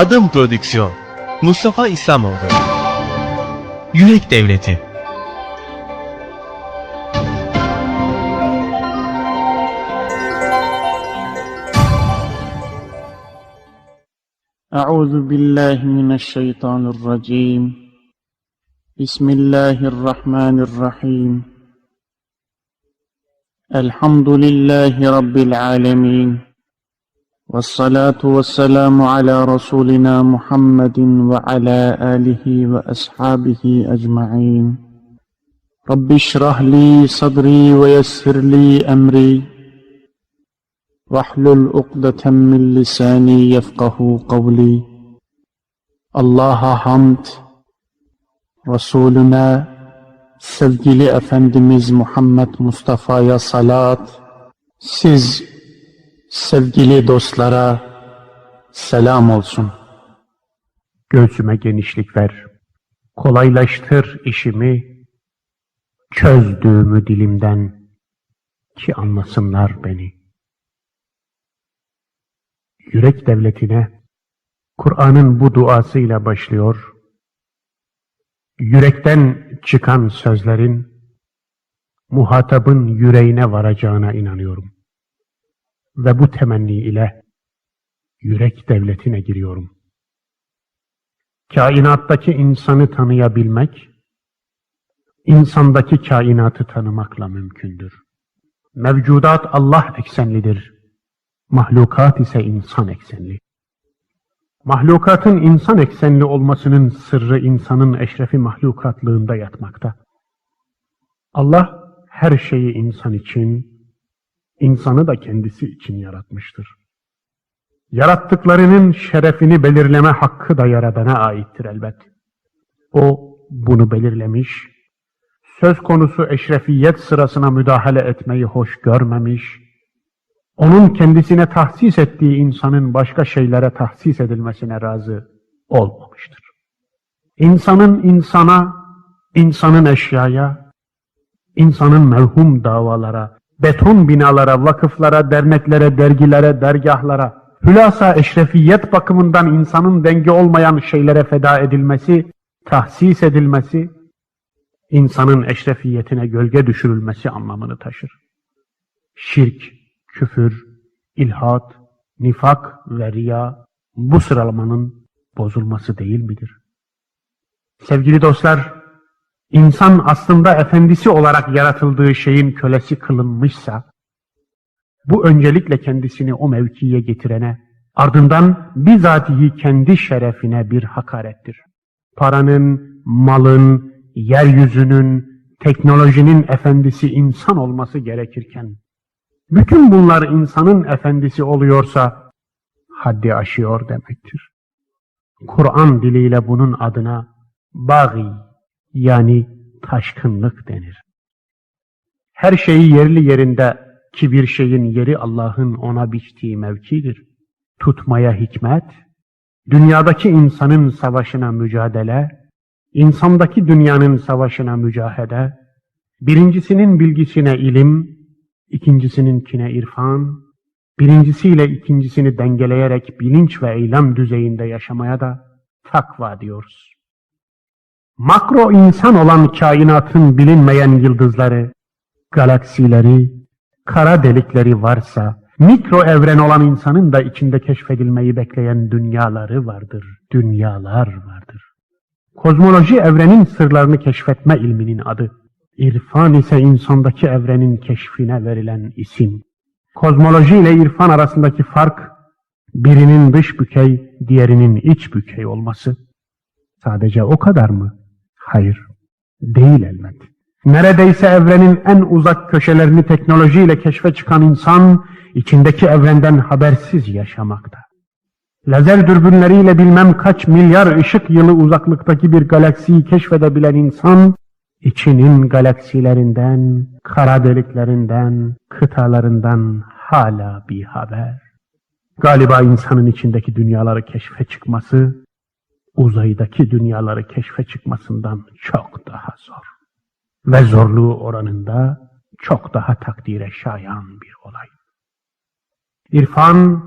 Adım Prodüksiyon. Mustafa İslamoğlu. Yürek Devleti. أعوذ بالله من الشيطان الرجيم. بسم الله الرحمن الرحيم. الحمد لله رب العالمين، والصلاة والسلام على رسولنا محمد وعلى آله وأصحابه أجمعين. رب اشرح لي صدري ويسر لي أمري واحلل عقدة من لساني يفقه قولي. Allah'a hamd, Resulüne, sevgili Efendimiz Muhammed Mustafa'ya salat, siz sevgili dostlara selam olsun. Göğsüme genişlik ver. Kolaylaştır işimi, çözdüğümü dilimden ki anlasınlar beni. Yürek devletine Kur'an'ın bu duasıyla başlıyor. Yürekten çıkan sözlerin muhatabın yüreğine varacağına inanıyorum. Ve bu temenni ile yürek devletine giriyorum. Kainattaki insanı tanıyabilmek, insandaki kainatı tanımakla mümkündür. Mevcudat Allah eksenlidir. Mahlukat ise insan eksenli. Mahlukatın insan eksenli olmasının sırrı insanın eşrefi mahlukatlığında yatmakta. Allah her şeyi insan için, insanı da kendisi için yaratmıştır. Yarattıklarının şerefini belirleme hakkı da Yaradan'a aittir elbet. O bunu belirlemiş, söz konusu eşrefiyet sırasına müdahale etmeyi hoş görmemiş, onun kendisine tahsis ettiği insanın başka şeylere tahsis edilmesine razı olmamıştır. İnsanın insana, insanın eşyaya, insanın mevhum davalara, beton binalara, vakıflara, derneklere, dergilere, dergahlara, hülasa eşrefiyet bakımından insanın dengi olmayan şeylere feda edilmesi, tahsis edilmesi, insanın eşrefiyetine gölge düşürülmesi anlamını taşır. Şirk, küfür, ilhat, nifak ve riya bu sıralamanın bozulması değil midir? Sevgili dostlar, insan aslında efendisi olarak yaratıldığı şeyin kölesi kılınmışsa, bu öncelikle kendisini o mevkiye getirene, ardından bizatihi kendi şerefine bir hakarettir. Paranın, malın, yeryüzünün, teknolojinin efendisi insan olması gerekirken, bütün bunlar insanın efendisi oluyorsa, haddi aşıyor demektir. Kur'an diliyle bunun adına bagi yani taşkınlık denir. Her şeyi yerli yerinde ki bir şeyin yeri Allah'ın ona biçtiği mevkidir. Tutmaya hikmet, dünyadaki insanın savaşına mücadele, insandaki dünyanın savaşına mücahede, birincisinin bilgisine ilim, ikincisininkine irfan, birincisiyle ikincisini dengeleyerek bilinç ve eylem düzeyinde yaşamaya da takva diyoruz. Makro insan olan kainatın bilinmeyen yıldızları, galaksileri, kara delikleri varsa, mikro evren olan insanın da içinde keşfedilmeyi bekleyen dünyaları vardır, dünyalar vardır. Kozmoloji evrenin sırlarını keşfetme ilminin adı. İrfan ise insandaki evrenin keşfine verilen isim. Kozmoloji ile irfan arasındaki fark, birinin dış bükey, diğerinin iç bükey olması. Sadece o kadar mı? Hayır, değil elbet. Neredeyse evrenin en uzak köşelerini teknolojiyle keşfe çıkan insan, içindeki evrenden habersiz yaşamakta. Lazer dürbünleriyle bilmem kaç milyar ışık yılı uzaklıktaki bir galaksiyi keşfedebilen insan, içinin galaksilerinden, kara deliklerinden, kıtalarından hala bir haber. Galiba insanın içindeki dünyaları keşfe çıkması, uzaydaki dünyaları keşfe çıkmasından çok daha zor. Ve zorluğu oranında çok daha takdire şayan bir olay. İrfan,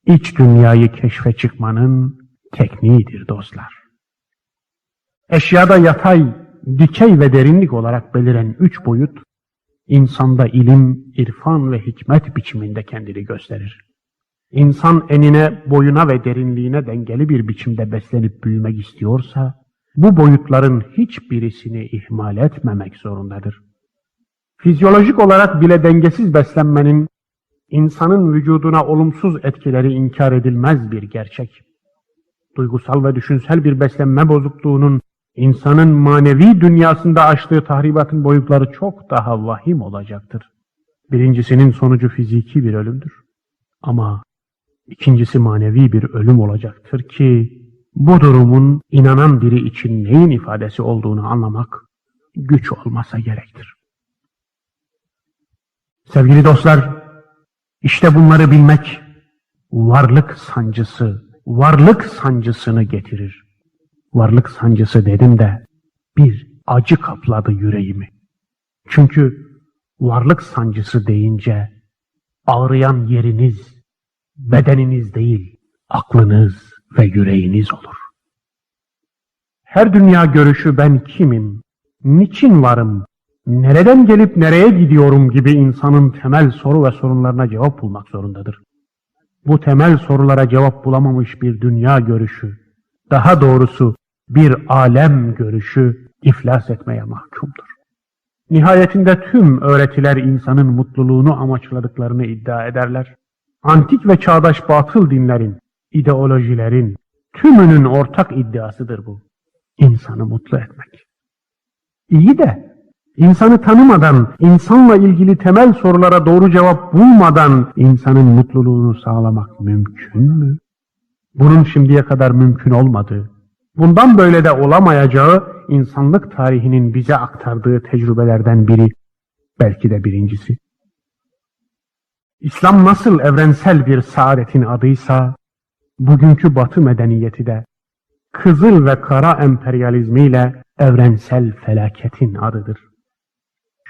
iç dünyayı keşfe çıkmanın, tekniğidir dostlar. Eşyada yatay, dikey ve derinlik olarak beliren üç boyut, insanda ilim, irfan ve hikmet biçiminde kendini gösterir. İnsan enine, boyuna ve derinliğine dengeli bir biçimde beslenip büyümek istiyorsa, bu boyutların hiçbirisini ihmal etmemek zorundadır. Fizyolojik olarak bile dengesiz beslenmenin, insanın vücuduna olumsuz etkileri inkar edilmez bir gerçek. Duygusal ve düşünsel bir beslenme bozukluğunun, insanın manevi dünyasında açtığı tahribatın boyutları çok daha vahim olacaktır. Birincisinin sonucu fiziki bir ölümdür. Ama ikincisi manevi bir ölüm olacaktır ki, bu durumun inanan biri için neyin ifadesi olduğunu anlamak güç olmasa gerektir. Sevgili dostlar, işte bunları bilmek varlık sancısı, varlık sancısını getirir. Varlık sancısı dedim de bir acı kapladı yüreğimi. Çünkü varlık sancısı deyince ağrıyan yeriniz, bedeniniz değil, aklınız ve yüreğiniz olur. Her dünya görüşü ben kimim, niçin varım, nereden gelip nereye gidiyorum gibi insanın temel soru ve sorunlarına cevap bulmak zorundadır. Bu temel sorulara cevap bulamamış bir dünya görüşü, daha doğrusu bir alem görüşü iflas etmeye mahkumdur. Nihayetinde tüm öğretiler insanın mutluluğunu amaçladıklarını iddia ederler. Antik ve çağdaş batıl dinlerin, ideolojilerin tümünün ortak iddiasıdır bu. İnsanı mutlu etmek. İyi de insanı tanımadan, insanla ilgili temel sorulara doğru cevap bulmadan insanın mutluluğunu sağlamak mümkün mü? Bunun şimdiye kadar mümkün olmadığı, bundan böyle de olamayacağı insanlık tarihinin bize aktardığı tecrübelerden biri, belki de birincisi. İslam nasıl evrensel bir saadetin adıysa, bugünkü Batı medeniyeti de kızıl ve kara emperyalizmiyle evrensel felaketin adıdır.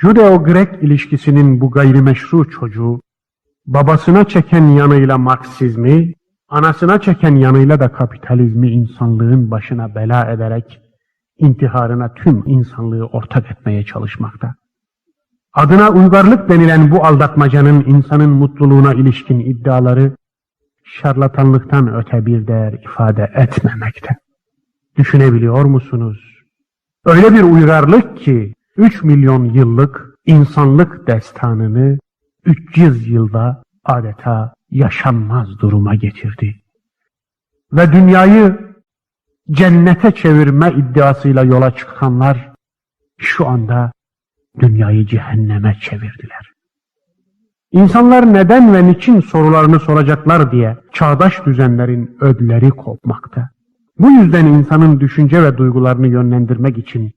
Judeo-Grek ilişkisinin bu gayrimeşru çocuğu, babasına çeken yanıyla Marksizmi, anasına çeken yanıyla da kapitalizmi insanlığın başına bela ederek intiharına tüm insanlığı ortak etmeye çalışmakta. Adına uygarlık denilen bu aldatmacanın insanın mutluluğuna ilişkin iddiaları şarlatanlıktan öte bir değer ifade etmemekte. Düşünebiliyor musunuz? Öyle bir uygarlık ki 3 milyon yıllık insanlık destanını 300 yılda adeta yaşanmaz duruma getirdi. Ve dünyayı cennete çevirme iddiasıyla yola çıkanlar şu anda dünyayı cehenneme çevirdiler. İnsanlar neden ve niçin sorularını soracaklar diye çağdaş düzenlerin ödleri kopmakta. Bu yüzden insanın düşünce ve duygularını yönlendirmek için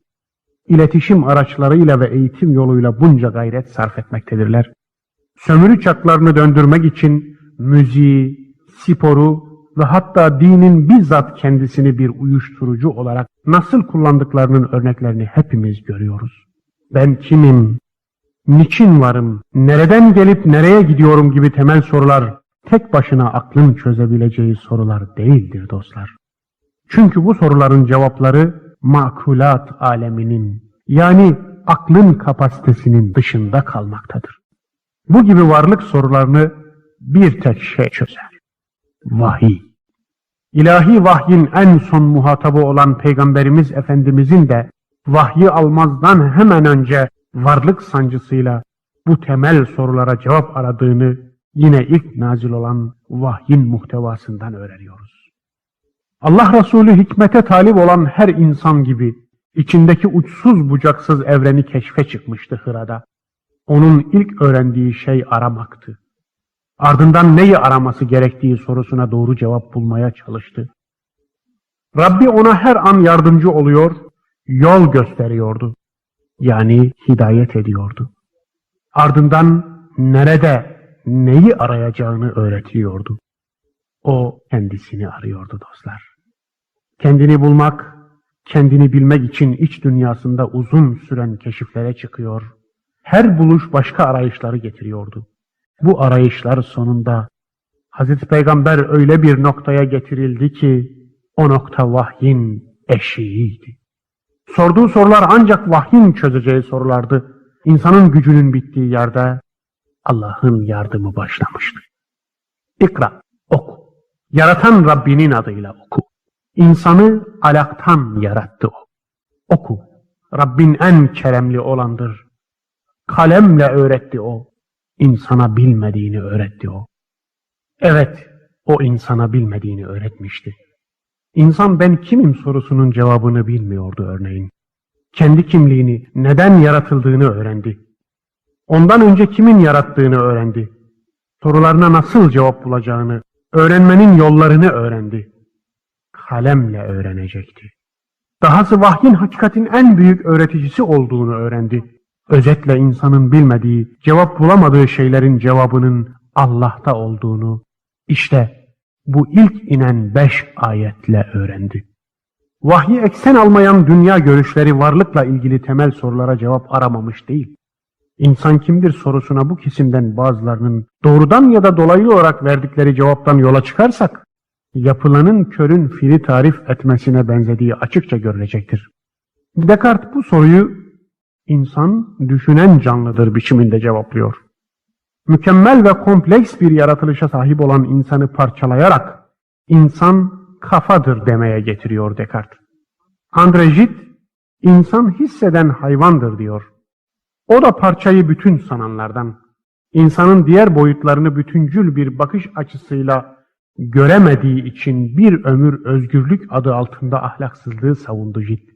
iletişim araçlarıyla ve eğitim yoluyla bunca gayret sarf etmektedirler. Sömürü çaklarını döndürmek için müziği, sporu ve hatta dinin bizzat kendisini bir uyuşturucu olarak nasıl kullandıklarının örneklerini hepimiz görüyoruz. Ben kimim, niçin varım, nereden gelip nereye gidiyorum gibi temel sorular tek başına aklın çözebileceği sorular değildir dostlar. Çünkü bu soruların cevapları makulat aleminin yani aklın kapasitesinin dışında kalmaktadır. Bu gibi varlık sorularını bir tek şey çözer. Vahiy. İlahi vahyin en son muhatabı olan Peygamberimiz Efendimizin de vahyi almazdan hemen önce varlık sancısıyla bu temel sorulara cevap aradığını yine ilk nazil olan vahyin muhtevasından öğreniyoruz. Allah Resulü hikmete talip olan her insan gibi içindeki uçsuz bucaksız evreni keşfe çıkmıştı Hıra'da. Onun ilk öğrendiği şey aramaktı. Ardından neyi araması gerektiği sorusuna doğru cevap bulmaya çalıştı. Rabbi ona her an yardımcı oluyor, yol gösteriyordu. Yani hidayet ediyordu. Ardından nerede, neyi arayacağını öğretiyordu. O kendisini arıyordu dostlar. Kendini bulmak, kendini bilmek için iç dünyasında uzun süren keşiflere çıkıyor. Her buluş başka arayışları getiriyordu. Bu arayışlar sonunda Hazreti Peygamber öyle bir noktaya getirildi ki O nokta vahyin eşiğiydi. Sorduğu sorular ancak vahyin çözeceği sorulardı. İnsanın gücünün bittiği yerde Allah'ın yardımı başlamıştı. İkra, oku. Yaratan Rabbinin adıyla oku. İnsanı alaktan yarattı o. Oku. Rabbin en keremli olandır. Kalemle öğretti o. İnsana bilmediğini öğretti o. Evet, o insana bilmediğini öğretmişti. İnsan ben kimim sorusunun cevabını bilmiyordu örneğin. Kendi kimliğini, neden yaratıldığını öğrendi. Ondan önce kimin yarattığını öğrendi. Sorularına nasıl cevap bulacağını, öğrenmenin yollarını öğrendi. Kalemle öğrenecekti. Dahası vahyin hakikatin en büyük öğreticisi olduğunu öğrendi. Özetle insanın bilmediği, cevap bulamadığı şeylerin cevabının Allah'ta olduğunu, işte bu ilk inen 5 ayetle öğrendi. Vahyi eksen almayan dünya görüşleri varlıkla ilgili temel sorulara cevap aramamış değil. İnsan kimdir sorusuna bu kesimden bazılarının doğrudan ya da dolaylı olarak verdikleri cevaptan yola çıkarsak, yapılanın körün fili tarif etmesine benzediği açıkça görülecektir. Descartes bu soruyu insan düşünen canlıdır biçiminde cevaplıyor. Mükemmel ve kompleks bir yaratılışa sahip olan insanı parçalayarak insan kafadır demeye getiriyor Descartes. André Gide, insan hisseden hayvandır diyor. O da parçayı bütün sananlardan, insanın diğer boyutlarını bütüncül bir bakış açısıyla göremediği için bir ömür özgürlük adı altında ahlaksızlığı savundu Gide.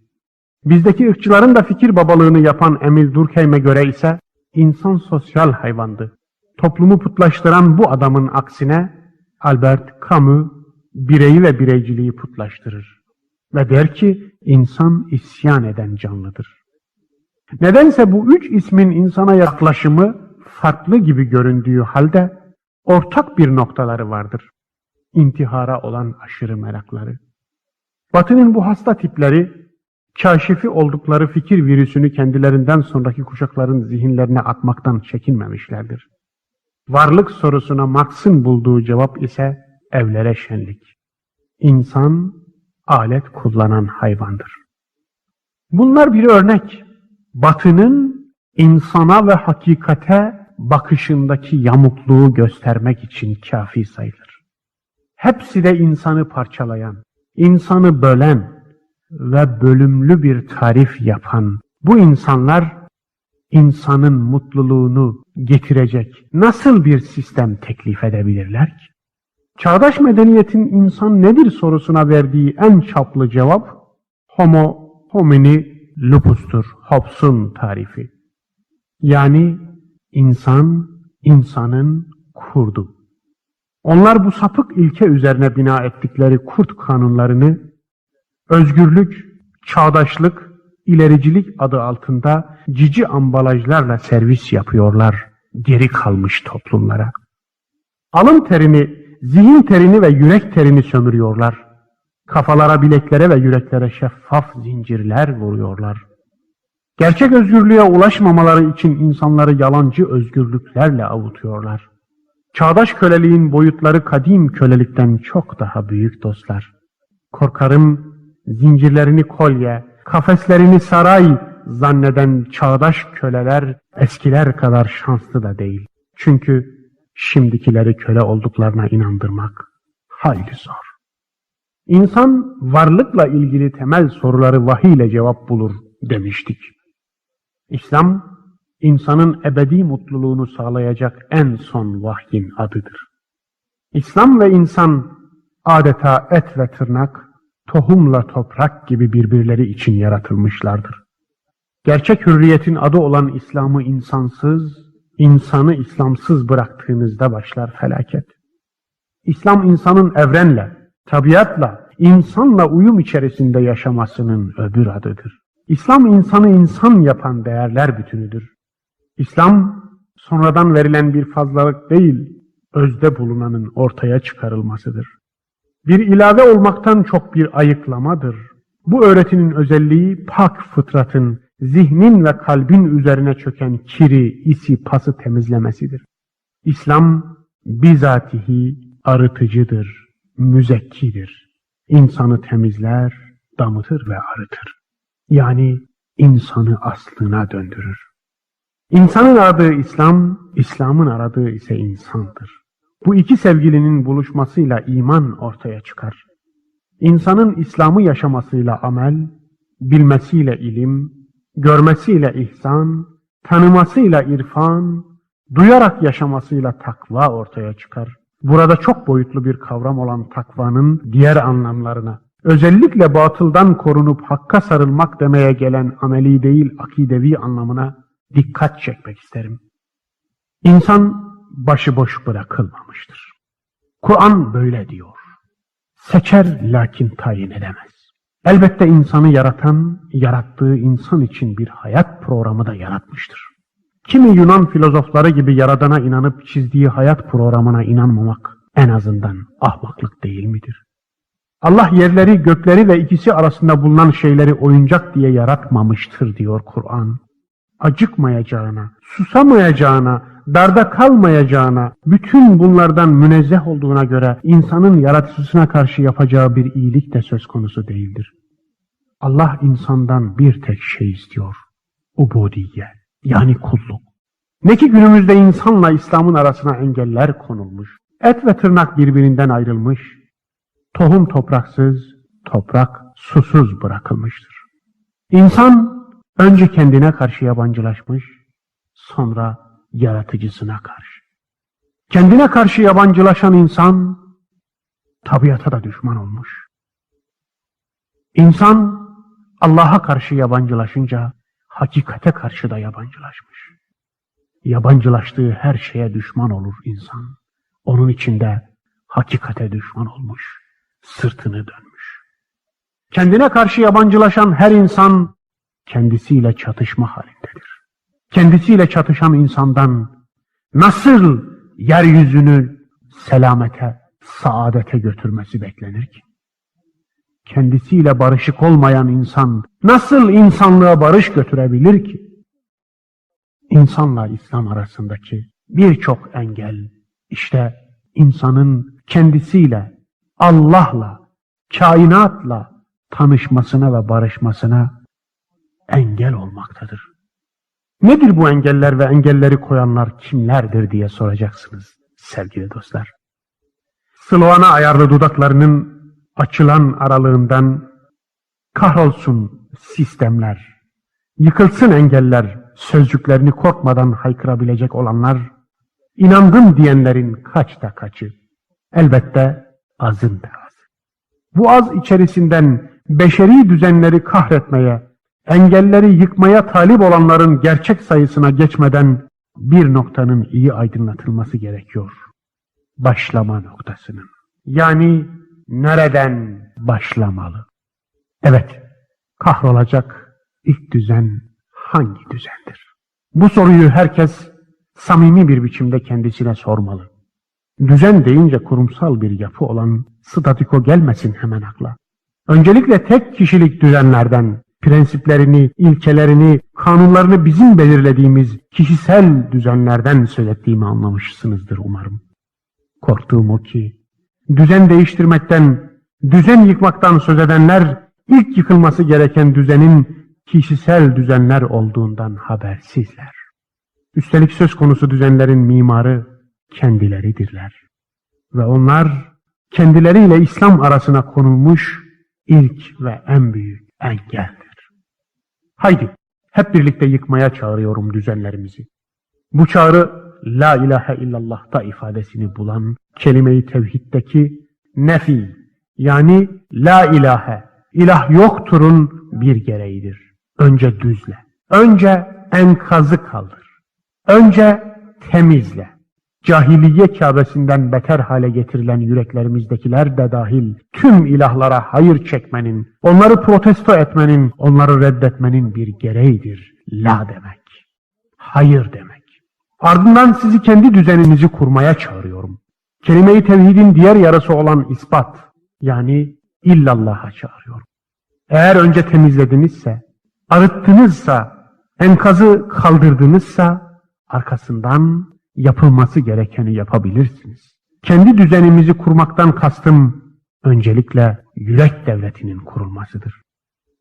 Bizdeki ırkçıların da fikir babalığını yapan Emil Durkheim'e göre ise insan sosyal hayvandı. Toplumu putlaştıran bu adamın aksine Albert Camus bireyi ve bireyciliği putlaştırır. Ve der ki insan isyan eden canlıdır. Nedense bu üç ismin insana yaklaşımı farklı gibi göründüğü halde ortak bir noktaları vardır. İntihara olan aşırı merakları. Batı'nın bu hasta tipleri, kaşifi oldukları fikir virüsünü kendilerinden sonraki kuşakların zihinlerine atmaktan çekinmemişlerdir. Varlık sorusuna Marx'ın bulduğu cevap ise evlere şenlik. İnsan, alet kullanan hayvandır. Bunlar bir örnek. Batı'nın insana ve hakikate bakışındaki yamukluğu göstermek için kafi sayılır. Hepsi de insanı parçalayan, insanı bölen ve bölümlü bir tarif yapan bu insanlar, insanın mutluluğunu getirecek nasıl bir sistem teklif edebilirler ki? Çağdaş medeniyetin insan nedir sorusuna verdiği en çaplı cevap, homo homini lupus'tur, Hobbes'un tarifi. Yani insan, insanın kurdu. Onlar bu sapık ilke üzerine bina ettikleri kurt kanunlarını, özgürlük, çağdaşlık, ilericilik adı altında cici ambalajlarla servis yapıyorlar geri kalmış toplumlara. Alın terini, zihin terini ve yürek terini sömürüyorlar. Kafalara, bileklere ve yüreklere şeffaf zincirler vuruyorlar. Gerçek özgürlüğe ulaşmamaları için insanları yalancı özgürlüklerle avutuyorlar. Çağdaş köleliğin boyutları kadim kölelikten çok daha büyük dostlar. Korkarım zincirlerini kolye, kafeslerini saray zanneden çağdaş köleler eskiler kadar şanslı da değil. Çünkü şimdikileri köle olduklarına inandırmak hayli zor. İnsan varlıkla ilgili temel soruları vahiy ile cevap bulur demiştik. İslam, insanın ebedi mutluluğunu sağlayacak en son vahyin adıdır. İslam ve insan adeta et ve tırnak, tohumla toprak gibi birbirleri için yaratılmışlardır. Gerçek hürriyetin adı olan İslam'ı insansız, insanı İslamsız bıraktığınızda başlar felaket. İslam insanın evrenle, tabiatla, insanla uyum içerisinde yaşamasının öbür adıdır. İslam insanı insan yapan değerler bütünüdür. İslam sonradan verilen bir fazlalık değil, özde bulunanın ortaya çıkarılmasıdır. Bir ilave olmaktan çok bir ayıklamadır. Bu öğretinin özelliği pak fıtratın, zihnin ve kalbin üzerine çöken kiri, isi, pası temizlemesidir. İslam bizatihi arıtıcıdır, müzekkidir. İnsanı temizler, damıtır ve arıtır. Yani insanı aslına döndürür. İnsanın aradığı İslam, İslam'ın aradığı ise insandır. Bu iki sevgilinin buluşmasıyla iman ortaya çıkar. İnsanın İslam'ı yaşamasıyla amel, bilmesiyle ilim, görmesiyle ihsan, tanımasıyla irfan, duyarak yaşamasıyla takva ortaya çıkar. Burada çok boyutlu bir kavram olan takvanın diğer anlamlarına, özellikle batıldan korunup hakka sarılmak demeye gelen ameli değil akidevi anlamına dikkat çekmek isterim. İnsan başıboş bırakılmamıştır. Kur'an böyle diyor. Seçer lakin tayin edemez. Elbette insanı yaratan, yarattığı insan için bir hayat programı da yaratmıştır. Kimi Yunan filozofları gibi yaradana inanıp çizdiği hayat programına inanmamak en azından ahmaklık değil midir? Allah yerleri, gökleri ve ikisi arasında bulunan şeyleri oyuncak diye yaratmamıştır diyor Kur'an. Acıkmayacağına, susamayacağına, darda kalmayacağına, bütün bunlardan münezzeh olduğuna göre insanın yaratıcısına karşı yapacağı bir iyilik de söz konusu değildir. Allah insandan bir tek şey istiyor. Ubudiye, yani kulluk. Ne ki günümüzde insanla İslam'ın arasına engeller konulmuş, et ve tırnak birbirinden ayrılmış, tohum topraksız, toprak susuz bırakılmıştır. İnsan önce kendine karşı yabancılaşmış, sonra yaratıcısına karşı. Kendine karşı yabancılaşan insan, tabiata da düşman olmuş. İnsan Allah'a karşı yabancılaşınca, hakikate karşı da yabancılaşmış. Yabancılaştığı her şeye düşman olur insan. Onun içinde hakikate düşman olmuş, sırtını dönmüş. Kendine karşı yabancılaşan her insan kendisiyle çatışma halindedir. Kendisiyle çatışan insandan nasıl yeryüzünü selamete, saadete götürmesi beklenir ki? Kendisiyle barışık olmayan insan nasıl insanlığa barış götürebilir ki? İnsanla İslam arasındaki birçok engel işte insanın kendisiyle, Allah'la, kainatla tanışmasına ve barışmasına engel olmaktadır. Nedir bu engeller ve engelleri koyanlar kimlerdir diye soracaksınız sevgili dostlar. Sılovana ayarlı dudaklarının açılan aralığından kahrolsun sistemler, yıkılsın engeller sözcüklerini korkmadan haykırabilecek olanlar, inandım diyenlerin kaçta kaçı, elbette azın da azı. Bu az içerisinden beşeri düzenleri kahretmeye, engelleri yıkmaya talip olanların gerçek sayısına geçmeden bir noktanın iyi aydınlatılması gerekiyor. Başlama noktasının. Yani nereden başlamalı? Evet, kahrolacak ilk düzen hangi düzendir? Bu soruyu herkes samimi bir biçimde kendisine sormalı. Düzen deyince kurumsal bir yapı olan statüko gelmesin hemen akla. Öncelikle tek kişilik düzenlerden, prensiplerini, ilkelerini, kanunlarını bizim belirlediğimiz kişisel düzenlerden söz ettiğimi anlamışsınızdır umarım. Korktuğum o ki, düzen değiştirmekten, düzen yıkmaktan söz edenler, ilk yıkılması gereken düzenin kişisel düzenler olduğundan habersizler. Üstelik söz konusu düzenlerin mimarı kendileridirler. Ve onlar kendileriyle İslam arasına konulmuş ilk ve en büyük engeldir. Haydi hep birlikte yıkmaya çağırıyorum düzenlerimizi. Bu çağrı La ilahe illallah'ta ifadesini bulan kelime-i tevhiddeki nefi yani la ilahe, ilah yokturun bir gereğidir. Önce düzle, önce enkazı kaldır, önce temizle. Cahiliye Kâbesi'nden beter hale getirilen yüreklerimizdekiler de dahil tüm ilahlara hayır çekmenin, onları protesto etmenin, onları reddetmenin bir gereğidir. La demek, hayır demek. Ardından sizi kendi düzeninizi kurmaya çağırıyorum. Kelime-i tevhidin diğer yarısı olan ispat, yani illallah'a çağırıyorum. Eğer önce temizledinizse, arıttınızsa, enkazı kaldırdınızsa, arkasından yapılması gerekeni yapabilirsiniz. Kendi düzenimizi kurmaktan kastım, Öncelikle yürek devletinin kurulmasıdır.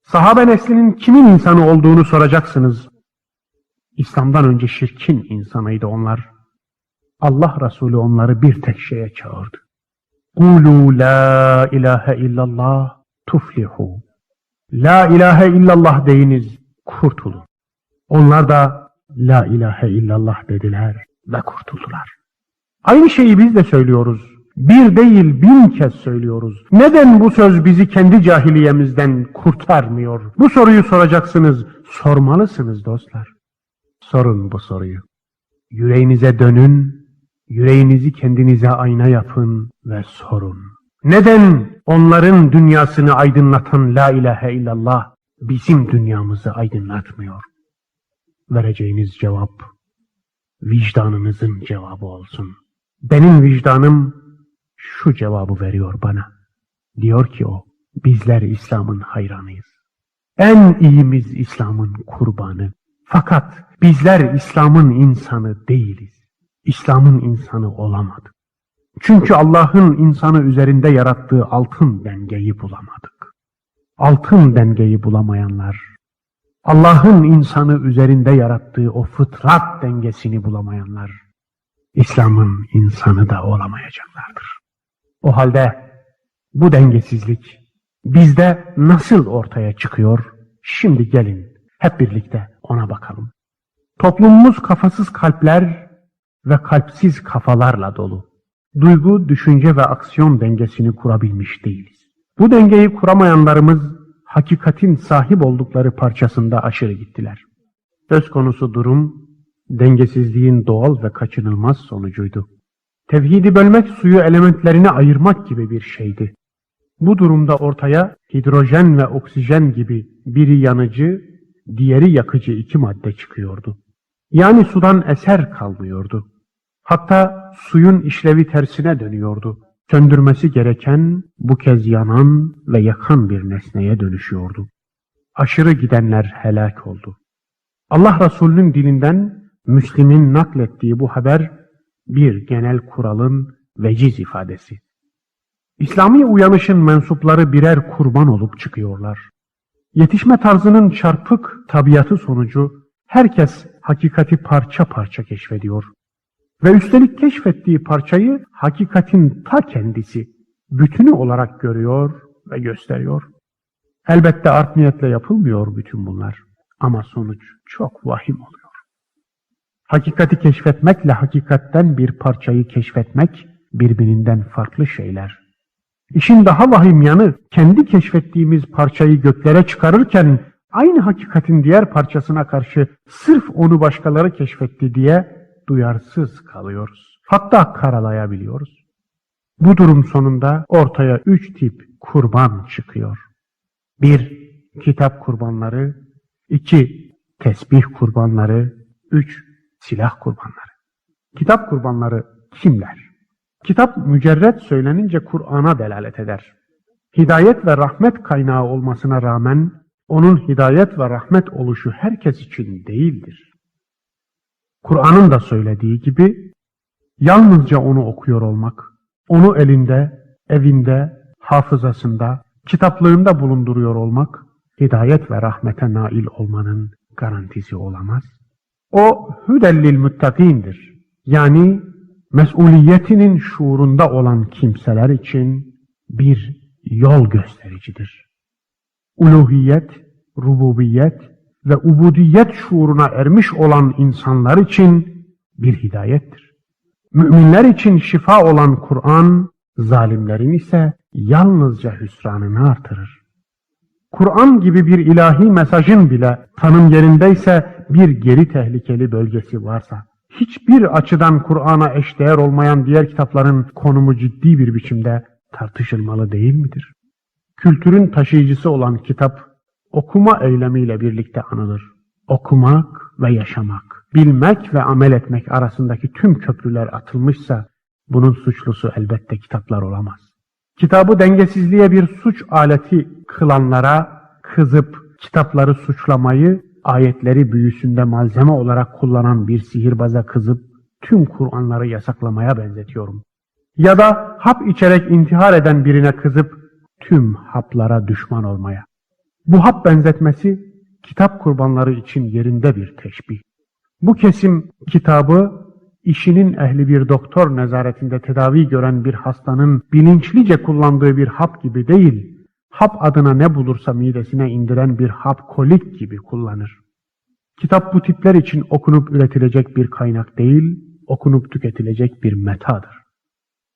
Sahabe neslinin kimin insanı olduğunu soracaksınız. İslam'dan önce şirkin insanıydı onlar. Allah Resulü onları bir tek şeye çağırdı. Kulu la ilahe illallah tuflihu. La ilahe illallah deyiniz, kurtulun. Onlar da la ilahe illallah dediler ve kurtuldular. Aynı şeyi biz de söylüyoruz. Bir değil 1000 kez söylüyoruz. Neden bu söz bizi kendi cahiliyemizden kurtarmıyor? Bu soruyu soracaksınız, sormalısınız dostlar. Sorun bu soruyu. Yüreğinize dönün, yüreğinizi kendinize ayna yapın ve sorun. Neden onların dünyasını aydınlatan la ilahe illallah bizim dünyamızı aydınlatmıyor? Vereceğiniz cevap vicdanınızın cevabı olsun. Benim vicdanım şu cevabı veriyor bana. Diyor ki o, bizler İslam'ın hayranıyız. En iyimiz İslam'ın kurbanı. Fakat bizler İslam'ın insanı değiliz. İslam'ın insanı olamadık. Çünkü Allah'ın insanı üzerinde yarattığı altın dengeyi bulamadık. Altın dengeyi bulamayanlar, Allah'ın insanı üzerinde yarattığı o fıtrat dengesini bulamayanlar, İslam'ın insanı da olamayacaklardır. O halde bu dengesizlik bizde nasıl ortaya çıkıyor? Şimdi gelin hep birlikte ona bakalım. Toplumumuz kafasız kalpler ve kalpsiz kafalarla dolu. Duygu, düşünce ve aksiyon dengesini kurabilmiş değiliz. Bu dengeyi kuramayanlarımız hakikatin sahip oldukları parçasında aşırı gittiler. Söz konusu durum dengesizliğin doğal ve kaçınılmaz sonucuydu. Tevhidi bölmek suyu elementlerine ayırmak gibi bir şeydi. Bu durumda ortaya hidrojen ve oksijen gibi biri yanıcı, diğeri yakıcı iki madde çıkıyordu. Yani sudan eser kalmıyordu. Hatta suyun işlevi tersine dönüyordu. Söndürmesi gereken bu kez yanan ve yakan bir nesneye dönüşüyordu. Aşırı gidenler helak oldu. Allah Resulü'nün dilinden Müslim'in naklettiği bu haber bir genel kuralın veciz ifadesi. İslami uyanışın mensupları birer kurban olup çıkıyorlar. Yetişme tarzının çarpık tabiatı sonucu herkes hakikati parça parça keşfediyor. Ve üstelik keşfettiği parçayı hakikatin ta kendisi, bütünü olarak görüyor ve gösteriyor. Elbette art niyetle yapılmıyor bütün bunlar. Ama sonuç çok vahim oluyor. Hakikati keşfetmekle hakikatten bir parçayı keşfetmek birbirinden farklı şeyler. İşin daha vahim yanı kendi keşfettiğimiz parçayı göklere çıkarırken aynı hakikatin diğer parçasına karşı sırf onu başkaları keşfetti diye duyarsız kalıyoruz. Hatta karalayabiliyoruz. Bu durum sonunda ortaya 3 tip kurban çıkıyor. 1. Kitap kurbanları, 2. Tesbih kurbanları, 3. Silah kurbanları. Kitap kurbanları kimler? Kitap mücerret söylenince Kur'an'a delalet eder. Hidayet ve rahmet kaynağı olmasına rağmen onun hidayet ve rahmet oluşu herkes için değildir. Kur'an'ın da söylediği gibi yalnızca onu okuyor olmak, onu elinde, evinde, hafızasında, kitaplığında bulunduruyor olmak, hidayet ve rahmete nail olmanın garantisi olamaz. O hüdellil müttakindir. Yani mesuliyetinin şuurunda olan kimseler için bir yol göstericidir. Uluhiyet, rububiyet ve ubudiyet şuuruna ermiş olan insanlar için bir hidayettir. Müminler için şifa olan Kur'an, zalimlerin ise yalnızca hüsranını artırır. Kur'an gibi bir ilahi mesajın bile tanım yerindeyse bir geri tehlikeli bölgesi varsa, hiçbir açıdan Kur'an'a eşdeğer olmayan diğer kitapların konumu ciddi bir biçimde tartışılmalı değil midir? Kültürün taşıyıcısı olan kitap, okuma eylemiyle birlikte anılır. Okumak ve yaşamak, bilmek ve amel etmek arasındaki tüm köprüler atılmışsa, bunun suçlusu elbette kitaplar olamaz. Kitabı dengesizliğe bir suç aleti kılanlara kızıp kitapları suçlamayı, ayetleri büyüsünde malzeme olarak kullanan bir sihirbaza kızıp tüm Kur'anları yasaklamaya benzetiyorum. Ya da hap içerek intihar eden birine kızıp tüm haplara düşman olmaya. Bu hap benzetmesi kitap kurbanları için yerinde bir teşbih. Bu kesim kitabı işinin ehli bir doktor nezaretinde tedavi gören bir hastanın bilinçlice kullandığı bir hap gibi değil, hap adına ne bulursa midesine indiren bir hap kolik gibi kullanır. Kitap bu tipler için okunup üretilecek bir kaynak değil, okunup tüketilecek bir metadır.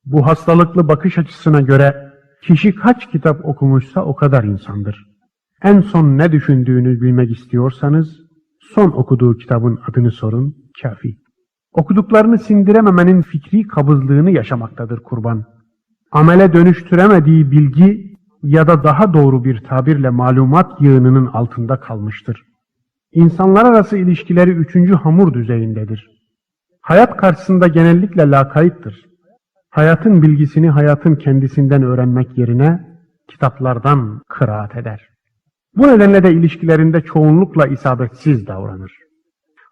Bu hastalıklı bakış açısına göre kişi kaç kitap okumuşsa o kadar insandır. En son ne düşündüğünü bilmek istiyorsanız son okuduğu kitabın adını sorun, kafi. Okuduklarını sindirememenin fikri kabızlığını yaşamaktadır kurban. Amele dönüştüremediği bilgi ya da daha doğru bir tabirle malumat yığınının altında kalmıştır. İnsanlar arası ilişkileri üçüncü hamur düzeyindedir. Hayat karşısında genellikle lakayttır. Hayatın bilgisini hayatın kendisinden öğrenmek yerine kitaplardan kıraat eder. Bu nedenle de ilişkilerinde çoğunlukla isabetsiz davranır.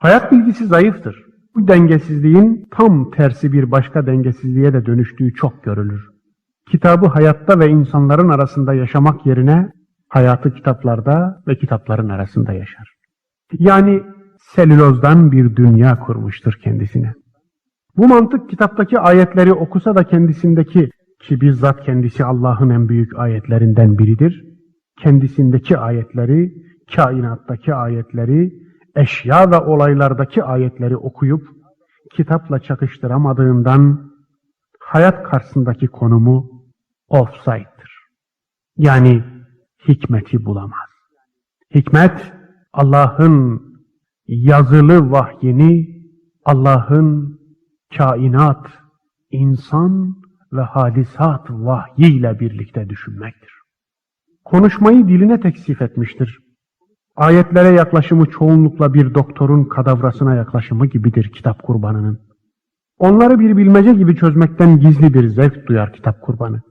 Hayat bilgisi zayıftır. Bu dengesizliğin tam tersi bir başka dengesizliğe de dönüştüğü çok görülür. Kitabı hayatta ve insanların arasında yaşamak yerine hayatı kitaplarda ve kitapların arasında yaşar. Yani selülozdan bir dünya kurmuştur kendisine. Bu mantık kitaptaki ayetleri okusa da kendisindeki, ki bizzat kendisi Allah'ın en büyük ayetlerinden biridir, kendisindeki ayetleri, kainattaki ayetleri, eşya ve olaylardaki ayetleri okuyup kitapla çakıştıramadığından hayat karşısındaki konumu offside'dır. Yani hikmeti bulamaz. Hikmet, Allah'ın yazılı vahyini, Allah'ın kainat, insan ve hadisat vahyiyle birlikte düşünmektir. Konuşmayı diline teksif etmiştir. Ayetlere yaklaşımı çoğunlukla bir doktorun kadavrasına yaklaşımı gibidir kitap kurbanının. Onları bir bilmece gibi çözmekten gizli bir zevk duyar kitap kurbanı.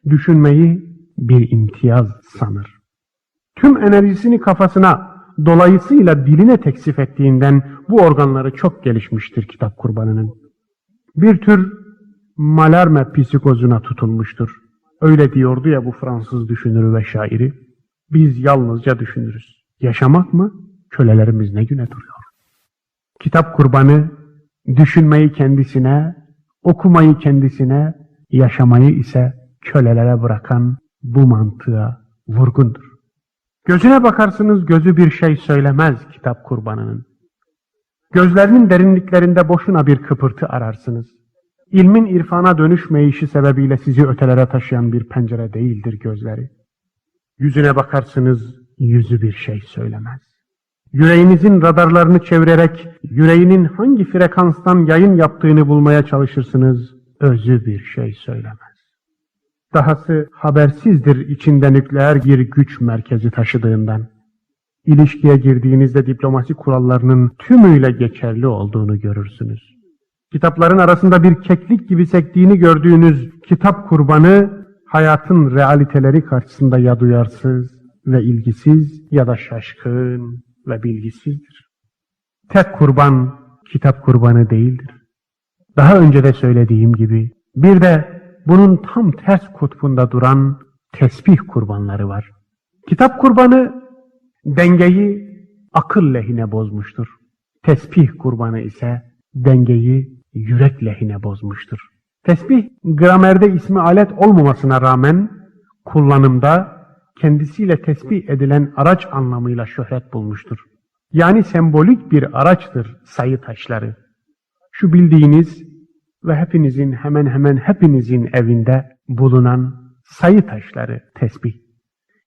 Düşünmeyi bir imtiyaz sanır. Tüm enerjisini kafasına, dolayısıyla diline teksif ettiğinden bu organları çok gelişmiştir kitap kurbanının. Bir tür Mallarmé psikozuna tutulmuştur. Öyle diyordu ya bu Fransız düşünürü ve şairi. Biz yalnızca düşünürüz. Yaşamak mı? Kölelerimiz ne güne duruyor? Kitap kurbanı düşünmeyi kendisine, okumayı kendisine, yaşamayı ise kölelere bırakan bu mantığa vurgundur. Gözüne bakarsınız, gözü bir şey söylemez kitap kurbanının. Gözlerinin derinliklerinde boşuna bir kıpırtı ararsınız. İlmin irfana dönüşmeyişi sebebiyle sizi ötelere taşıyan bir pencere değildir gözleri. Yüzüne bakarsınız, yüzü bir şey söylemez. Yüreğinizin radarlarını çevirerek yüreğinin hangi frekanstan yayın yaptığını bulmaya çalışırsınız, özü bir şey söylemez. Dahası habersizdir içinde nükleer bir güç merkezi taşıdığından. İlişkiye girdiğinizde diplomasi kurallarının tümüyle geçerli olduğunu görürsünüz. Kitapların arasında bir keklik gibi sektiğini gördüğünüz kitap kurbanı, hayatın realiteleri karşısında ya duyarsız ve ilgisiz ya da şaşkın ve bilgisizdir. Tek kurban kitap kurbanı değildir. Daha önce de söylediğim gibi bir de bunun tam ters kutbunda duran tesbih kurbanları var. Kitap kurbanı dengeyi akıl lehine bozmuştur. Tesbih kurbanı ise dengeyi yürek lehine bozmuştur. Tesbih gramerde ismi alet olmamasına rağmen kullanımda kendisiyle tesbih edilen araç anlamıyla şöhret bulmuştur. Yani sembolik bir araçtır sayı taşları. Şu bildiğiniz ve hepinizin, hemen hemen hepinizin evinde bulunan sayı taşları tesbih.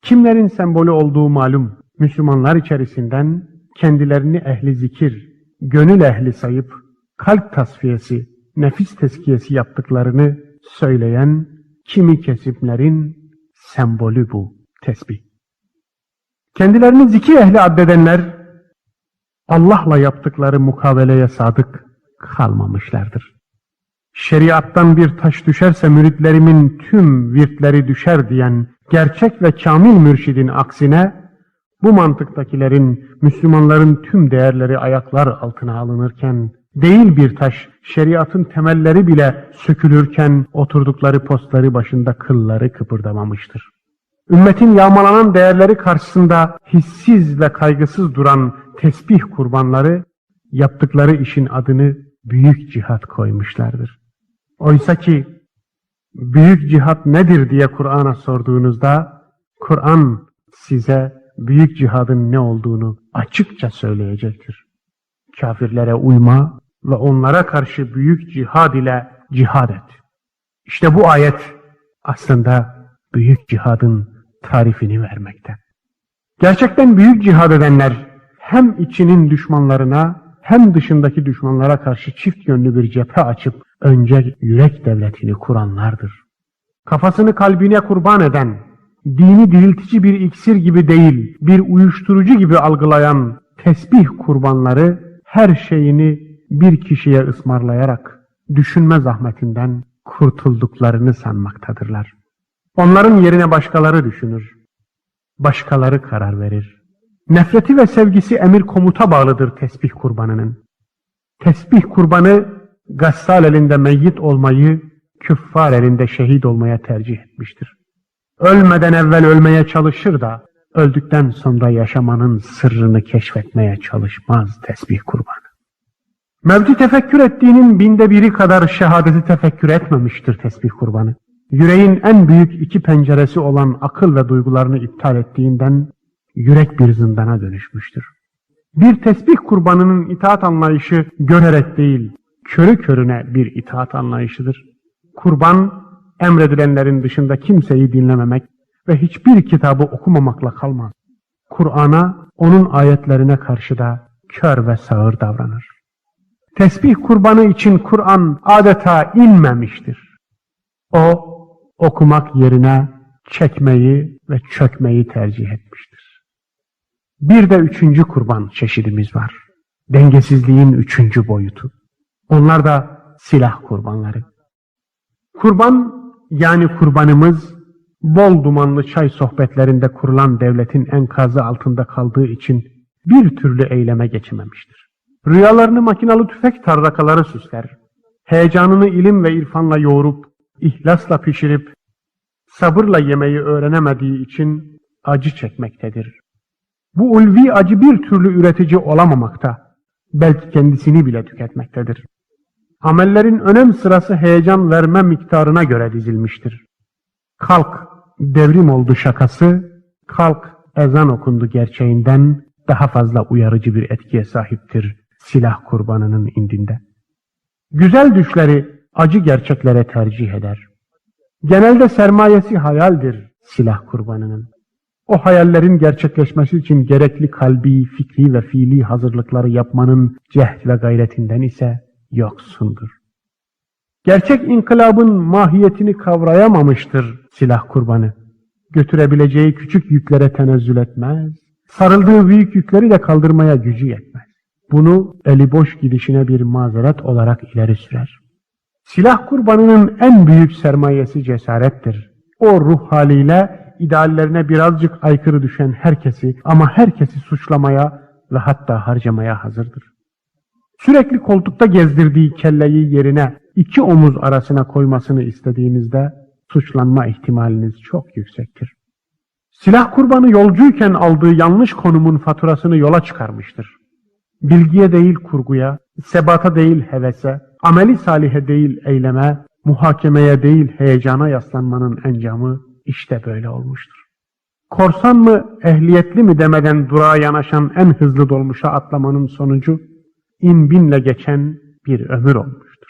Kimlerin sembolü olduğu malum. Müslümanlar içerisinden kendilerini ehli zikir, gönül ehli sayıp kalp tasfiyesi, nefis tezkiyesi yaptıklarını söyleyen kimi kesimlerin sembolü bu tesbih. Kendilerini zikir ehli addedenler Allah'la yaptıkları mukabeleye sadık kalmamışlardır. Şeriattan bir taş düşerse müritlerimin tüm virtleri düşer diyen gerçek ve kamil mürşidin aksine bu mantıktakilerin, Müslümanların tüm değerleri ayaklar altına alınırken değil bir taş, şeriatın temelleri bile sökülürken oturdukları postları başında kılları kıpırdamamıştır. Ümmetin yağmalanan değerleri karşısında hissiz ve kaygısız duran tesbih kurbanları yaptıkları işin adını büyük cihat koymuşlardır. Oysa ki büyük cihat nedir diye Kur'an'a sorduğunuzda Kur'an size büyük cihadın ne olduğunu açıkça söyleyecektir. Kafirlere uyma ve onlara karşı büyük cihad ile cihad et. İşte bu ayet aslında büyük cihadın tarifini vermekte. Gerçekten büyük cihad edenler hem içinin düşmanlarına hem dışındaki düşmanlara karşı çift yönlü bir cephe açıp önce yürek devletini kuranlardır. Kafasını kalbine kurban eden, dini diriltici bir iksir gibi değil, bir uyuşturucu gibi algılayan tesbih kurbanları her şeyini bir kişiye ısmarlayarak düşünme zahmetinden kurtulduklarını sanmaktadırlar. Onların yerine başkaları düşünür. Başkaları karar verir. Nefreti ve sevgisi emir komuta bağlıdır tesbih kurbanının. Tesbih kurbanı gassal elinde meyyit olmayı, küffar elinde şehit olmaya tercih etmiştir. Ölmeden evvel ölmeye çalışır da, öldükten sonra yaşamanın sırrını keşfetmeye çalışmaz tesbih kurbanı. Mevti tefekkür ettiğinin binde biri kadar şehadeti tefekkür etmemiştir tesbih kurbanı. Yüreğin en büyük iki penceresi olan akıl ve duygularını iptal ettiğinden yürek bir zindana dönüşmüştür. Bir tesbih kurbanının itaat anlayışı görerek değil, körü körüne bir itaat anlayışıdır. Kurban, emredilenlerin dışında kimseyi dinlememek ve hiçbir kitabı okumamakla kalmaz. Kur'an'a, onun ayetlerine karşı da kör ve sağır davranır. Tesbih kurbanı için Kur'an adeta inmemiştir. O, okumak yerine çekmeyi ve çökmeyi tercih etmiştir. Bir de üçüncü kurban çeşidimiz var. Dengesizliğin üçüncü boyutu. Onlar da silah kurbanları. Kurban, yani kurbanımız, bol dumanlı çay sohbetlerinde kurulan devletin enkazı altında kaldığı için bir türlü eyleme geçememiştir. Rüyalarını makinalı tüfek tarrakaları süsler. Heyecanını ilim ve irfanla yoğurup, ihlasla pişirip, sabırla yemeyi öğrenemediği için acı çekmektedir. Bu ulvi acı bir türlü üretici olamamakta, belki kendisini bile tüketmektedir. Amellerin önem sırası heyecan verme miktarına göre dizilmiştir. Kalk, devrim oldu şakası, kalk, ezan okundu gerçeğinden daha fazla uyarıcı bir etkiye sahiptir silah kurbanının indinde. Güzel düşleri acı gerçeklere tercih eder. Genelde sermayesi hayaldir silah kurbanının. O hayallerin gerçekleşmesi için gerekli kalbi, fikri ve fiili hazırlıkları yapmanın cehd ve gayretinden ise yoksundur. Gerçek inkılabın mahiyetini kavrayamamıştır silah kurbanı. Götürebileceği küçük yüklere tenezzül etmez, sarıldığı büyük yükleri de kaldırmaya gücü yetmez. Bunu eli boş gidişine bir mazeret olarak ileri sürer. Silah kurbanının en büyük sermayesi cesarettir. O ruh haliyle ideallerine birazcık aykırı düşen herkesi ama herkesi suçlamaya ve hatta harcamaya hazırdır. Sürekli koltukta gezdirdiği kelleyi yerine iki omuz arasına koymasını istediğinizde suçlanma ihtimaliniz çok yüksektir. Silah kurbanı yolcuyken aldığı yanlış konumun faturasını yola çıkarmıştır. Bilgiye değil kurguya, sebata değil hevese, ameli salihe değil eyleme, muhakemeye değil heyecana yaslanmanın encamı işte böyle olmuştur. Korsan mı, ehliyetli mi demeden durağa yanaşan en hızlı dolmuşa atlamanın sonucu, in binle geçen bir ömür olmuştur.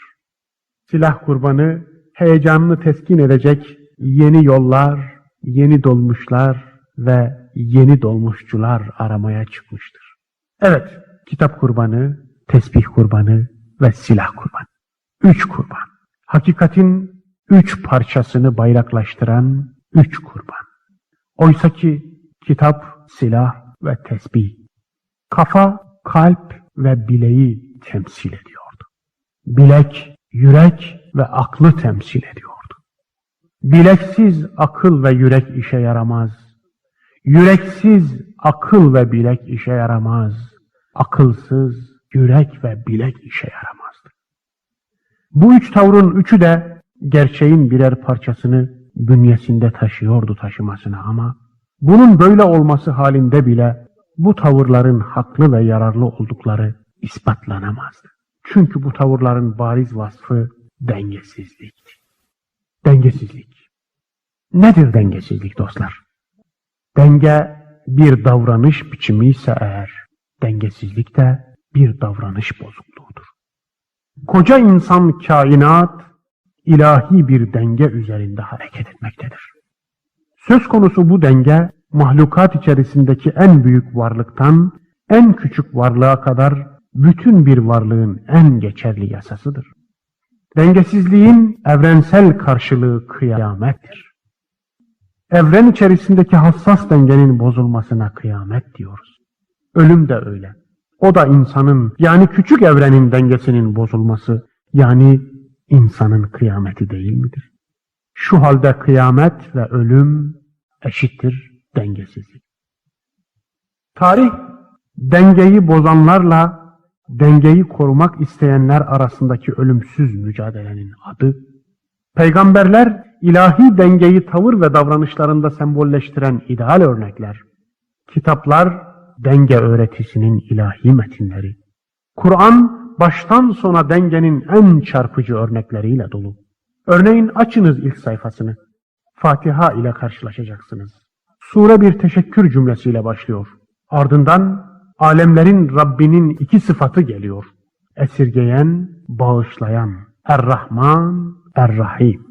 Silah kurbanı, heyecanını teskin edecek yeni yollar, yeni dolmuşlar ve yeni dolmuşçular aramaya çıkmıştır. Evet, kitap kurbanı, tesbih kurbanı ve silah kurbanı. Üç kurban. Hakikatin üç parçasını bayraklaştıran üç kurban. Oysa ki kitap, silah ve tesbih, kafa, kalp ve bileği temsil ediyordu. Bilek, yürek ve aklı temsil ediyordu. Bileksiz akıl ve yürek işe yaramaz. Yüreksiz akıl ve bilek işe yaramaz. Akılsız yürek ve bilek işe yaramazdı. Bu üç tavrın üçü de gerçeğin birer parçasını bünyesinde taşıyordu taşımasına ama bunun böyle olması halinde bile bu tavırların haklı ve yararlı oldukları ispatlanamazdı. Çünkü bu tavırların bariz vasfı dengesizlikti. Dengesizlik. Nedir dengesizlik dostlar? Denge bir davranış biçimi ise eğer, dengesizlik de bir davranış bozukluğudur. Koca insan kainat, ilahi bir denge üzerinde hareket etmektedir. Söz konusu bu denge, mahlukat içerisindeki en büyük varlıktan en küçük varlığa kadar bütün bir varlığın en geçerli yasasıdır. Dengesizliğin evrensel karşılığı kıyamettir. Evren içerisindeki hassas dengenin bozulmasına kıyamet diyoruz. Ölüm de öyle. O da insanın, yani küçük evrenin dengesinin bozulması, yani insanın kıyameti değil midir? Şu halde kıyamet ve ölüm eşittir dengesizlik. Tarih, dengeyi bozanlarla dengeyi korumak isteyenler arasındaki ölümsüz mücadelenin adı. Peygamberler, ilahi dengeyi tavır ve davranışlarında sembolleştiren ideal örnekler. Kitaplar, denge öğretisinin ilahi metinleri. Kur'an, baştan sona dengenin en çarpıcı örnekleriyle dolu. Örneğin açınız ilk sayfasını. Fatiha ile karşılaşacaksınız. Sure bir teşekkür cümlesiyle başlıyor. Ardından alemlerin Rabbinin iki sıfatı geliyor. Esirgeyen, bağışlayan. Er-Rahman, Er-Rahim.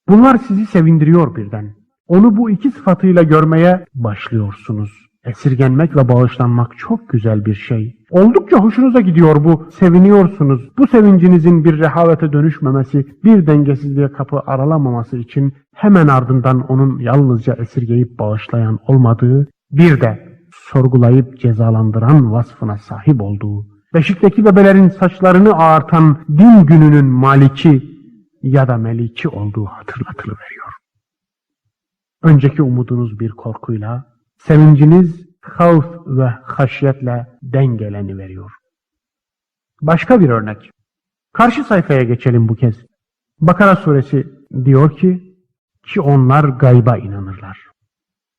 Bunlar sizi sevindiriyor birden. Onu bu iki sıfatıyla görmeye başlıyorsunuz. Esirgenmek ve bağışlanmak çok güzel bir şey. Oldukça hoşunuza gidiyor bu. Seviniyorsunuz. Bu sevincinizin bir rehavete dönüşmemesi, bir dengesizliğe kapı aralamaması için hemen ardından onun yalnızca esirgeyip bağışlayan olmadığı, bir de sorgulayıp cezalandıran vasfına sahip olduğu, beşikteki bebelerin saçlarını ağartan din gününün maliki ya da meliki olduğu hatırlatılıveriyor. Önceki umudunuz bir korkuyla, sevinciniz havf ve haşyetle dengeleniveriyor. Başka bir örnek. Karşı sayfaya geçelim bu kez. Bakara suresi diyor ki onlar gayba inanırlar.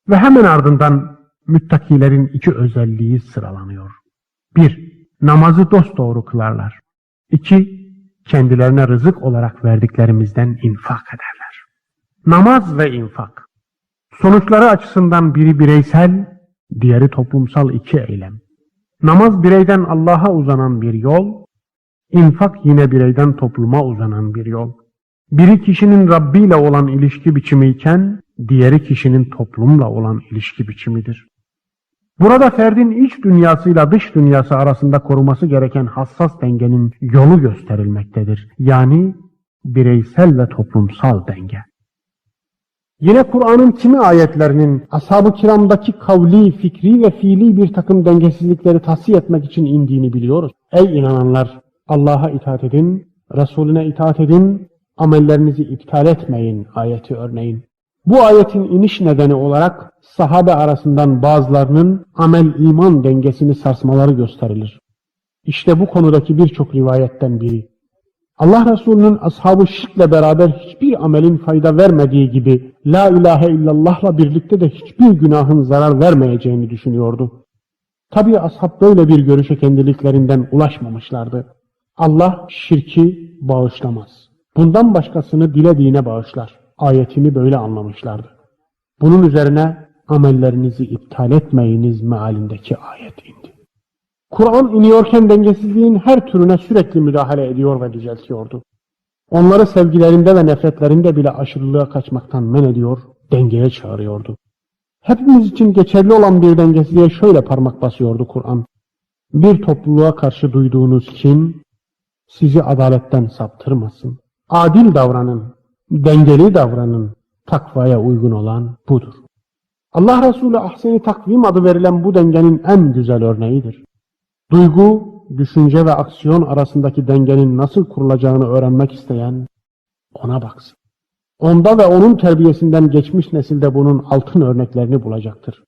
Ve hemen ardından müttakilerin iki özelliği sıralanıyor. 1. Namazı dosdoğru kılarlar. 2. Kendilerine rızık olarak verdiklerimizden infak ederler. Namaz ve infak. Sonuçları açısından biri bireysel, diğeri toplumsal iki eylem. Namaz bireyden Allah'a uzanan bir yol, infak yine bireyden topluma uzanan bir yol. Biri kişinin Rabbi ile olan ilişki biçimiyken, diğeri kişinin toplumla olan ilişki biçimidir. Burada ferdin iç dünyasıyla dış dünyası arasında koruması gereken hassas dengenin yolu gösterilmektedir. Yani bireysel ve toplumsal denge. Yine Kur'an'ın kimi ayetlerinin ashab-ı kiramdaki kavli, fikri ve fiili bir takım dengesizlikleri tahsiye etmek için indiğini biliyoruz. Ey inananlar! Allah'a itaat edin, Resulüne itaat edin, amellerinizi iptal etmeyin ayeti örneğin. Bu ayetin iniş nedeni olarak sahabe arasından bazılarının amel-iman dengesini sarsmaları gösterilir. İşte bu konudaki birçok rivayetten biri. Allah Resulü'nün ashab-ı şirkle beraber hiçbir amelin fayda vermediği gibi La ilahe illallah'la birlikte de hiçbir günahın zarar vermeyeceğini düşünüyordu. Tabi ashab böyle bir görüşe kendiliklerinden ulaşmamışlardı. Allah şirki bağışlamaz. Bundan başkasını dilediğine bağışlar. Ayetini böyle anlamışlardı. Bunun üzerine amellerinizi iptal etmeyiniz mealindeki ayet indi. Kur'an iniyorken dengesizliğin her türüne sürekli müdahale ediyor ve düzeltiyordu. Onları sevgilerinde ve nefretlerinde bile aşırılığa kaçmaktan men ediyor, dengeye çağırıyordu. Hepimiz için geçerli olan bir dengesizliğe şöyle parmak basıyordu Kur'an. Bir topluluğa karşı duyduğunuz kin, sizi adaletten saptırmasın. Adil davranın, dengeli davranın, takvaya uygun olan budur. Allah Resulü ahseni takvim adı verilen bu dengenin en güzel örneğidir. Duygu, düşünce ve aksiyon arasındaki dengenin nasıl kurulacağını öğrenmek isteyen ona baksın. Onda ve onun terbiyesinden geçmiş nesilde bunun altın örneklerini bulacaktır.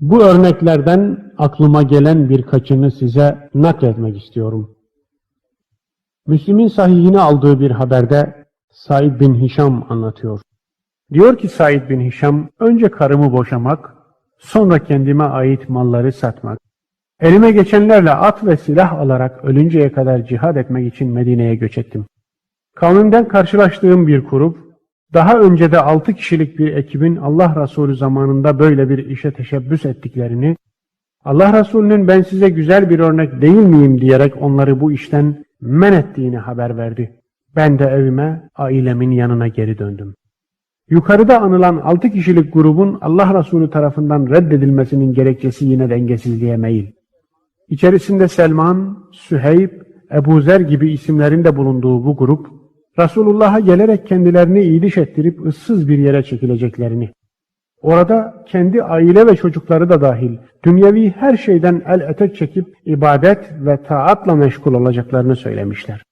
Bu örneklerden aklıma gelen birkaçını size nakletmek istiyorum. Müslim'in sahihine aldığı bir haberde Said bin Hişam anlatıyor. Diyor ki Said bin Hişam, önce karımı boşamak, sonra kendime ait malları satmak, elime geçenlerle at ve silah alarak ölünceye kadar cihad etmek için Medine'ye göç ettim. Kavmimden karşılaştığım bir grup, daha önce de 6 kişilik bir ekibin Allah Resulü zamanında böyle bir işe teşebbüs ettiklerini, Allah Resulü'nün ben size güzel bir örnek değil miyim diyerek onları bu işten men ettiğini haber verdi. Ben de evime, ailemin yanına geri döndüm. Yukarıda anılan 6 kişilik grubun Allah Resulü tarafından reddedilmesinin gerekçesi yine dengesizliğe meyil. İçerisinde Selman, Süheyb, Ebu Zer gibi isimlerin de bulunduğu bu grup, Resulullah'a gelerek kendilerini iyiliş ettirip ıssız bir yere çekileceklerini, orada kendi aile ve çocukları da dahil dünyevi her şeyden el etek çekip ibadet ve taatla meşgul olacaklarını söylemişler.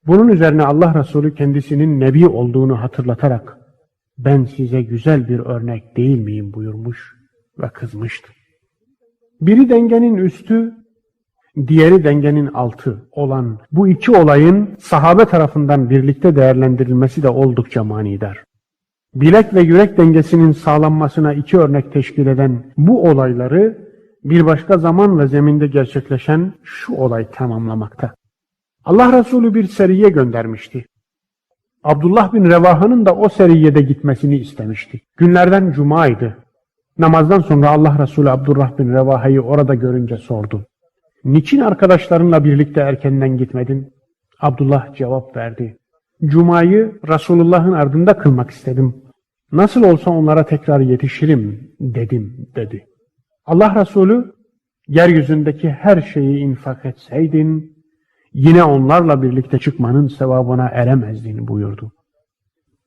Bunun üzerine Allah Resulü kendisinin nebi olduğunu hatırlatarak ben size güzel bir örnek değil miyim buyurmuş ve kızmıştı. Biri dengenin üstü, diğeri dengenin altı olan bu iki olayın sahabe tarafından birlikte değerlendirilmesi de oldukça manidar. Bilek ve yürek dengesinin sağlanmasına iki örnek teşkil eden bu olayları bir başka zaman ve zeminde gerçekleşen şu olay tamamlamakta. Allah Resulü bir seriye göndermişti. Abdullah bin Revaha'nın da o seriyede gitmesini istemişti. Günlerden cumaydı. Namazdan sonra Allah Resulü Abdullah bin Revaha'yı orada görünce sordu. Niçin arkadaşlarınla birlikte erkenden gitmedin? Abdullah cevap verdi. Cuma'yı Resulullah'ın ardında kılmak istedim. Nasıl olsa onlara tekrar yetişirim dedim dedi. Allah Resulü yeryüzündeki her şeyi infak etseydin yine onlarla birlikte çıkmanın sevabına eremezdin buyurdu.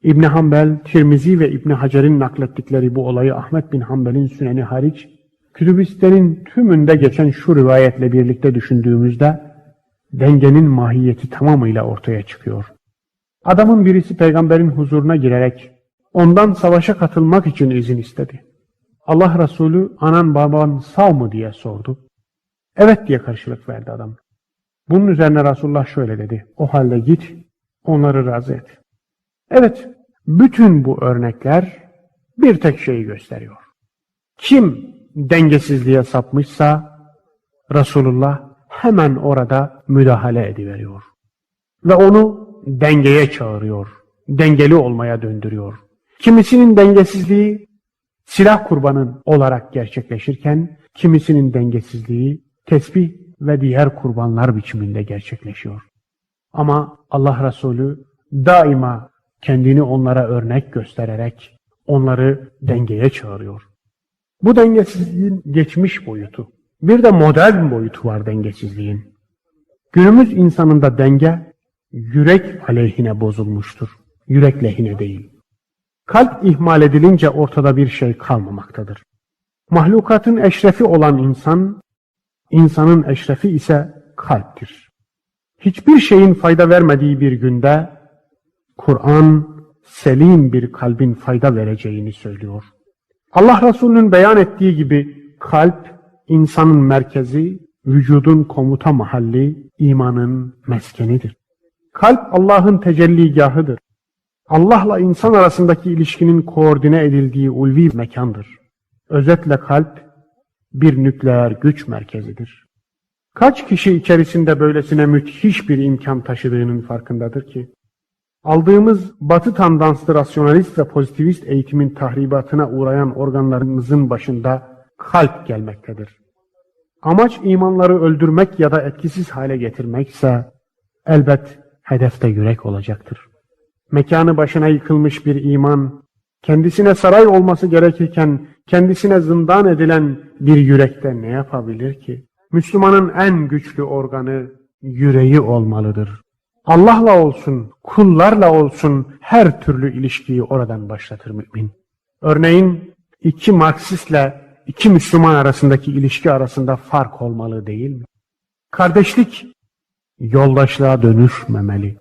İbn Hanbel, Tirmizi ve İbn Hacer'in naklettikleri bu olayı Ahmet bin Hanbel'in Süneni hariç, Kütüb-i tümünde geçen şu rivayetle birlikte düşündüğümüzde dengenin mahiyeti tamamıyla ortaya çıkıyor. Adamın birisi peygamberin huzuruna girerek ondan savaşa katılmak için izin istedi. Allah Resulü anan baban sağ mı diye sordu. Evet diye karşılık verdi adam. Bunun üzerine Resulullah şöyle dedi. O halde git onları razı et. Evet, bütün bu örnekler bir tek şeyi gösteriyor. Kim dengesizliğe sapmışsa Resulullah hemen orada müdahale ediveriyor. Ve onu dengeye çağırıyor. Dengeli olmaya döndürüyor. Kimisinin dengesizliği silah kurbanın olarak gerçekleşirken kimisinin dengesizliği tesbih ve diğer kurbanlar biçiminde gerçekleşiyor. Ama Allah Resulü daima kendini onlara örnek göstererek onları dengeye çağırıyor. Bu dengesizliğin geçmiş boyutu. Bir de modern boyutu var dengesizliğin. Günümüz insanında denge yürek aleyhine bozulmuştur. Yürek lehine değil. Kalp ihmal edilince ortada bir şey kalmamaktadır. Mahlukatın eşrefi olan insan, insanın eşrefi ise kalptir. Hiçbir şeyin fayda vermediği bir günde Kur'an selim bir kalbin fayda vereceğini söylüyor. Allah Resulü'nün beyan ettiği gibi kalp insanın merkezi, vücudun komuta mahalli, imanın meskenidir. Kalp Allah'ın tecelligahıdır. Allah'la insan arasındaki ilişkinin koordine edildiği ulvi mekandır. Özetle kalp bir nükleer güç merkezidir. Kaç kişi içerisinde böylesine müthiş bir imkan taşıdığının farkındadır ki? Aldığımız batı tandanslı rasyonalist ve pozitivist eğitimin tahribatına uğrayan organlarımızın başında kalp gelmektedir. Amaç imanları öldürmek ya da etkisiz hale getirmekse elbet hedefte yürek olacaktır. Mekanı başına yıkılmış bir iman, kendisine saray olması gerekirken kendisine zindan edilen bir yürekte ne yapabilir ki? Müslümanın en güçlü organı yüreği olmalıdır. Allah'la olsun, kullarla olsun her türlü ilişkiyi oradan başlatır mümin. Örneğin iki Marksistle iki Müslüman arasındaki ilişki arasında fark olmalı değil mi? Kardeşlik yoldaşlığa dönüşmemeli.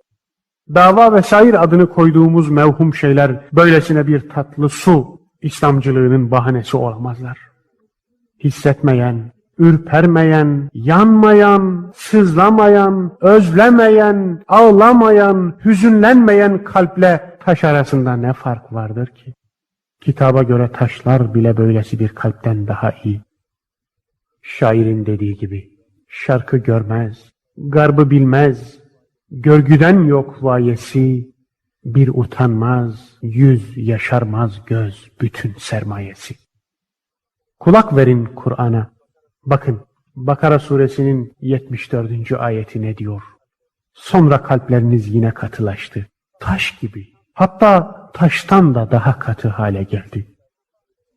Dava vesaire adını koyduğumuz mevhum şeyler böylesine bir tatlı su İslamcılığının bahanesi olamazlar. Hissetmeyen, Ürpermeyen, yanmayan, sızlamayan, özlemeyen, ağlamayan, hüzünlenmeyen kalple taş arasında ne fark vardır ki? Kitaba göre taşlar bile böylesi bir kalpten daha iyi. Şairin dediği gibi, şarkı görmez, garbı bilmez, görgüden yok vayesi, bir utanmaz, yüz yaşarmaz göz bütün sermayesi. Kulak verin Kur'an'a. Bakın Bakara suresinin 74. ayeti ne diyor? Sonra kalpleriniz yine katılaştı. Taş gibi. Hatta taştan da daha katı hale geldi.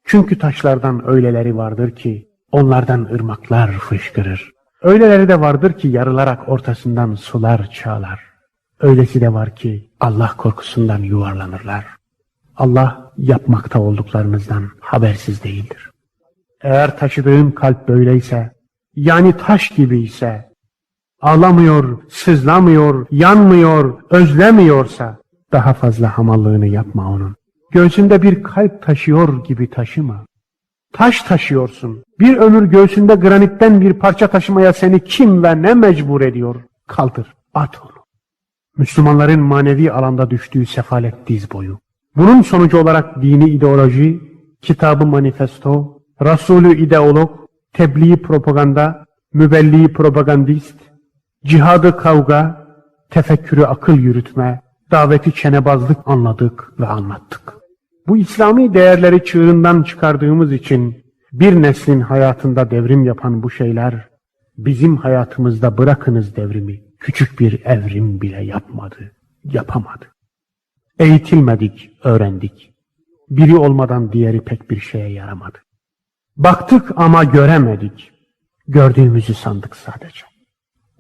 Çünkü taşlardan öyleleri vardır ki onlardan ırmaklar fışkırır. Öyleleri de vardır ki yarılarak ortasından sular çağlar. Öylesi de var ki Allah korkusundan yuvarlanırlar. Allah yapmakta olduklarınızdan habersiz değildir. Eğer taşıdığın kalp böyleyse, yani taş gibi ise, ağlamıyor, sızlamıyor, yanmıyor, özlemiyorsa, daha fazla hamallığını yapma onun. Göğsünde bir kalp taşıyor gibi taşıma. Taş taşıyorsun. Bir ömür göğsünde granitten bir parça taşımaya seni kim ve ne mecbur ediyor? Kaldır, at onu. Müslümanların manevi alanda düştüğü sefalet diz boyu. Bunun sonucu olarak dini ideoloji, kitabı manifesto, Resulü ideolog, tebliğ propaganda, mübelliği propagandist, cihadı kavga, tefekkürü akıl yürütme, daveti çenebazlık anladık ve anlattık. Bu İslami değerleri çığırından çıkardığımız için bir neslin hayatında devrim yapan bu şeyler, bizim hayatımızda bırakınız devrimi, küçük bir evrim bile yapmadı, yapamadı. Eğitilmedik, öğrendik. Biri olmadan diğeri pek bir şeye yaramadı. Baktık ama göremedik. Gördüğümüzü sandık sadece.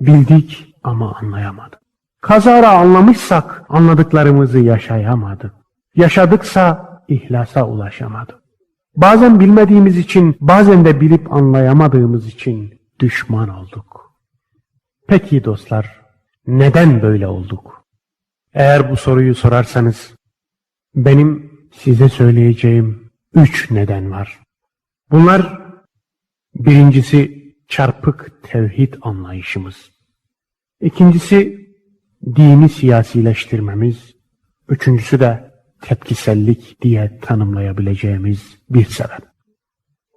Bildik ama anlayamadık. Kazara anlamışsak anladıklarımızı yaşayamadık. Yaşadıksa ihlasa ulaşamadık. Bazen bilmediğimiz için, bazen de bilip anlayamadığımız için düşman olduk. Peki dostlar, neden böyle olduk? Eğer bu soruyu sorarsanız, benim size söyleyeceğim 3 neden var. Bunlar, birincisi çarpık tevhid anlayışımız. İkincisi, dini siyasileştirmemiz. Üçüncüsü de tepkisellik diye tanımlayabileceğimiz bir sebep.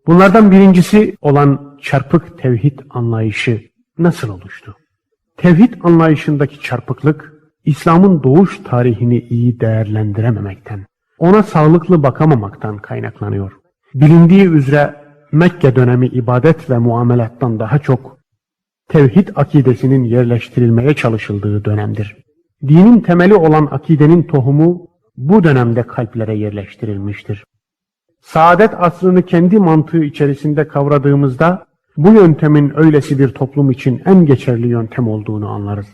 Bunlardan birincisi olan çarpık tevhid anlayışı nasıl oluştu? Tevhid anlayışındaki çarpıklık, İslam'ın doğuş tarihini iyi değerlendirememekten, ona sağlıklı bakamamaktan kaynaklanıyor. Bilindiği üzere Mekke dönemi ibadet ve muamelattan daha çok tevhid akidesinin yerleştirilmeye çalışıldığı dönemdir. Dinin temeli olan akidenin tohumu bu dönemde kalplere yerleştirilmiştir. Saadet asrını kendi mantığı içerisinde kavradığımızda bu yöntemin öylesi bir toplum için en geçerli yöntem olduğunu anlarız.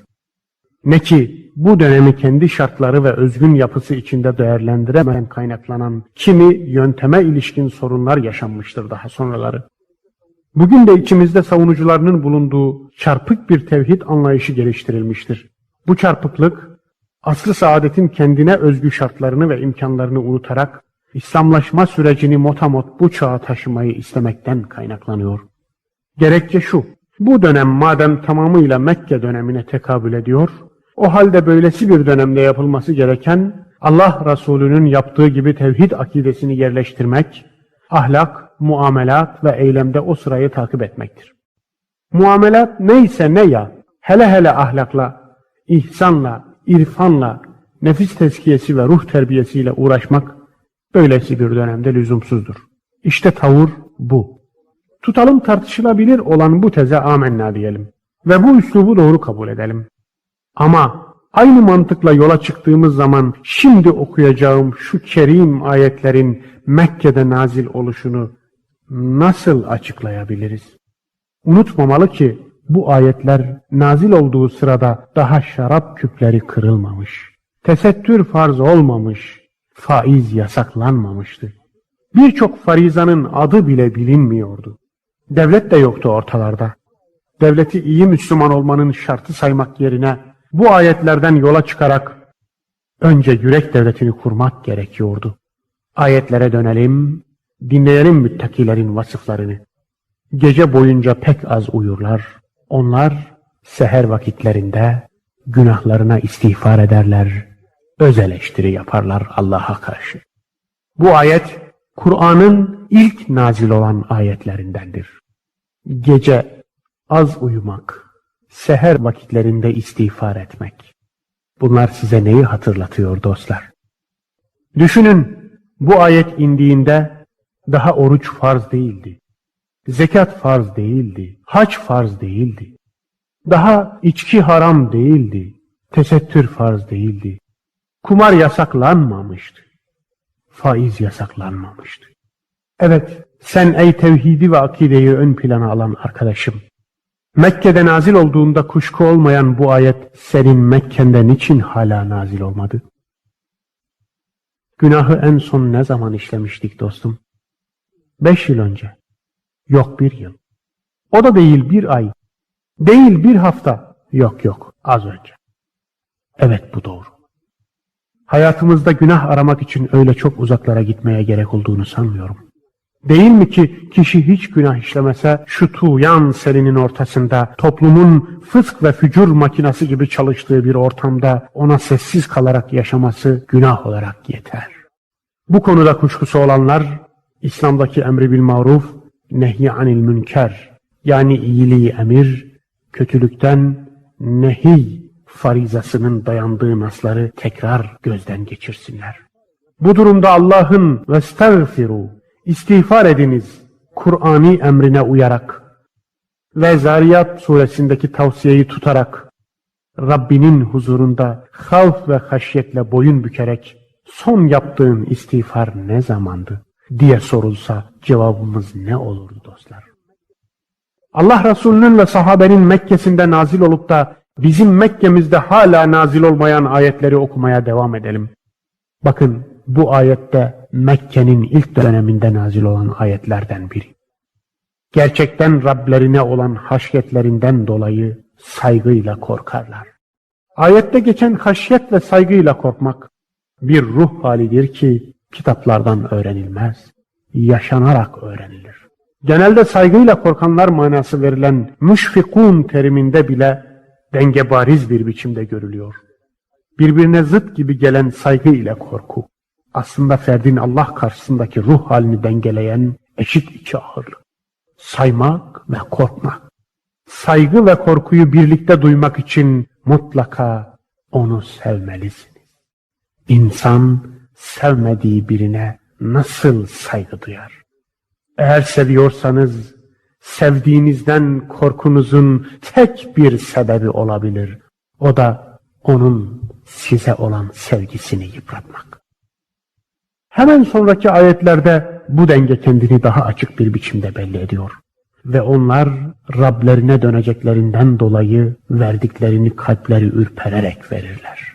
Ne ki bu dönemi kendi şartları ve özgün yapısı içinde değerlendiremeyen kaynaklanan kimi yönteme ilişkin sorunlar yaşanmıştır daha sonraları. Bugün de içimizde savunucularının bulunduğu çarpık bir tevhid anlayışı geliştirilmiştir. Bu çarpıklık, asr-ı saadetin kendine özgü şartlarını ve imkanlarını unutarak İslamlaşma sürecini motamot bu çağa taşımayı istemekten kaynaklanıyor. Gerekçe şu, bu dönem madem tamamıyla Mekke dönemine tekabül ediyor, o halde böylesi bir dönemde yapılması gereken Allah Resulü'nün yaptığı gibi tevhid akidesini yerleştirmek, ahlak, muamelat ve eylemde o sırayı takip etmektir. Muamelat neyse ne ya, hele hele ahlakla, ihsanla, irfanla, nefis tezkiyesi ve ruh terbiyesiyle uğraşmak böylesi bir dönemde lüzumsuzdur. İşte tavır bu. Tutalım tartışılabilir olan bu teze amenna diyelim ve bu üslubu doğru kabul edelim. Ama aynı mantıkla yola çıktığımız zaman şimdi okuyacağım şu kerim ayetlerin Mekke'de nazil oluşunu nasıl açıklayabiliriz? Unutmamalı ki bu ayetler nazil olduğu sırada daha şarap küpleri kırılmamış, tesettür farz olmamış, faiz yasaklanmamıştı. Birçok farizanın adı bile bilinmiyordu. Devlet de yoktu ortalarda. Devleti iyi Müslüman olmanın şartı saymak yerine bu ayetlerden yola çıkarak önce yürek devletini kurmak gerekiyordu. Ayetlere dönelim, dinleyelim müttakilerin vasıflarını. Gece boyunca pek az uyurlar. Onlar seher vakitlerinde günahlarına istiğfar ederler, öz eleştiri yaparlar Allah'a karşı. Bu ayet Kur'an'ın ilk nazil olan ayetlerindendir. Gece az uyumak, seher vakitlerinde istiğfar etmek. Bunlar size neyi hatırlatıyor dostlar? Düşünün, bu ayet indiğinde daha oruç farz değildi. Zekat farz değildi. Hac farz değildi. Daha içki haram değildi. Tesettür farz değildi. Kumar yasaklanmamıştı. Faiz yasaklanmamıştı. Evet, sen ey tevhidi ve akideyi ön plana alan arkadaşım. Mekke'de nazil olduğunda kuşku olmayan bu ayet senin Mekke'nde niçin hala nazil olmadı? Günahı en son ne zaman işlemiştik dostum? 5 yıl önce. Yok 1 yıl. O da değil 1 ay. Değil 1 hafta. Yok yok, az önce. Evet, bu doğru. Hayatımızda günah aramak için öyle çok uzaklara gitmeye gerek olduğunu sanmıyorum. Değil mi ki kişi hiç günah işlemese şu tuğyan selinin ortasında toplumun fısk ve fücur makinası gibi çalıştığı bir ortamda ona sessiz kalarak yaşaması günah olarak yeter. Bu konuda kuşkusu olanlar İslam'daki emri bil maruf, nehy anil münker, yani iyiliği emir, kötülükten nehiy farizasının dayandığı nasları tekrar gözden geçirsinler. Bu durumda Allah'ın vestağfiru, istiğfar ediniz Kur'ani emrine uyarak ve Zariyat suresindeki tavsiyeyi tutarak Rabbinin huzurunda havf ve haşyetle boyun bükerek son yaptığın istiğfar ne zamandı diye sorulsa cevabımız ne olurdu dostlar? Allah Resulü'nün ve sahabenin Mekke'sinde nazil olup da bizim Mekke'mizde hala nazil olmayan ayetleri okumaya devam edelim. Bakın bu ayette Mekke'nin ilk döneminde nazil olan ayetlerden biri. Gerçekten Rablerine olan haşyetlerinden dolayı saygıyla korkarlar. Ayette geçen haşyet ve saygıyla korkmak bir ruh halidir ki kitaplardan öğrenilmez, yaşanarak öğrenilir. Genelde saygıyla korkanlar manası verilen müşfikun teriminde bile denge bariz bir biçimde görülüyor. Birbirine zıt gibi gelen saygı ile korku, aslında ferdin Allah karşısındaki ruh halini dengeleyen eşit iki ağırlık. Saymak ve korkmak. Saygı ve korkuyu birlikte duymak için mutlaka onu sevmelisiniz. İnsan sevmediği birine nasıl saygı duyar? Eğer seviyorsanız, sevdiğinizden korkunuzun tek bir sebebi olabilir. O da onun size olan sevgisini yıpratmak. Hemen sonraki ayetlerde bu denge kendini daha açık bir biçimde belli ediyor. Ve onlar Rablerine döneceklerinden dolayı verdiklerini kalpleri ürpererek verirler.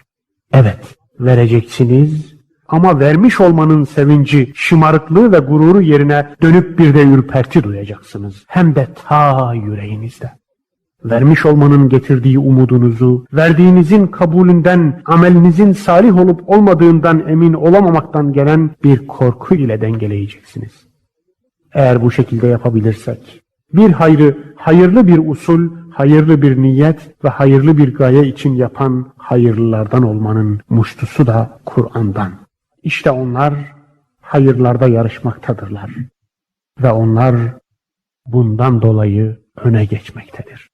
Evet, vereceksiniz ama vermiş olmanın sevinci, şımarıklığı ve gururu yerine dönüp bir de ürperti duyacaksınız. Hem de ta yüreğinizde. Vermiş olmanın getirdiği umudunuzu, verdiğinizin kabulünden, amelinizin salih olup olmadığından emin olamamaktan gelen bir korku ile dengeleyeceksiniz. Eğer bu şekilde yapabilirsek, bir hayrı, hayırlı bir usul, hayırlı bir niyet ve hayırlı bir gaye için yapan hayırlılardan olmanın muştusu da Kur'an'dan. İşte onlar hayırlarda yarışmaktadırlar ve onlar bundan dolayı öne geçmektedir.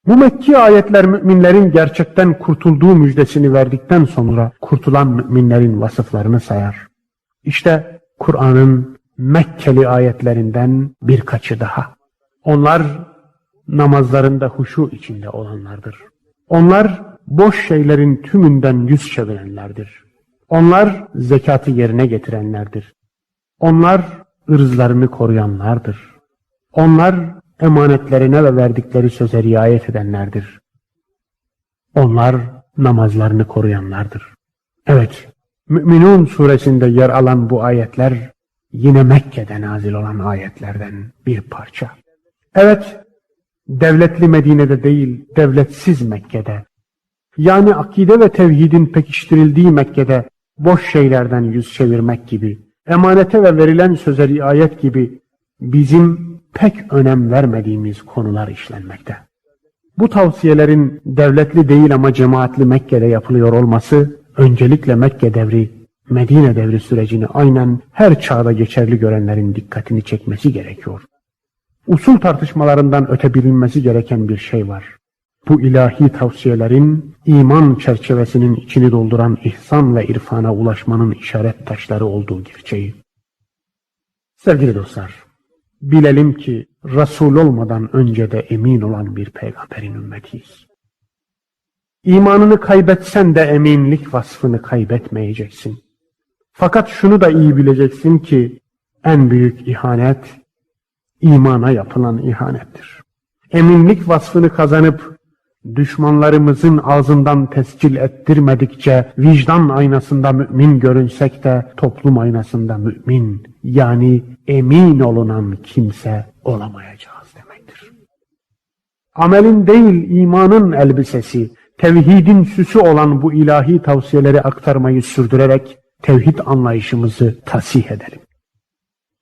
Bu Mekki ayetler müminlerin gerçekten kurtulduğu müjdesini verdikten sonra kurtulan müminlerin vasıflarını sayar. İşte Kur'an'ın Mekkeli ayetlerinden birkaçı daha. Onlar namazlarında huşu içinde olanlardır. Onlar boş şeylerin tümünden yüz çevirenlerdir. Onlar zekatı yerine getirenlerdir. Onlar ırzlarını koruyanlardır. Onlar emanetlerine ve verdikleri söze riayet edenlerdir. Onlar namazlarını koruyanlardır. Evet, Mü'minun suresinde yer alan bu ayetler yine Mekke'de nazil olan ayetlerden bir parça. Evet, devletli Medine'de değil, devletsiz Mekke'de, yani akide ve tevhidin pekiştirildiği Mekke'de boş şeylerden yüz çevirmek gibi, emanete ve verilen söze riayet gibi bizim pek önem vermediğimiz konular işlenmekte. Bu tavsiyelerin devletli değil ama cemaatli Mekke'de yapılıyor olması, öncelikle Mekke devri, Medine devri sürecini aynen her çağda geçerli görenlerin dikkatini çekmesi gerekiyor. Usul tartışmalarından öte bilinmesi gereken bir şey var. Bu ilahi tavsiyelerin iman çerçevesinin içini dolduran ihsan ve irfana ulaşmanın işaret taşları olduğu gerçeği. Sevgili dostlar, bilelim ki Resul olmadan önce de emin olan bir peygamberin ümmetiyiz. İmanını kaybetsen de eminlik vasfını kaybetmeyeceksin. Fakat şunu da iyi bileceksin ki en büyük ihanet imana yapılan ihanettir. Eminlik vasfını kazanıp düşmanlarımızın ağzından tescil ettirmedikçe vicdan aynasında mümin görünsek de toplum aynasında mümin, yani emin olunan kimse olamayacağız demektir. Amelin değil imanın elbisesi, tevhidin süsü olan bu ilahi tavsiyeleri aktarmayı sürdürerek tevhid anlayışımızı tasih edelim.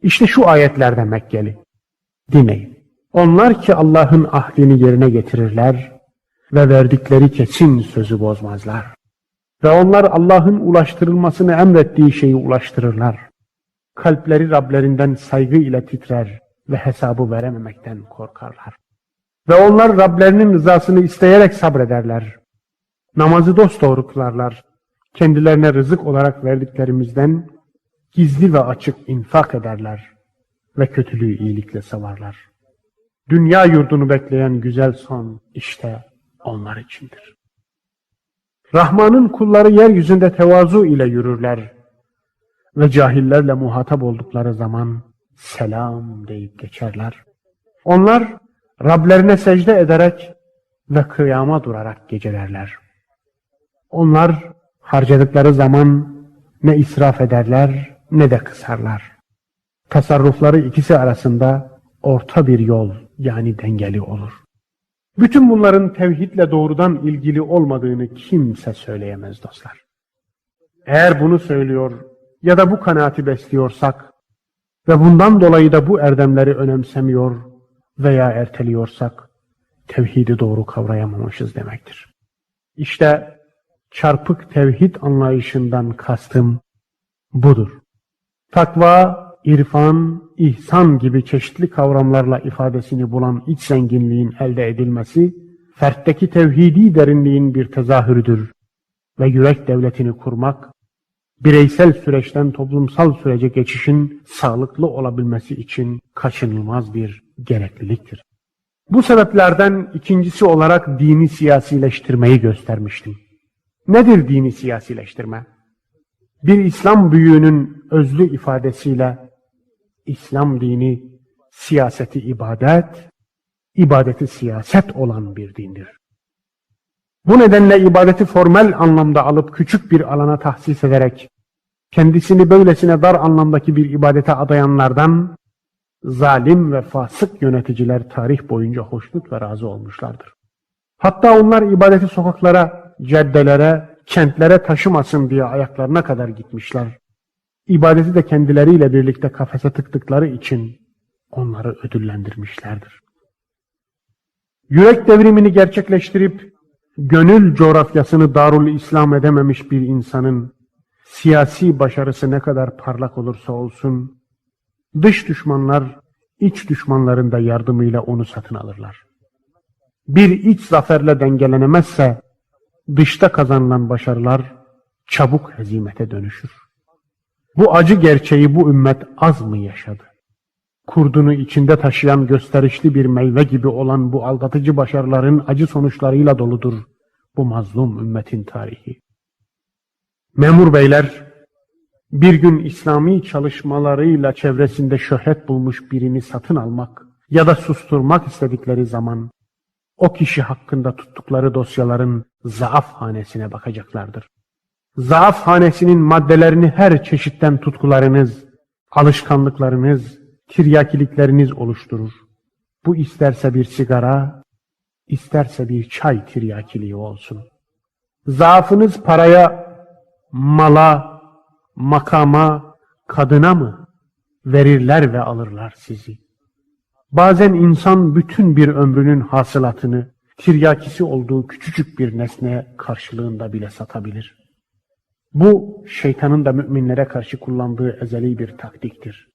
İşte şu ayetlerde Mekkeli. Dinleyin. Onlar ki Allah'ın ahdini yerine getirirler ve verdikleri kesin sözü bozmazlar. Ve onlar Allah'ın ulaştırılmasını emrettiği şeyi ulaştırırlar. Kalpleri Rablerinden saygı ile titrer ve hesabı verememekten korkarlar. Ve onlar Rablerinin rızasını isteyerek sabrederler. Namazı dosdoğru kılarlar. Kendilerine rızık olarak verdiklerimizden gizli ve açık infak ederler ve kötülüğü iyilikle savarlar. Dünya yurdunu bekleyen güzel son işte onlar içindir. Rahman'ın kulları yeryüzünde tevazu ile yürürler ve cahillerle muhatap oldukları zaman selam deyip geçerler. Onlar Rablerine secde ederek ve kıyama durarak gecelerler. Onlar harcadıkları zaman ne israf ederler ne de kısarlar. Tasarrufları ikisi arasında orta bir yol, yani dengeli olur. Bütün bunların tevhidle doğrudan ilgili olmadığını kimse söyleyemez dostlar. Eğer bunu söylüyor ya da bu kanaati besliyorsak ve bundan dolayı da bu erdemleri önemsemiyor veya erteliyorsak tevhidi doğru kavrayamamışız demektir. İşte çarpık tevhid anlayışından kastım budur. Takva, irfan, ihsan gibi çeşitli kavramlarla ifadesini bulan iç zenginliğin elde edilmesi, fertteki tevhidi derinliğin bir tezahürüdür ve yürek devletini kurmak, bireysel süreçten toplumsal sürece geçişin sağlıklı olabilmesi için kaçınılmaz bir gerekliliktir. Bu sebeplerden ikincisi olarak dini siyasileştirmeyi göstermiştim. Nedir dini siyasileştirme? Bir İslam büyüğünün özlü ifadesiyle İslam dini siyaseti ibadet, ibadeti siyaset olan bir dindir. Bu nedenle ibadeti formel anlamda alıp küçük bir alana tahsis ederek kendisini böylesine dar anlamdaki bir ibadete adayanlardan zalim ve fasık yöneticiler tarih boyunca hoşnut ve razı olmuşlardır. Hatta onlar ibadeti sokaklara, caddelere, kentlere taşımasın diye ayaklarına kadar gitmişler. İbadeti de kendileriyle birlikte kafese tıktıkları için onları ödüllendirmişlerdir. Yürek devrimini gerçekleştirip gönül coğrafyasını darul İslam edememiş bir insanın siyasi başarısı ne kadar parlak olursa olsun, dış düşmanlar iç düşmanların da yardımıyla onu satın alırlar. Bir iç zaferle dengelenemezse dışta kazanılan başarılar çabuk hezimete dönüşür. Bu acı gerçeği bu ümmet az mı yaşadı? Kurdunu içinde taşıyan gösterişli bir meyve gibi olan bu aldatıcı başarıların acı sonuçlarıyla doludur bu mazlum ümmetin tarihi. Memur beyler, bir gün İslami çalışmalarıyla çevresinde şöhret bulmuş birini satın almak ya da susturmak istedikleri zaman o kişi hakkında tuttukları dosyaların zaaf hanesine bakacaklardır. Zaaf hanesinin maddelerini her çeşitten tutkularınız, alışkanlıklarınız, tiryakilikleriniz oluşturur. Bu isterse bir sigara, isterse bir çay tiryakiliği olsun. Zaafınız paraya, mala, makama, kadına mı verirler ve alırlar sizi? Bazen insan bütün bir ömrünün hasılatını tiryakisi olduğu küçücük bir nesne karşılığında bile satabilir. Bu şeytanın da müminlere karşı kullandığı ezeli bir taktiktir.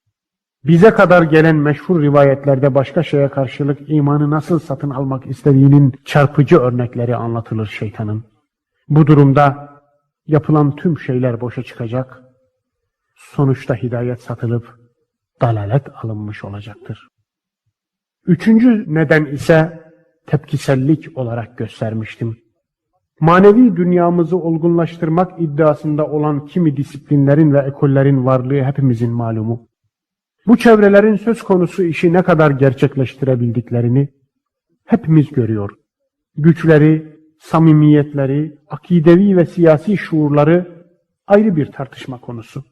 Bize kadar gelen meşhur rivayetlerde başka şeye karşılık imanı nasıl satın almak istediğinin çarpıcı örnekleri anlatılır şeytanın. Bu durumda yapılan tüm şeyler boşa çıkacak, sonuçta hidayet satılıp dalalet alınmış olacaktır. Üçüncü neden ise tepkisellik olarak göstermiştim. Manevi dünyamızı olgunlaştırmak iddiasında olan kimi disiplinlerin ve ekollerin varlığı hepimizin malumu. Bu çevrelerin söz konusu işi ne kadar gerçekleştirebildiklerini hepimiz görüyor. Güçleri, samimiyetleri, akidevi ve siyasi şuurları ayrı bir tartışma konusu.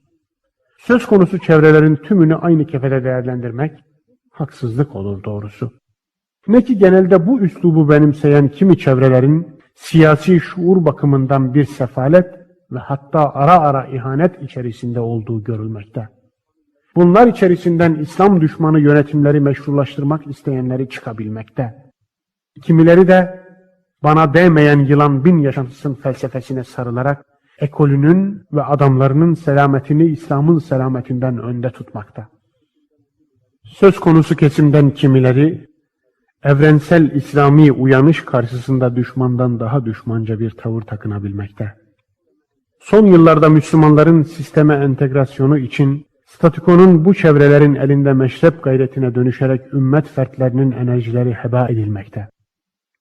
Söz konusu çevrelerin tümünü aynı kefede değerlendirmek haksızlık olur doğrusu. Ne ki genelde bu üslubu benimseyen kimi çevrelerin siyasi şuur bakımından bir sefalet ve hatta ara ara ihanet içerisinde olduğu görülmekte. Bunlar içerisinden İslam düşmanı yönetimleri meşrulaştırmak isteyenleri çıkabilmekte. Kimileri de bana değmeyen yılan bin yaşansın felsefesine sarılarak ekolünün ve adamlarının selametini İslam'ın selametinden önde tutmakta. Söz konusu kesimden kimileri evrensel İslami uyanış karşısında düşmandan daha düşmanca bir tavır takınabilmekte. Son yıllarda Müslümanların sisteme entegrasyonu için statükonun bu çevrelerin elinde meşrep gayretine dönüşerek ümmet fertlerinin enerjileri heba edilmekte.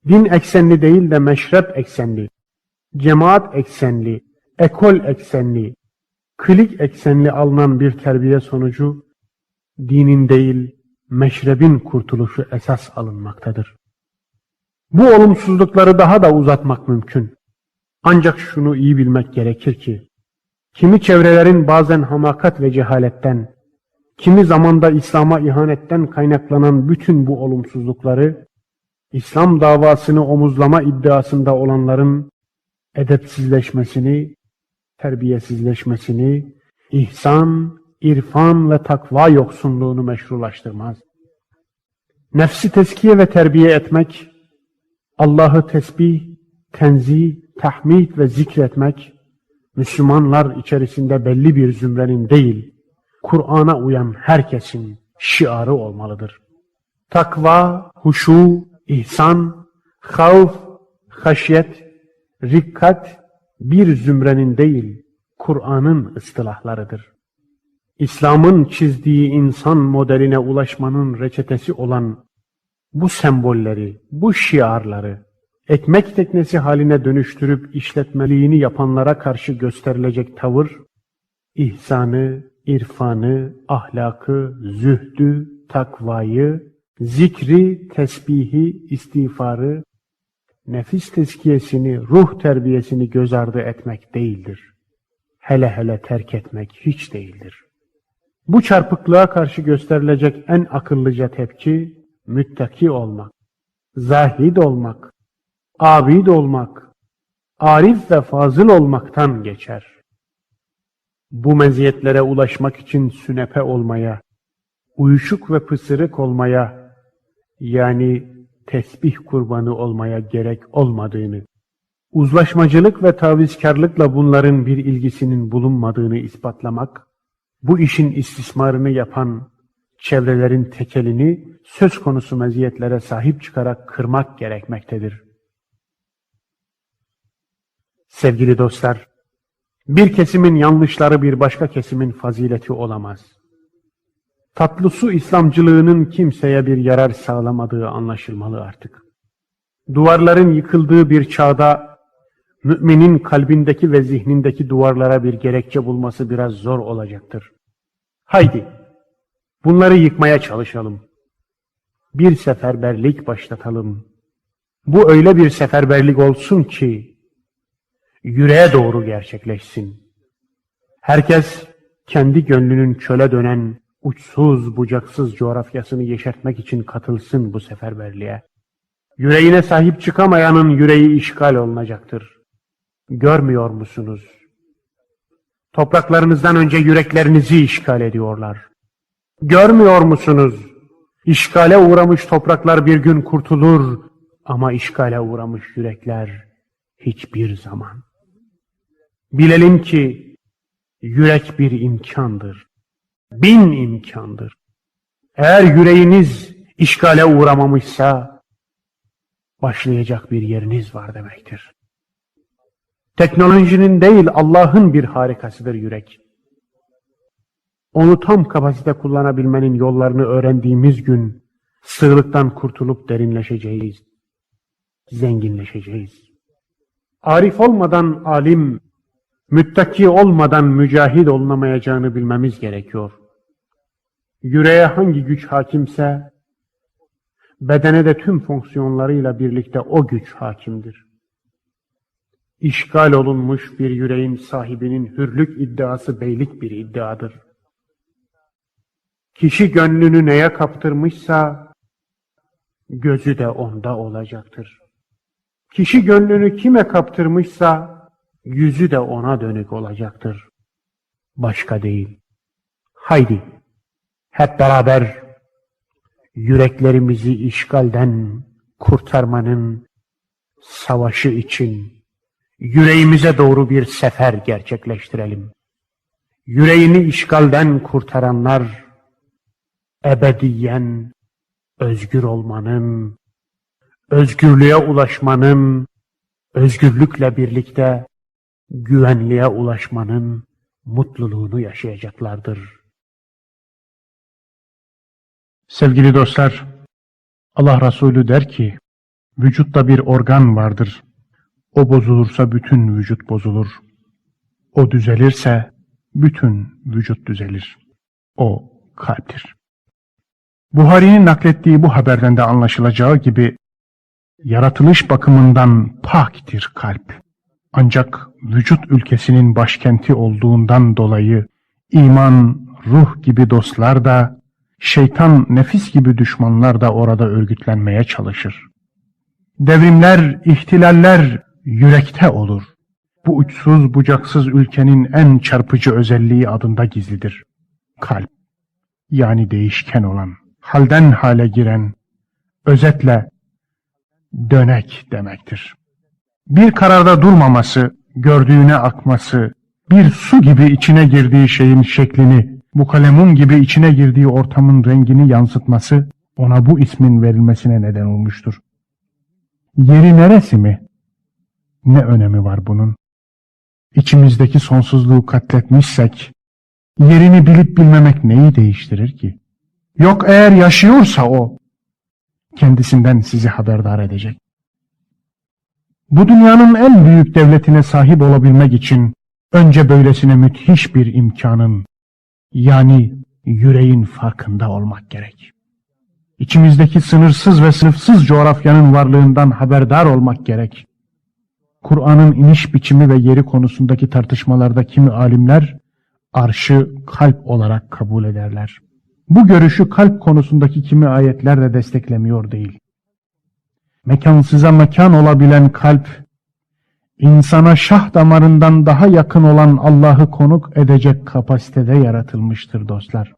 Din eksenli değil de meşrep eksenli, cemaat eksenli, ekol eksenli, klik eksenli alınan bir terbiye sonucu dinin değil meşrebin kurtuluşu esas alınmaktadır. Bu olumsuzlukları daha da uzatmak mümkün. Ancak şunu iyi bilmek gerekir ki, kimi çevrelerin bazen hamakat ve cehaletten, kimi zamanda İslam'a ihanetten kaynaklanan bütün bu olumsuzlukları, İslam davasını omuzlama iddiasında olanların edepsizleşmesini, terbiyesizleşmesini, ihsan, irfan ve takva yoksunluğunu meşrulaştırmaz. Nefsi tezkiye ve terbiye etmek, Allah'ı tesbih, tenzih, tahmid ve zikretmek, Müslümanlar içerisinde belli bir zümrenin değil, Kur'an'a uyan herkesin şiarı olmalıdır. Takva, huşu, ihsan, havf, haşyet, rikkat bir zümrenin değil, Kur'an'ın ıstılahlarıdır. İslam'ın çizdiği insan modeline ulaşmanın reçetesi olan bu sembolleri, bu şiarları ekmek teknesi haline dönüştürüp işletmeliğini yapanlara karşı gösterilecek tavır, ihsanı, irfanı, ahlakı, zühdü, takvayı, zikri, tesbihi, istiğfarı, nefis tezkiyesini, ruh terbiyesini göz ardı etmek değildir. Hele hele terk etmek hiç değildir. Bu çarpıklığa karşı gösterilecek en akıllıca tepki, müttaki olmak, zahid olmak, abid olmak, arif ve fazıl olmaktan geçer. Bu meziyetlere ulaşmak için sünepe olmaya, uyuşuk ve pısırık olmaya, yani tesbih kurbanı olmaya gerek olmadığını, uzlaşmacılık ve tavizkarlıkla bunların bir ilgisinin bulunmadığını ispatlamak, bu işin istismarını yapan çevrelerin tekelini söz konusu meziyetlere sahip çıkarak kırmak gerekmektedir. Sevgili dostlar, bir kesimin yanlışları bir başka kesimin fazileti olamaz. Tatlı su İslamcılığının kimseye bir yarar sağlamadığı anlaşılmalı artık. Duvarların yıkıldığı bir çağda müminin kalbindeki ve zihnindeki duvarlara bir gerekçe bulması biraz zor olacaktır. Haydi, bunları yıkmaya çalışalım. Bir seferberlik başlatalım. Bu öyle bir seferberlik olsun ki, yüreğe doğru gerçekleşsin. Herkes kendi gönlünün çöle dönen, uçsuz bucaksız coğrafyasını yeşertmek için katılsın bu seferberliğe. Yüreğine sahip çıkamayanın yüreği işgal olunacaktır. Görmüyor musunuz? Topraklarınızdan önce yüreklerinizi işgal ediyorlar. Görmüyor musunuz? İşgale uğramış topraklar bir gün kurtulur ama işgale uğramış yürekler hiçbir zaman. Bilelim ki yürek bir imkandır. 1000 imkandır. Eğer yüreğiniz işgale uğramamışsa başlayacak bir yeriniz var demektir. Teknolojinin değil Allah'ın bir harikasıdır yürek. Onu tam kapasite kullanabilmenin yollarını öğrendiğimiz gün sığlıktan kurtulup derinleşeceğiz, zenginleşeceğiz. Arif olmadan alim, müttaki olmadan mücahid olunamayacağını bilmemiz gerekiyor. Yüreğe hangi güç hakimse, bedene de tüm fonksiyonlarıyla birlikte o güç hakimdir. İşgal olunmuş bir yüreğin sahibinin hürlük iddiası beylik bir iddiadır. Kişi gönlünü neye kaptırmışsa, gözü de onda olacaktır. Kişi gönlünü kime kaptırmışsa, yüzü de ona dönük olacaktır. Başka değil. Haydi, hep beraber yüreklerimizi işgalden kurtarmanın savaşı için yüreğimize doğru bir sefer gerçekleştirelim. Yüreğini işgalden kurtaranlar, ebediyen özgür olmanın, özgürlüğe ulaşmanın, özgürlükle birlikte güvenliğe ulaşmanın mutluluğunu yaşayacaklardır. Sevgili dostlar, Allah Resulü der ki, vücutta bir organ vardır. O bozulursa bütün vücut bozulur. O düzelirse bütün vücut düzelir. O kalptir. Buhari'nin naklettiği bu haberden de anlaşılacağı gibi, yaratılış bakımından paktir kalp. Ancak vücut ülkesinin başkenti olduğundan dolayı iman, ruh gibi dostlar da, şeytan, nefis gibi düşmanlar da orada örgütlenmeye çalışır. Devrimler, ihtilaller yürekte olur. Bu uçsuz bucaksız ülkenin en çarpıcı özelliği adında gizlidir. Kalp, yani değişken olan, halden hale giren, özetle dönek demektir. Bir kararda durmaması, gördüğüne akması, bir su gibi içine girdiği şeyin şeklini, bukalemun gibi içine girdiği ortamın rengini yansıtması, ona bu ismin verilmesine neden olmuştur. Yeri neresi mi? Ne önemi var bunun? İçimizdeki sonsuzluğu katletmişsek, yerini bilip bilmemek neyi değiştirir ki? Yok eğer yaşıyorsa o, kendisinden sizi haberdar edecek. Bu dünyanın en büyük devletine sahip olabilmek için önce böylesine müthiş bir imkanın, yani yüreğin farkında olmak gerek. İçimizdeki sınırsız ve sınıfsız coğrafyanın varlığından haberdar olmak gerek. Kur'an'ın iniş biçimi ve yeri konusundaki tartışmalarda kimi alimler arşı kalp olarak kabul ederler. Bu görüşü kalp konusundaki kimi ayetler de desteklemiyor değil. Mekansıza mekan olabilen kalp, insana şah damarından daha yakın olan Allah'ı konuk edecek kapasitede yaratılmıştır dostlar.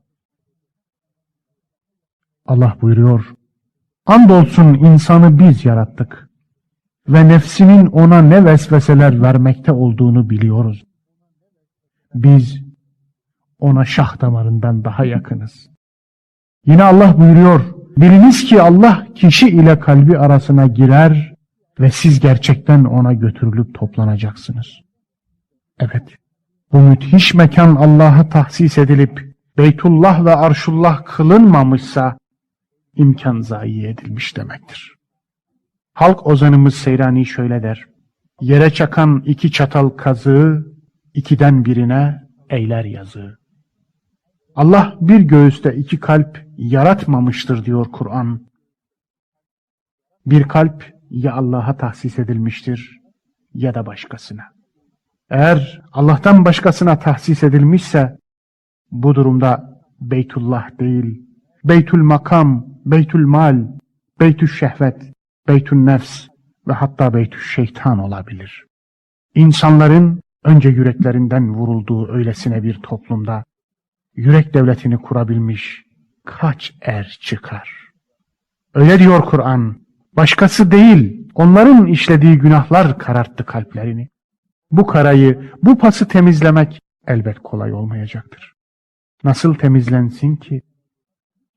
Allah buyuruyor, andolsun insanı biz yarattık ve nefsinin ona ne vesveseler vermekte olduğunu biliyoruz. Biz ona şah damarından daha yakınız. Yine Allah buyuruyor, biliniz ki Allah kişi ile kalbi arasına girer ve siz gerçekten ona götürülüp toplanacaksınız. Evet, bu müthiş mekan Allah'a tahsis edilip Beytullah ve Arşullah kılınmamışsa imkan zayi edilmiş demektir. Halk ozanımız Seyrani şöyle der, yere çakan iki çatal kazığı, ikiden birine eyler yazığı. Allah bir göğüste iki kalp yaratmamıştır diyor Kur'an. Bir kalp ya Allah'a tahsis edilmiştir ya da başkasına. Eğer Allah'tan başkasına tahsis edilmişse bu durumda Beytullah değil, Beytül Makam, Beytül Mal, Beytül Şehvet, Beytül Nefs ve hatta Beytül Şeytan olabilir. İnsanların önce yüreklerinden vurulduğu öylesine bir toplumda yürek devletini kurabilmiş kaç er çıkar? Öyle diyor Kur'an. Başkası değil, onların işlediği günahlar kararttı kalplerini. Bu karayı, bu pası temizlemek elbet kolay olmayacaktır. Nasıl temizlensin ki?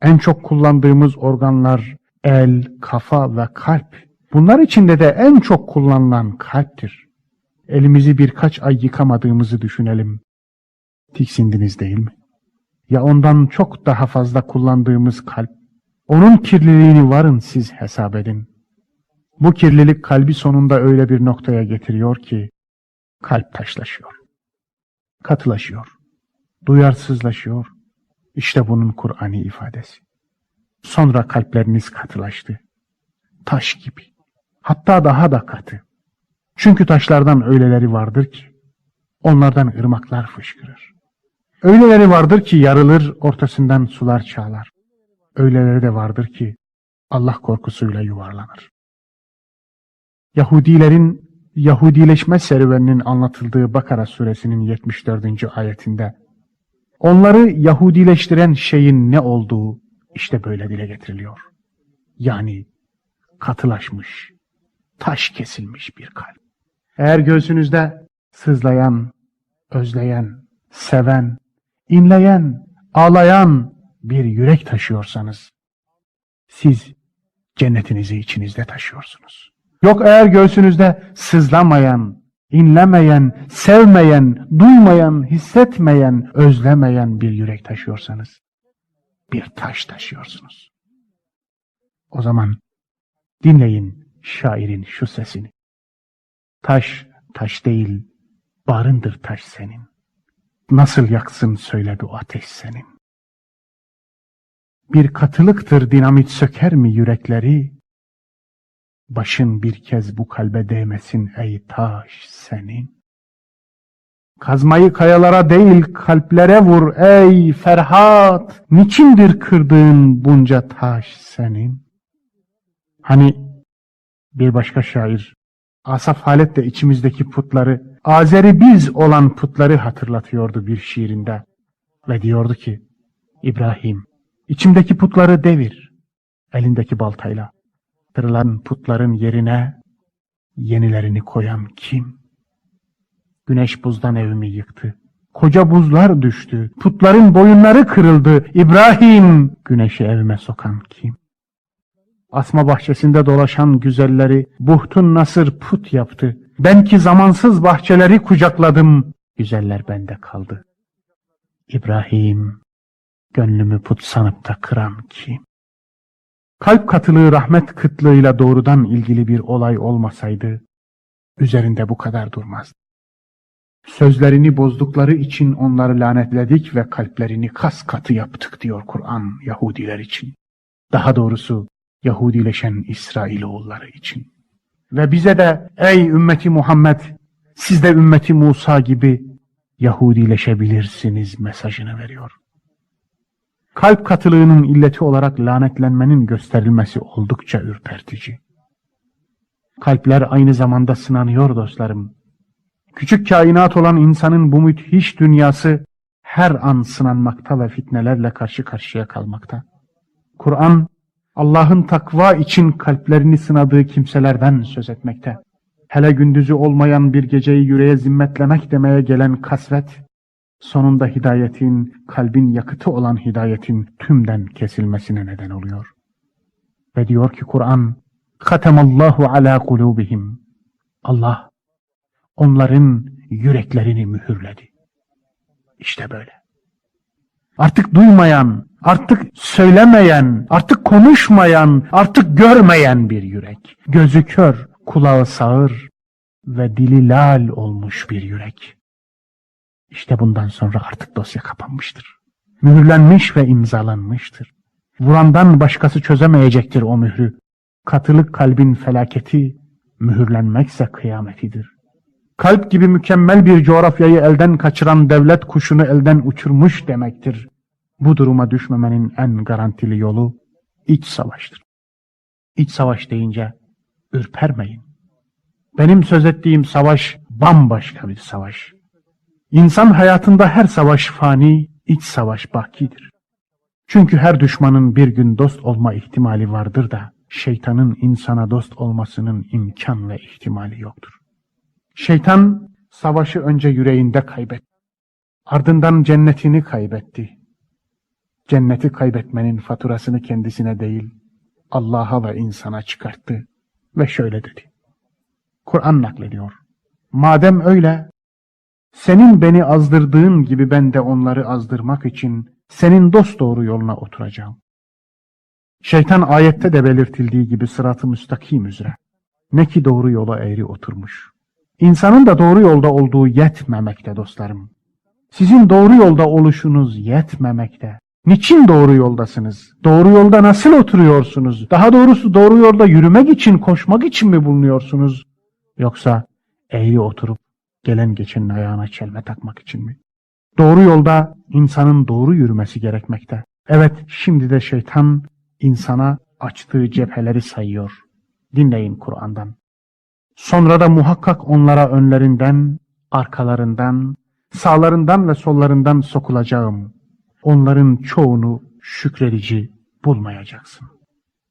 En çok kullandığımız organlar el, kafa ve kalp. Bunlar içinde de en çok kullanılan kalptir. Elimizi birkaç ay yıkamadığımızı düşünelim. Tiksindiniz değil mi? Ya ondan çok daha fazla kullandığımız kalp? Onun kirliliğini varın siz hesap edin. Bu kirlilik kalbi sonunda öyle bir noktaya getiriyor ki kalp taşlaşıyor, katılaşıyor, duyarsızlaşıyor. İşte bunun Kur'an'ı ifadesi. Sonra kalpleriniz katılaştı. Taş gibi. Hatta daha da katı. Çünkü taşlardan öyleleri vardır ki onlardan ırmaklar fışkırır. Öyleleri vardır ki yarılır, ortasından sular çağlar. Öyleleri de vardır ki Allah korkusuyla yuvarlanır. Yahudilerin Yahudileşme serüveninin anlatıldığı Bakara suresinin 74. ayetinde onları Yahudileştiren şeyin ne olduğu işte böyle dile getiriliyor. Yani katılaşmış, taş kesilmiş bir kalp. Eğer göğsünüzde sızlayan, özleyen, seven, inleyen, ağlayan bir yürek taşıyorsanız, siz cennetinizi içinizde taşıyorsunuz. Yok eğer göğsünüzde sızlamayan, inlemeyen, sevmeyen, duymayan, hissetmeyen, özlemeyen bir yürek taşıyorsanız, bir taş taşıyorsunuz. O zaman dinleyin şairin şu sesini. Taş, taş değil, barındır taş senin. Nasıl yaksın söyle bu ateş senin. Bir katılıktır dinamit söker mi yürekleri? Başın bir kez bu kalbe değmesin ey taş senin. Kazmayı kayalara değil kalplere vur ey Ferhat. Niçindir kırdığın bunca taş senin? Hani bir başka şair Asaf Halet de içimizdeki putları, Azeri biz olan putları hatırlatıyordu bir şiirinde. Ve diyordu ki, İbrahim, içimdeki putları devir, elindeki baltayla. Kırılan putların yerine yenilerini koyan kim? Güneş buzdan evimi yıktı. Koca buzlar düştü. Putların boyunları kırıldı. İbrahim, güneşi evime sokan kim? Asma bahçesinde dolaşan güzelleri Buhtun Nasır put yaptı. Ben ki zamansız bahçeleri kucakladım. Güzeller bende kaldı. İbrahim, gönlümü put sanıp da kıran kim? Kalp katılığı rahmet kıtlığıyla doğrudan ilgili bir olay olmasaydı, üzerinde bu kadar durmazdı. Sözlerini bozdukları için onları lanetledik ve kalplerini kas katı yaptık diyor Kur'an Yahudiler için. Daha doğrusu Yahudileşen İsrailoğulları için. Ve bize de ey ümmeti Muhammed, siz de ümmeti Musa gibi Yahudileşebilirsiniz mesajını veriyor. Kalp katılığının illeti olarak lanetlenmenin gösterilmesi oldukça ürpertici. Kalpler aynı zamanda sınanıyor dostlarım. Küçük kainat olan insanın bu müthiş dünyası her an sınanmakta ve fitnelerle karşı karşıya kalmakta. Kur'an, Allah'ın takva için kalplerini sınadığı kimselerden söz etmekte. Hele gündüzü olmayan bir geceyi yüreğe zimmetlemek demeye gelen kasvet, sonunda hidayetin, kalbin yakıtı olan hidayetin tümden kesilmesine neden oluyor. Ve diyor ki Kur'an, Hatemallahu ala kulubihim. Allah onların yüreklerini mühürledi. İşte böyle. Artık duymayan, artık söylemeyen, artık konuşmayan, artık görmeyen bir yürek. Gözü kör, kulağı sağır ve dili lal olmuş bir yürek. İşte bundan sonra artık dosya kapanmıştır. Mühürlenmiş ve imzalanmıştır. Vurandan başkası çözemeyecektir o mührü. Katılık kalbin felaketi, mühürlenmekse kıyametidir. Kalp gibi mükemmel bir coğrafyayı elden kaçıran devlet kuşunu elden uçurmuş demektir. Bu duruma düşmemenin en garantili yolu iç savaştır. İç savaş deyince ürpermeyin. Benim söz ettiğim savaş bambaşka bir savaş. İnsan hayatında her savaş fani, iç savaş bakidir. Çünkü her düşmanın bir gün dost olma ihtimali vardır da şeytanın insana dost olmasının imkan ve ihtimali yoktur. Şeytan savaşı önce yüreğinde kaybetti. Ardından cennetini kaybetti. Cenneti kaybetmenin faturasını kendisine değil, Allah'a ve insana çıkarttı ve şöyle dedi. Kur'an naklediyor. Madem öyle, senin beni azdırdığın gibi ben de onları azdırmak için senin dosdoğru yoluna oturacağım. Şeytan ayette de belirtildiği gibi sırat-ı müstakim üzere. Ne ki doğru yola eğri oturmuş. İnsanın da doğru yolda olduğu yetmemekte dostlarım. Sizin doğru yolda oluşunuz yetmemekte. Niçin doğru yoldasınız? Doğru yolda nasıl oturuyorsunuz? Daha doğrusu doğru yolda yürümek için, koşmak için mi bulunuyorsunuz? Yoksa eğri oturup gelen geçenin ayağına çelme takmak için mi? Doğru yolda insanın doğru yürümesi gerekmekte. Evet, şimdi de şeytan insana açtığı cepheleri sayıyor. Dinleyin Kur'an'dan. Sonra da muhakkak onlara önlerinden, arkalarından, sağlarından ve sollarından sokulacağım. Onların çoğunu şükredici bulmayacaksın.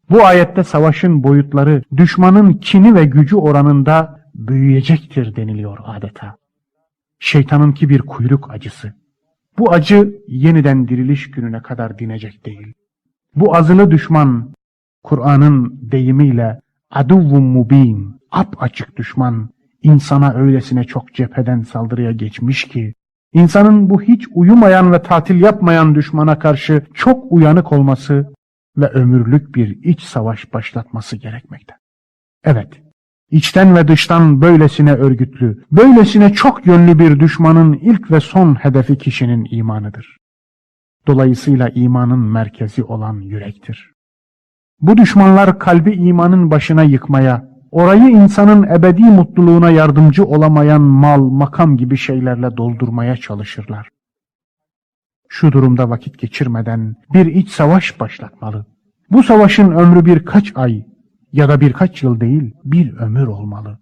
Bu ayette savaşın boyutları düşmanın kini ve gücü oranında büyüyecektir deniliyor adeta. Şeytanınki bir kuyruk acısı. Bu acı yeniden diriliş gününe kadar dinecek değil. Bu azılı düşman, Kur'an'ın deyimiyle aduvvun mubin, apaçık düşman, insana öylesine çok cepheden saldırıya geçmiş ki, insanın bu hiç uyumayan ve tatil yapmayan düşmana karşı çok uyanık olması ve ömürlük bir iç savaş başlatması gerekmekte. Evet, içten ve dıştan böylesine örgütlü, böylesine çok yönlü bir düşmanın ilk ve son hedefi kişinin imanıdır. Dolayısıyla imanın merkezi olan yürektir. Bu düşmanlar kalbi imanın başına yıkmaya, orayı insanın ebedi mutluluğuna yardımcı olamayan mal, makam gibi şeylerle doldurmaya çalışırlar. Şu durumda vakit geçirmeden bir iç savaş başlatmalı. Bu savaşın ömrü birkaç ay ya da birkaç yıl değil, bir ömür olmalı.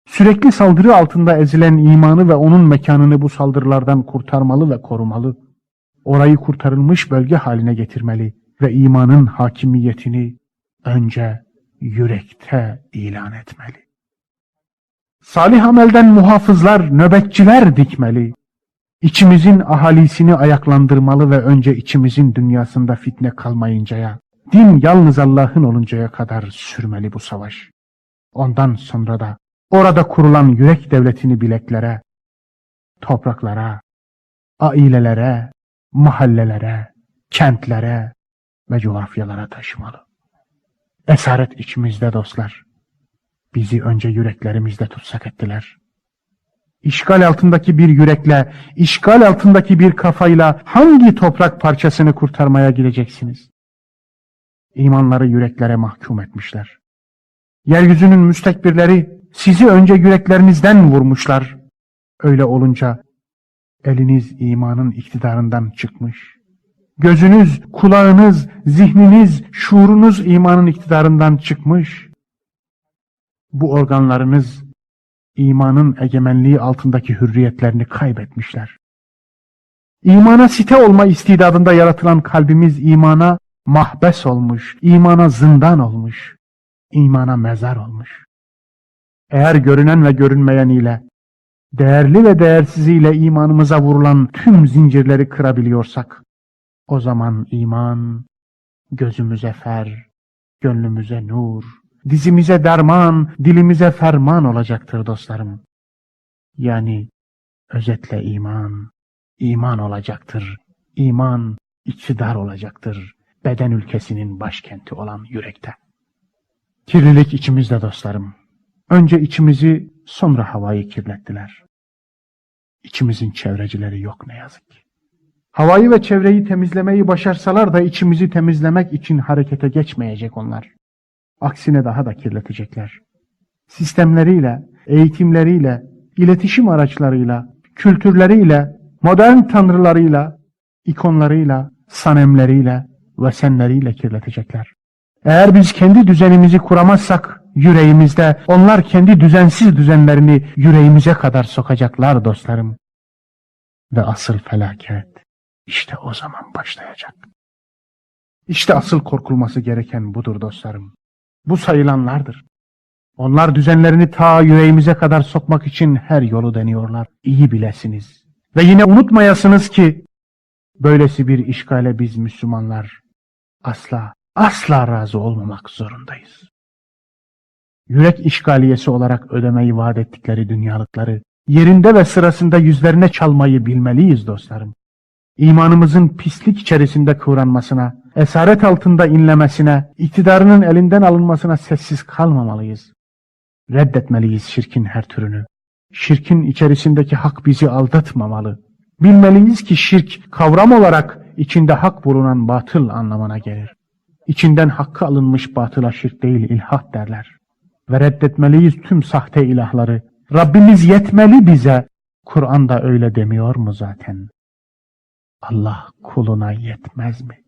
Sürekli saldırı altında ezilen imanı ve onun mekanını bu saldırılardan kurtarmalı ve korumalı. Orayı kurtarılmış bölge haline getirmeli ve imanın hakimiyetini önce yürekte ilan etmeli. Salih amelden muhafızlar, nöbetçiler dikmeli. İçimizin ahalisini ayaklandırmalı ve önce içimizin dünyasında fitne kalmayıncaya, din yalnız Allah'ın oluncaya kadar sürmeli bu savaş. Ondan sonra da orada kurulan yürek devletini bileklere, topraklara, ailelere, mahallelere, kentlere ve coğrafyalara taşımalı. Esaret içimizde dostlar. Bizi önce yüreklerimizde tutsak ettiler. İşgal altındaki bir yürekle, işgal altındaki bir kafayla hangi toprak parçasını kurtarmaya gideceksiniz? İmanları yüreklere mahkum etmişler. Yeryüzünün müstekbirleri sizi önce yüreklerinizden vurmuşlar. Öyle olunca eliniz imanın iktidarından çıkmış. Gözünüz, kulağınız, zihniniz, şuurunuz imanın iktidarından çıkmış. Bu organlarınız imanın egemenliği altındaki hürriyetlerini kaybetmişler. İmana site olma istidadında yaratılan kalbimiz imana mahbes olmuş, imana zindan olmuş, imana mezar olmuş. Eğer görünen ve görünmeyen ile, değerli ve değersiziyle imanımıza vurulan tüm zincirleri kırabiliyorsak, o zaman iman gözümüze fer, gönlümüze nur, dizimize derman, dilimize ferman olacaktır dostlarım. Yani özetle iman, iman olacaktır. İman iktidar olacaktır. Beden ülkesinin başkenti olan yürekte. Kirlilik içimizde dostlarım. Önce içimizi, sonra havayı kirlettiler. İçimizin çevrecileri yok ne yazık ki. Havayı ve çevreyi temizlemeyi başarsalar da içimizi temizlemek için harekete geçmeyecek onlar. Aksine daha da kirletecekler. Sistemleriyle, eğitimleriyle, iletişim araçlarıyla, kültürleriyle, modern tanrılarıyla, ikonlarıyla, sanemleriyle ve senleriyle kirletecekler. Eğer biz kendi düzenimizi kuramazsak yüreğimizde, onlar kendi düzensiz düzenlerini yüreğimize kadar sokacaklar dostlarım. Ve asıl felaket işte o zaman başlayacak. İşte asıl korkulması gereken budur dostlarım. Bu sayılanlardır. Onlar düzenlerini ta yüreğimize kadar sokmak için her yolu deniyorlar. İyi bilesiniz. Ve yine unutmayasınız ki böylesi bir işgale biz Müslümanlar asla, asla razı olmamak zorundayız. Yürek işgaliyesi olarak ödemeyi vaat ettikleri dünyalıkları yerinde ve sırasında yüzlerine çalmayı bilmeliyiz dostlarım. İmanımızın pislik içerisinde kıvranmasına, esaret altında inlemesine, iktidarının elinden alınmasına sessiz kalmamalıyız. Reddetmeliyiz şirkin her türünü. Şirkin içerisindeki hak bizi aldatmamalı. Bilmeliyiz ki şirk kavram olarak içinde hak bulunan batıl anlamına gelir. İçinden hakkı alınmış batıla şirk değil ilhat derler. Ve reddetmeliyiz tüm sahte ilahları. Rabbimiz yetmeli bize. Kur'an da öyle demiyor mu zaten? Allah kuluna yetmez mi?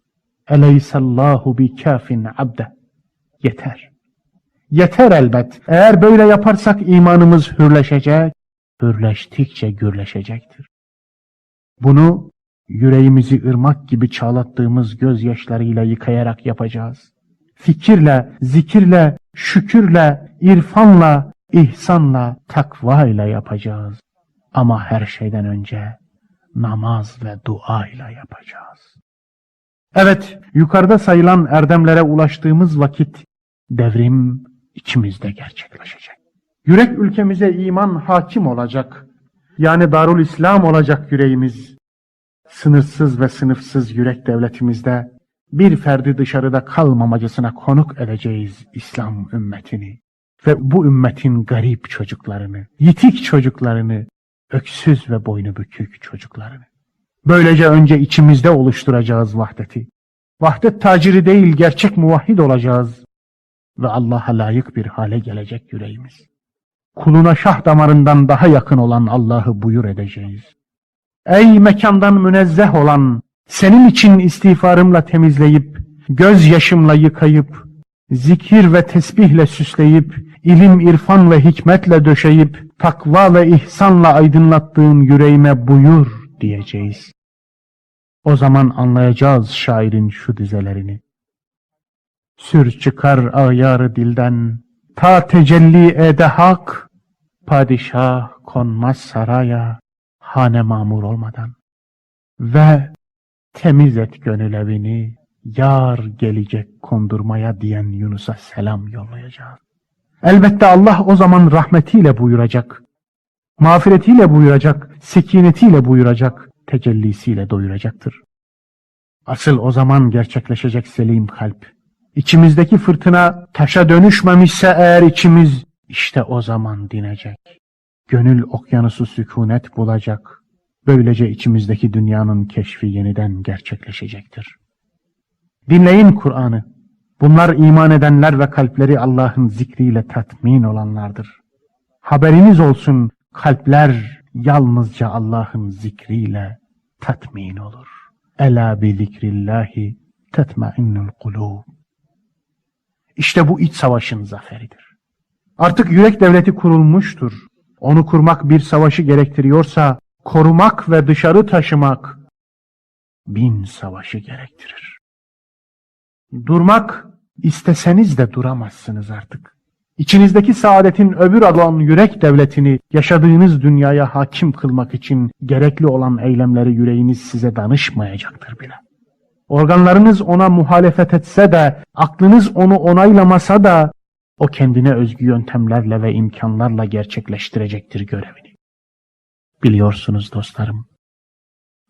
Eleysallahu bi kafin abde. Yeter. Yeter elbet. Eğer böyle yaparsak imanımız hürleşecek, hürleştikçe gürleşecektir. Bunu yüreğimizi ırmak gibi çağlattığımız gözyaşlarıyla yıkayarak yapacağız. Fikirle, zikirle, şükürle, irfanla, ihsanla, takva ile yapacağız. Ama her şeyden önce namaz ve dua ile yapacağız. Evet, yukarıda sayılan erdemlere ulaştığımız vakit devrim içimizde gerçekleşecek. Yürek ülkemize iman hakim olacak. Yani Darül İslam olacak yüreğimiz. Sınırsız ve sınıfsız yürek devletimizde bir ferdi dışarıda kalmamacasına konuk edeceğiz İslam ümmetini. Ve bu ümmetin garip çocuklarını, yitik çocuklarını, öksüz ve boynu bükük çocuklarını. Böylece önce içimizde oluşturacağız vahdeti. Vahdet taciri değil, gerçek muvahhid olacağız. Ve Allah'a layık bir hale gelecek yüreğimiz. Kuluna şah damarından daha yakın olan Allah'ı buyur edeceğiz. Ey mekandan münezzeh olan, senin için istiğfarımla temizleyip, gözyaşımla yıkayıp, zikir ve tesbihle süsleyip, ilim, irfan ve hikmetle döşeyip, takva ve ihsanla aydınlattığın yüreğime buyur diyeceğiz. O zaman anlayacağız şairin şu dizelerini. Sür çıkar ağyarı dilden, ta tecelli ede hak, padişah konmaz saraya, hane mamur olmadan. Ve temiz et gönül evini, yar gelecek kondurmaya diyen Yunus'a selam yollayacağız. Elbette Allah o zaman rahmetiyle buyuracak, mağfiretiyle buyuracak, sekinetiyle buyuracak, tecellisiyle doyuracaktır. Asıl o zaman gerçekleşecek selim kalp. İçimizdeki fırtına taşa dönüşmemişse eğer içimiz, işte o zaman dinecek. Gönül okyanusu sükunet bulacak. Böylece içimizdeki dünyanın keşfi yeniden gerçekleşecektir. Dinleyin Kur'an'ı. Bunlar iman edenler ve kalpleri Allah'ın zikriyle tatmin olanlardır. Haberiniz olsun, kalpler yalnızca Allah'ın zikriyle tatmin olur. Ela bi zikrillahi tatmainnul kulub. İşte bu iç savaşın zaferidir. Artık yürek devleti kurulmuştur. Onu kurmak bir savaşı gerektiriyorsa, korumak ve dışarı taşımak 1000 savaşı gerektirir. Durmak isteseniz de duramazsınız artık. İçinizdeki saadetin öbür adı olan yürek devletini yaşadığınız dünyaya hakim kılmak için gerekli olan eylemleri yüreğiniz size danışmayacaktır bile. Organlarınız ona muhalefet etse de, aklınız onu onaylamasa da, o kendine özgü yöntemlerle ve imkanlarla gerçekleştirecektir görevini. Biliyorsunuz dostlarım,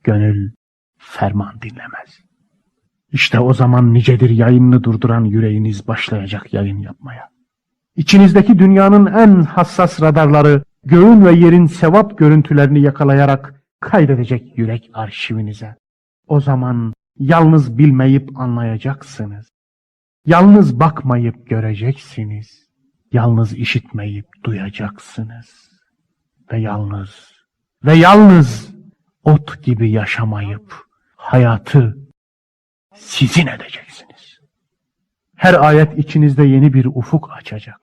gönül ferman dinlemez. İşte o zaman nicedir yayınını durduran yüreğiniz başlayacak yayın yapmaya. İçinizdeki dünyanın en hassas radarları, göğün ve yerin sevap görüntülerini yakalayarak kaydedecek yürek arşivinize. O zaman yalnız bilmeyip anlayacaksınız. Yalnız bakmayıp göreceksiniz. Yalnız işitmeyip duyacaksınız. Ve yalnız, ve yalnız ot gibi yaşamayıp hayatı sizin edeceksiniz. Her ayet içinizde yeni bir ufuk açacak.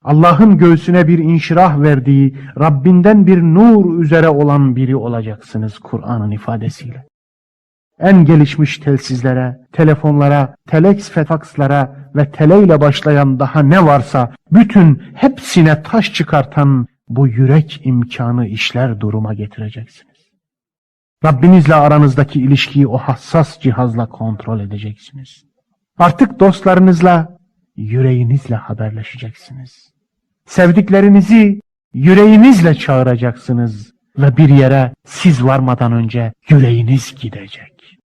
Allah'ın göğsüne bir inşirah verdiği, Rabbinden bir nur üzere olan biri olacaksınız Kur'an'ın ifadesiyle. En gelişmiş telsizlere, telefonlara, teleks ve fakslara ve teleyle başlayan daha ne varsa bütün hepsine taş çıkartan bu yürek imkanı işler duruma getireceksiniz. Rabbinizle aranızdaki ilişkiyi o hassas cihazla kontrol edeceksiniz. Artık dostlarınızla, yüreğinizle haberleşeceksiniz. Sevdiklerinizi yüreğinizle çağıracaksınız ve bir yere siz varmadan önce yüreğiniz gidecek.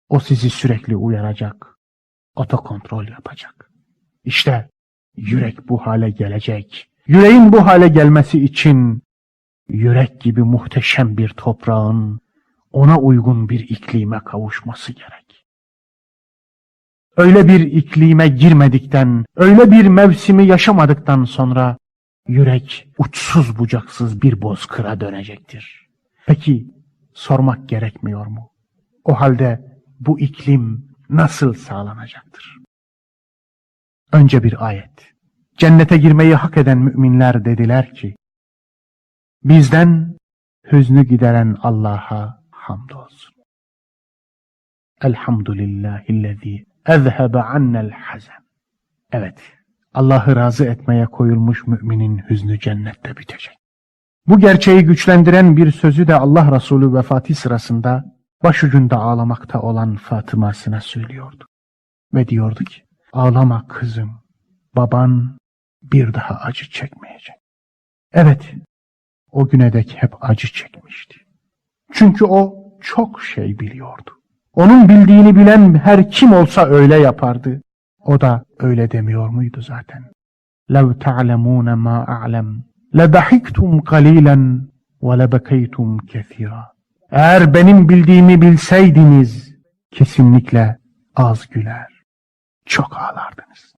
O sizi sürekli uyaracak, otokontrol yapacak. İşte yürek bu hale gelecek. Yüreğin bu hale gelmesi için yürek gibi muhteşem bir toprağın ona uygun bir iklime kavuşması gerek. Öyle bir iklime girmedikten, öyle bir mevsimi yaşamadıktan sonra yürek uçsuz bucaksız bir bozkıra dönecektir. Peki sormak gerekmiyor mu? O halde bu iklim nasıl sağlanacaktır? Önce bir ayet. Cennete girmeyi hak eden müminler dediler ki, bizden hüznü gideren Allah'a hamdolsun. Elhamdülillahillezî ezhebe annel hazen. Evet, Allah'ı razı etmeye koyulmuş müminin hüznü cennette bitecek. Bu gerçeği güçlendiren bir sözü de Allah Resulü vefatı sırasında başucunda ağlamakta olan Fatıma'sına söylüyordu. Ve diyordu ki, ağlama kızım, baban bir daha acı çekmeyecek. Evet, o güne dek hep acı çekmişti. Çünkü o çok şey biliyordu. Onun bildiğini bilen her kim olsa öyle yapardı. O da öyle demiyor muydu zaten? لَوْ تَعْلَمُونَ مَا أَعْلَمْ لَضَحِكْتُمْ قَلِيلًا وَلَبَكَيْتُمْ كَثِيرًا. Eğer benim bildiğimi bilseydiniz kesinlikle az güler, çok ağlardınız.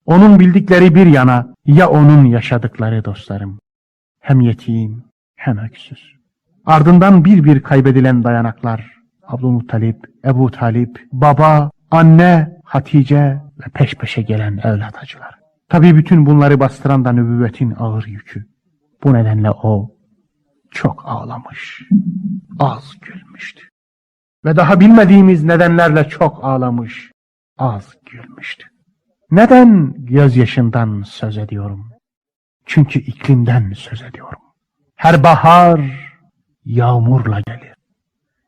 Onun bildikleri bir yana ya onun yaşadıkları dostlarım. Hem yetim hem öksüz. Ardından bir bir kaybedilen dayanaklar. Abdülmuttalip, Ebu Talip, baba, anne, Hatice ve peş peşe gelen evlat acıları. Tabii bütün bunları bastıran da nübüvvetin ağır yükü. Bu nedenle o çok ağlamış, az gülmüştü. Ve daha bilmediğimiz nedenlerle çok ağlamış, az gülmüştü. Neden gözyaşından söz ediyorum? Çünkü iklimden söz ediyorum. Her bahar yağmurla gelir.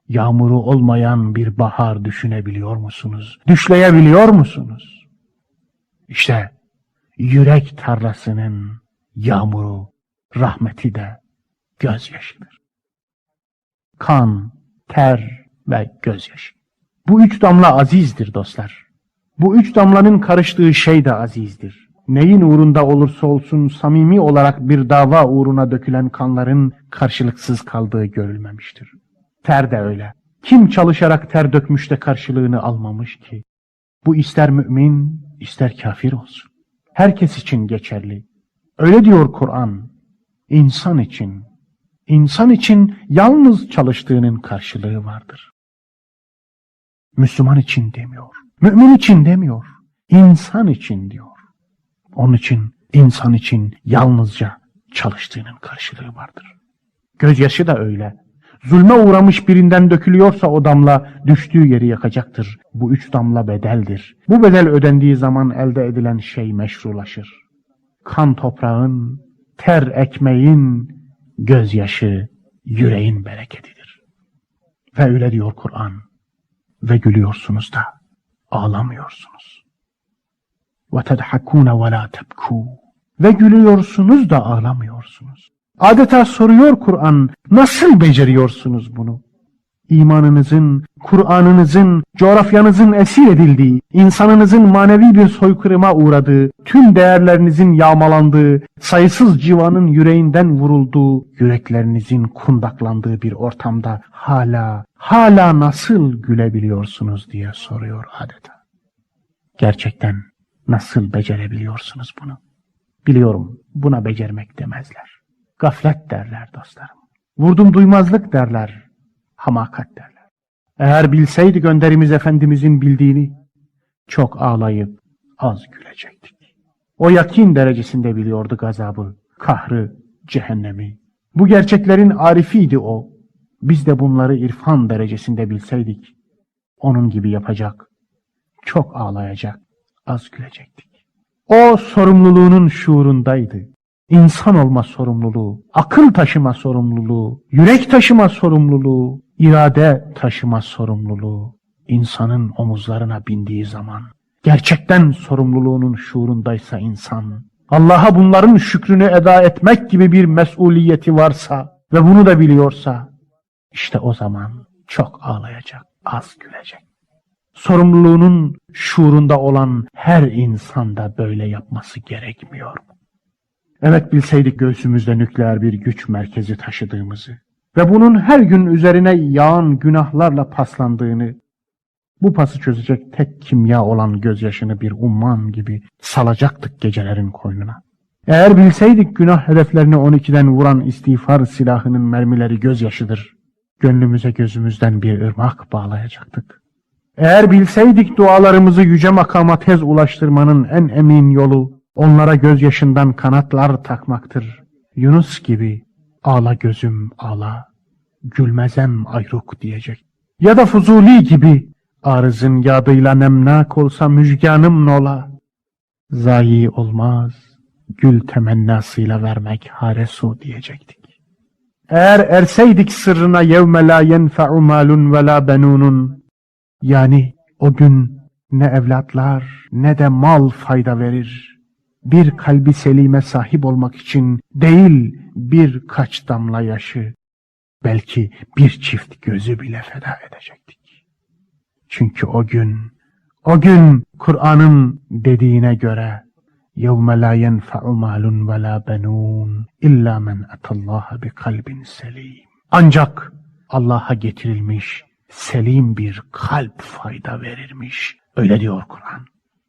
Yağmuru olmayan bir bahar düşünebiliyor musunuz? Düşleyebiliyor musunuz? İşte yürek tarlasının yağmuru, rahmeti de gözyaşıdır. Kan, ter ve gözyaşı. Bu üç damla azizdir dostlar. Bu üç damlanın karıştığı şey de azizdir. Neyin uğrunda olursa olsun samimi olarak bir dava uğruna dökülen kanların karşılıksız kaldığı görülmemiştir. Ter de öyle. Kim çalışarak ter dökmüş de karşılığını almamış ki? Bu ister mümin, ister kafir olsun. Herkes için geçerli. Öyle diyor Kur'an. İnsan için. İnsan için yalnız çalıştığının karşılığı vardır. Müslüman için demiyor. Mümin için demiyor. İnsan için diyor. Onun için insan için yalnızca çalıştığının karşılığı vardır. Gözyaşı da öyle. Zulme uğramış birinden dökülüyorsa o damla düştüğü yeri yakacaktır. Bu üç damla bedeldir. Bu bedel ödendiği zaman elde edilen şey meşrulaşır. Kan toprağın, ter ekmeğin, gözyaşı yüreğin bereketidir. Ve öyle diyor Kur'an. Ve gülüyorsunuz da ağlamıyorsunuz. وَتَضْحَكُونَ وَلَا تَبْكُونَ. Ve gülüyorsunuz da ağlamıyorsunuz. Adeta soruyor Kur'an, nasıl beceriyorsunuz bunu? İmanınızın, Kur'an'ınızın, coğrafyanızın esir edildiği, insanınızın manevi bir soykırıma uğradığı, tüm değerlerinizin yağmalandığı, sayısız civanın yüreğinden vurulduğu, yüreklerinizin kundaklandığı bir ortamda hala nasıl gülebiliyorsunuz diye soruyor adeta. Gerçekten nasıl becerebiliyorsunuz bunu? Biliyorum buna becermek demezler. Gaflet derler dostlarım. Vurdum duymazlık derler. Hamakat derler. Eğer bilseydik önderimiz Efendimizin bildiğini, çok ağlayıp az gülecektik. O yakin derecesinde biliyordu gazabı, kahrı, cehennemi. Bu gerçeklerin arifiydi o. Biz de bunları irfan derecesinde bilseydik, Onun gibi yapacak, çok ağlayacak, az gülecektik. O sorumluluğunun şuurundaydı. İnsan olma sorumluluğu, akıl taşıma sorumluluğu, yürek taşıma sorumluluğu, irade taşıma sorumluluğu insanın omuzlarına bindiği zaman, gerçekten sorumluluğunun şuurundaysa insan, Allah'a bunların şükrünü eda etmek gibi bir mesuliyeti varsa ve bunu da biliyorsa, işte o zaman çok ağlayacak, az gülecek. Sorumluluğunun şuurunda olan her insanda böyle yapması gerekmiyor mu? Evet, bilseydik göğsümüzde nükleer bir güç merkezi taşıdığımızı ve bunun her gün üzerine yağan günahlarla paslandığını, bu pası çözecek tek kimya olan gözyaşını bir umman gibi salacaktık gecelerin koynuna. Eğer bilseydik günah hedeflerini 12'den vuran istiğfar silahının mermileri gözyaşıdır, gönlümüze gözümüzden bir ırmak bağlayacaktık. Eğer bilseydik dualarımızı yüce makama tez ulaştırmanın en emin yolu, onlara gözyaşından kanatlar takmaktır. Yunus gibi ağla gözüm ağla, gülmezem ayruk diyecek. Ya da Fuzuli gibi arızın yadıyla nemnak olsa müjganım nola. Zayi olmaz, gül temennasıyla vermek haresu diyecektik. Eğer erseydik sırrına yevme la yenfe'u malun ve la benunun, yani o gün ne evlatlar ne de mal fayda verir. Bir kalbi selime sahip olmak için değil birkaç damla yaşı, belki bir çift gözü bile feda edecektik. Çünkü o gün Kur'an'ın dediğine göre يَوْمَ لَا يَنْفَعُ مَالٌ وَلَا بَنُونَ اِلَّا مَنْ أَتَى اللّٰهَ بِقَلْبٍ سَلِيمٍ. Ancak Allah'a getirilmiş selim bir kalp fayda verirmiş. Öyle diyor Kur'an.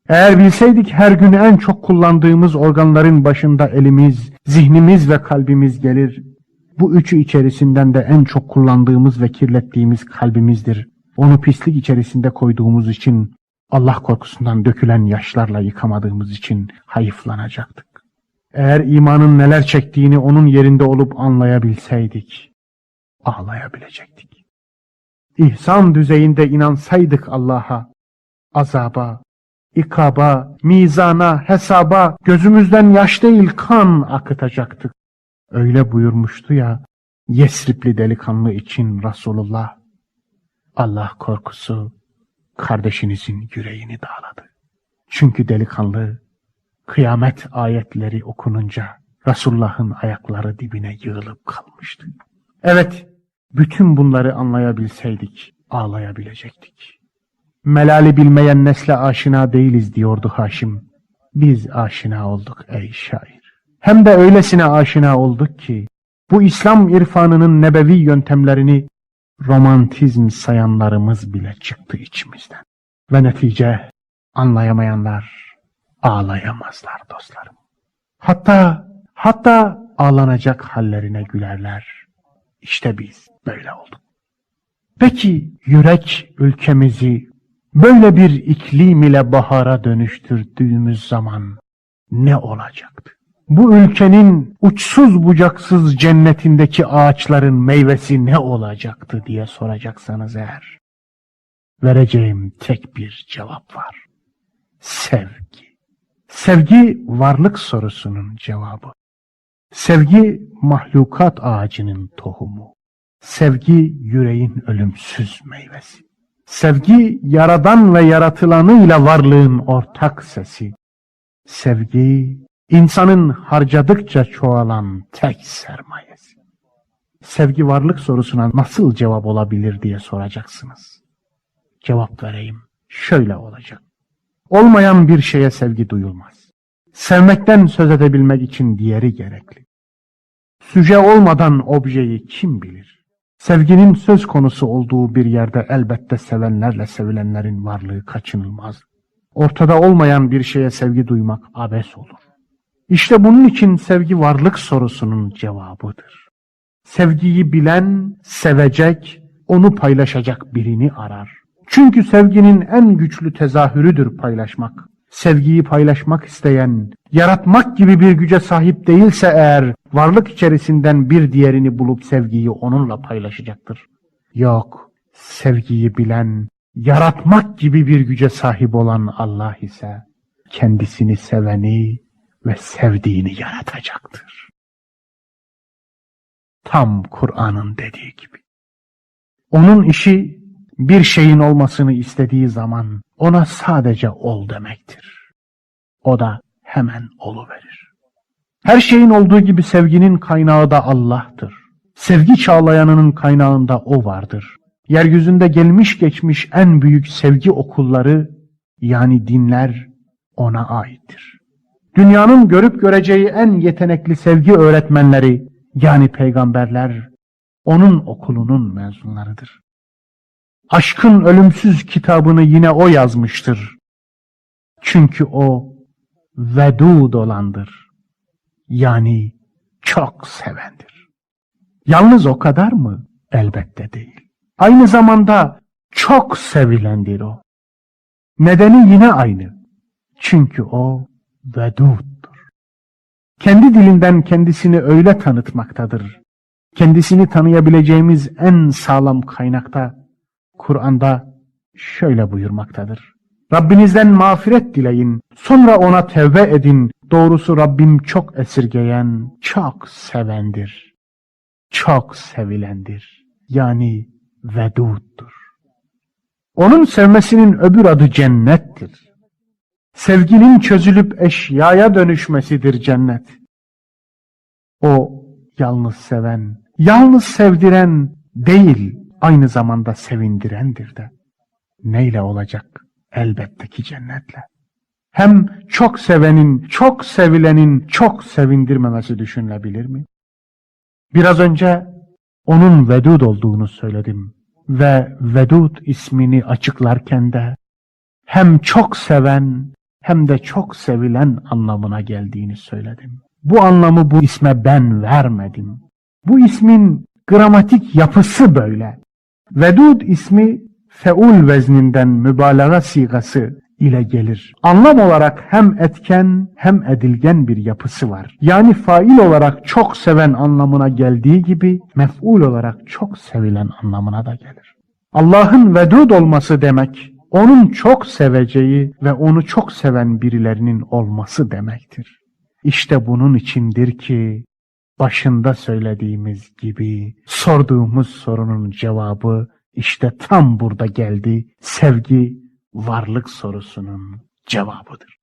Eğer bilseydik her gün en çok kullandığımız organların başında elimiz, zihnimiz ve kalbimiz gelir. Bu üçü içerisinden de en çok kullandığımız ve kirlettiğimiz kalbimizdir. Onu pislik içerisinde koyduğumuz için, Allah korkusundan dökülen yaşlarla yıkamadığımız için hayıflanacaktık. Eğer imanın neler çektiğini onun yerinde olup anlayabilseydik, ağlayabilecektik. İhsan düzeyinde inansaydık Allah'a, azaba, ikaba, mizana, hesaba, gözümüzden yaş değil kan akıtacaktık. Öyle buyurmuştu ya, Yesribli delikanlı için Resulullah, Allah korkusu kardeşinizin yüreğini dağladı. Çünkü delikanlı, kıyamet ayetleri okununca Resulullah'ın ayakları dibine yığılıp kalmıştı. Evet, bütün bunları anlayabilseydik, ağlayabilecektik. Melali bilmeyen nesle aşina değiliz diyordu Haşim. Biz aşina olduk ey şair. Hem de öylesine aşina olduk ki, bu İslam irfanının nebevi yöntemlerini romantizm sayanlarımız bile çıktı içimizden. Ve netice anlayamayanlar ağlayamazlar dostlarım. Hatta ağlanacak hallerine gülerler. İşte biz böyle olduk. Peki yürek ülkemizi böyle bir iklim ile bahara dönüştürdüğümüz zaman ne olacaktı? Bu ülkenin uçsuz bucaksız cennetindeki ağaçların meyvesi ne olacaktı diye soracaksanız eğer, vereceğim tek bir cevap var. Sevgi. Sevgi varlık sorusunun cevabı. Sevgi mahlukat ağacının tohumu. Sevgi yüreğin ölümsüz meyvesi. Sevgi yaradan ve yaratılanıyla varlığın ortak sesi. Sevgi insanın harcadıkça çoğalan tek sermayesi. Sevgi varlık sorusuna nasıl cevap olabilir diye soracaksınız. Cevap vereyim. Şöyle olacak. Olmayan bir şeye sevgi duyulmaz. Sevmekten söz edebilmek için diğeri gerekli. Süje olmadan objeyi kim bilir? Sevginin söz konusu olduğu bir yerde elbette sevenlerle sevilenlerin varlığı kaçınılmaz. Ortada olmayan bir şeye sevgi duymak abes olur. İşte bunun için sevgi varlık sorusunun cevabıdır. Sevgiyi bilen, sevecek, onu paylaşacak birini arar. Çünkü sevginin en güçlü tezahürüdür paylaşmak. Sevgiyi paylaşmak isteyen, yaratmak gibi bir güce sahip değilse eğer, varlık içerisinden bir diğerini bulup sevgiyi onunla paylaşacaktır. Yok, sevgiyi bilen, Yaratmak gibi bir güce sahip olan Allah ise kendisini seveni ve sevdiğini yaratacaktır. Tam Kur'an'ın dediği gibi. Onun işi bir şeyin olmasını istediği zaman ona sadece ol demektir. O da hemen oluverir. Her şeyin olduğu gibi sevginin kaynağı da Allah'tır. Sevgi çağlayanının kaynağında O vardır. Yeryüzünde gelmiş geçmiş en büyük sevgi okulları, yani dinler, ona aittir. Dünyanın görüp göreceği en yetenekli sevgi öğretmenleri, yani peygamberler, onun okulunun mezunlarıdır. Aşkın ölümsüz kitabını yine o yazmıştır. Çünkü o vedud olandır. Yani çok sevendir. Yalnız o kadar mı? Elbette değil. Aynı zamanda çok sevilendir o. Nedeni yine aynı. Çünkü o veduddur. Kendi dilinden kendisini öyle tanıtmaktadır. Kendisini tanıyabileceğimiz en sağlam kaynakta, Kur'an'da şöyle buyurmaktadır. Rabbinizden mağfiret dileyin, sonra ona tevbe edin. Doğrusu Rabbim çok esirgeyen, çok sevendir. Çok sevilendir. Yani veduddur. Onun sevmesinin öbür adı cennettir. Sevginin çözülüp eşyaya dönüşmesidir cennet. O yalnız seven, yalnız sevdiren değil, aynı zamanda sevindirendir de. Neyle olacak? Elbette ki cennetle. Hem çok sevenin, çok sevilenin çok sevindirmemesi düşünülebilir mi? Biraz önce onun vedud olduğunu söyledim ve Vedud ismini açıklarken de hem çok seven hem de çok sevilen anlamına geldiğini söyledim. Bu anlamı bu isme ben vermedim. Bu ismin gramatik yapısı böyle. Vedud ismi feul vezninden mübalağa sigası ile gelir. Anlam olarak hem etken hem edilgen bir yapısı var. Yani fail olarak çok seven anlamına geldiği gibi mef'ul olarak çok sevilen anlamına da gelir. Allah'ın vedud olması demek, onun çok seveceği ve onu çok seven birilerinin olması demektir. İşte bunun içindir ki başında söylediğimiz gibi sorduğumuz sorunun cevabı işte tam burada geldi. Sevgi varlık sorusunun cevabıdır.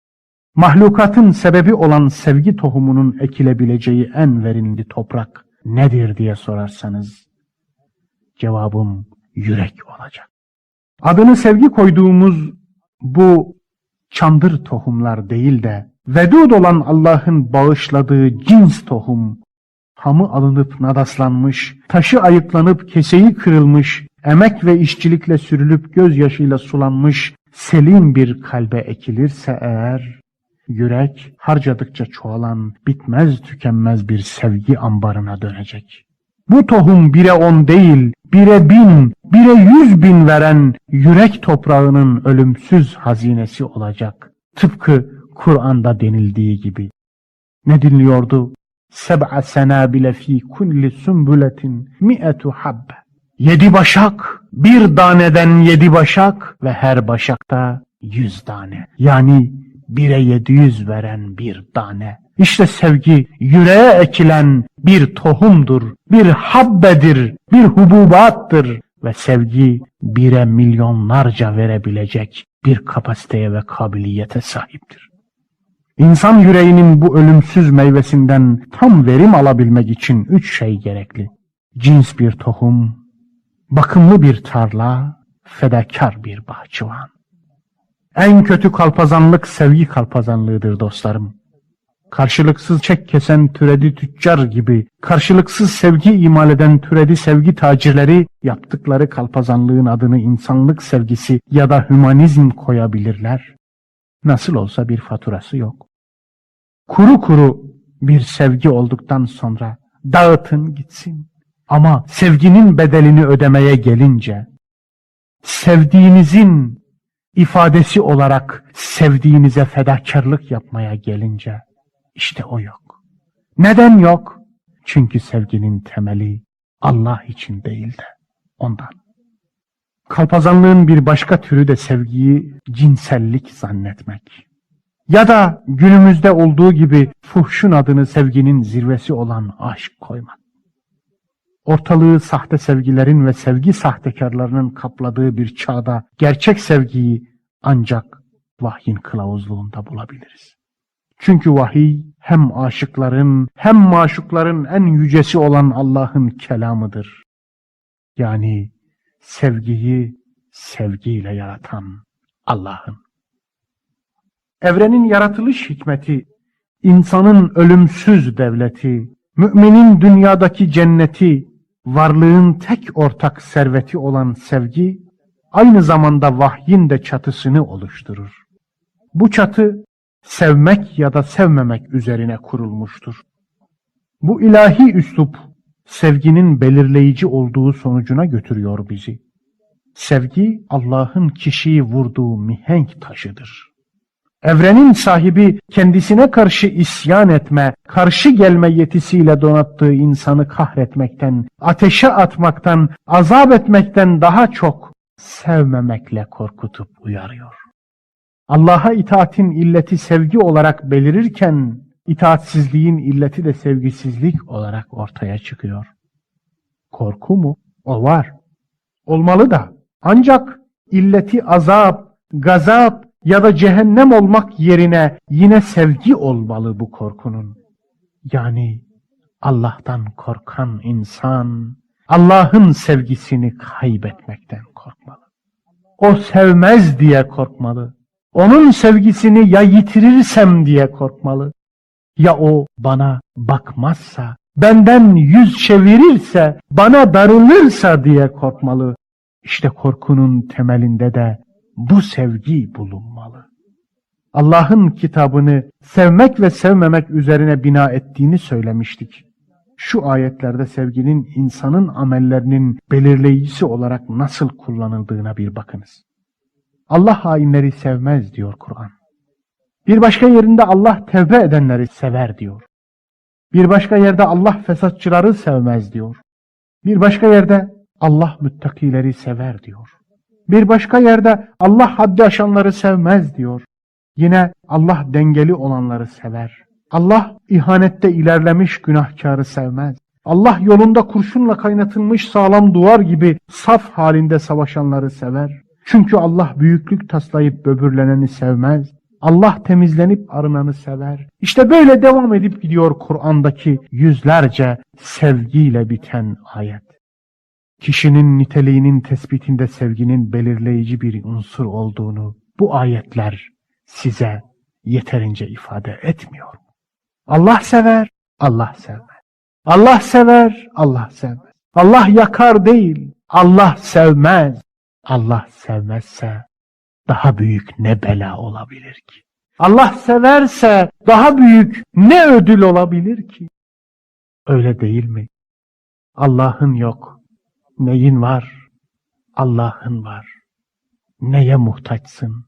Mahlukatın sebebi olan sevgi tohumunun ekilebileceği en verimli toprak nedir diye sorarsanız cevabım yürek olacak. Adını sevgi koyduğumuz bu çandır tohumlar değil de vedud olan Allah'ın bağışladığı cins tohum, hamı alınıp nadaslanmış, taşı ayıklanıp keseyi kırılmış, emek ve işçilikle sürülüp gözyaşıyla sulanmış selim bir kalbe ekilirse eğer, yürek harcadıkça çoğalan bitmez tükenmez bir sevgi ambarına dönecek. Bu tohum 1'e 10 değil, 1'e 1000, 1'e 100.000 veren yürek toprağının ölümsüz hazinesi olacak. Tıpkı Kur'an'da denildiği gibi. Ne dinliyordu? Seb'a senabile fi kulli sümbületin mi'etu habbe. 7 başak, bir taneden 7 başak ve her başakta 100 tane. Yani 1'e 700 veren bir tane. İşte sevgi yüreğe ekilen bir tohumdur, bir habbedir, bir hububattır ve sevgi 1'e milyonlarca verebilecek bir kapasiteye ve kabiliyete sahiptir. İnsan yüreğinin bu ölümsüz meyvesinden tam verim alabilmek için 3 şey gerekli. Cins bir tohum, bakımlı bir tarla, fedakar bir bahçıvan. En kötü kalpazanlık sevgi kalpazanlığıdır dostlarım. Karşılıksız çek kesen türedi tüccar gibi, karşılıksız sevgi imal eden türedi sevgi tacirleri yaptıkları kalpazanlığın adını insanlık sevgisi ya da hümanizm koyabilirler. Nasıl olsa bir faturası yok. Kuru kuru bir sevgi olduktan sonra dağıtın gitsin. Ama sevginin bedelini ödemeye gelince, sevdiğinizin ifadesi olarak sevdiğinize fedakarlık yapmaya gelince, işte o yok. Neden yok? Çünkü sevginin temeli Allah için değil de ondan. Kalpazanlığın bir başka türü de sevgiyi cinsellik zannetmek. Ya da günümüzde olduğu gibi fuhşun adını sevginin zirvesi olan aşk koymak. Ortalığı sahte sevgilerin ve sevgi sahtekarlarının kapladığı bir çağda gerçek sevgiyi ancak vahyin kılavuzluğunda bulabiliriz. Çünkü vahiy hem aşıkların hem maşukların en yücesi olan Allah'ın kelamıdır. Yani sevgiyi sevgiyle yaratan Allah'ın. Evrenin yaratılış hikmeti, insanın ölümsüz devleti, müminin dünyadaki cenneti, varlığın tek ortak serveti olan sevgi, aynı zamanda vahyin de çatısını oluşturur. Bu çatı, sevmek ya da sevmemek üzerine kurulmuştur. Bu ilahi üslup, sevginin belirleyici olduğu sonucuna götürüyor bizi. Sevgi, Allah'ın kişiyi vurduğu mihenk taşıdır. Evrenin sahibi kendisine karşı isyan etme, karşı gelme yetisiyle donattığı insanı kahretmekten, ateşe atmaktan, azap etmekten daha çok sevmemekle korkutup uyarıyor. Allah'a itaatin illeti sevgi olarak belirirken, itaatsizliğin illeti de sevgisizlik olarak ortaya çıkıyor. Korku mu? O var. Olmalı da. Ancak illeti azap, gazap ya da cehennem olmak yerine yine sevgi olmalı bu korkunun. Yani Allah'tan korkan insan, Allah'ın sevgisini kaybetmekten korkmalı. O sevmez diye korkmalı. Onun sevgisini ya yitirirsem diye korkmalı. Ya o bana bakmazsa, benden yüz çevirirse, bana darılırsa diye korkmalı. İşte korkunun temelinde de bu sevgi bulunmalı. Allah'ın kitabını sevmek ve sevmemek üzerine bina ettiğini söylemiştik. Şu ayetlerde sevginin insanın amellerinin belirleyicisi olarak nasıl kullanıldığına bir bakınız. Allah hainleri sevmez diyor Kur'an. Bir başka yerinde Allah tevbe edenleri sever diyor. Bir başka yerde Allah fesatçıları sevmez diyor. Bir başka yerde Allah müttakileri sever diyor. Bir başka yerde Allah haddi aşanları sevmez diyor. Yine Allah dengeli olanları sever. Allah ihanette ilerlemiş günahkarı sevmez. Allah yolunda kurşunla kaynatılmış sağlam duvar gibi saf halinde savaşanları sever. Çünkü Allah büyüklük taslayıp böbürleneni sevmez. Allah temizlenip arınanı sever. İşte böyle devam edip gidiyor Kur'an'daki yüzlerce sevgiyle biten ayet. Kişinin niteliğinin tespitinde sevginin belirleyici bir unsur olduğunu bu ayetler size yeterince ifade etmiyor mu? Allah sever, Allah sevmez. Allah sever, Allah sevmez. Allah yakar değil, Allah sevmez. Allah sevmezse daha büyük ne bela olabilir ki? Allah severse daha büyük ne ödül olabilir ki? Öyle değil mi? Allah'ın yok. Neyin var? Allah'ın var. Neye muhtaçsın?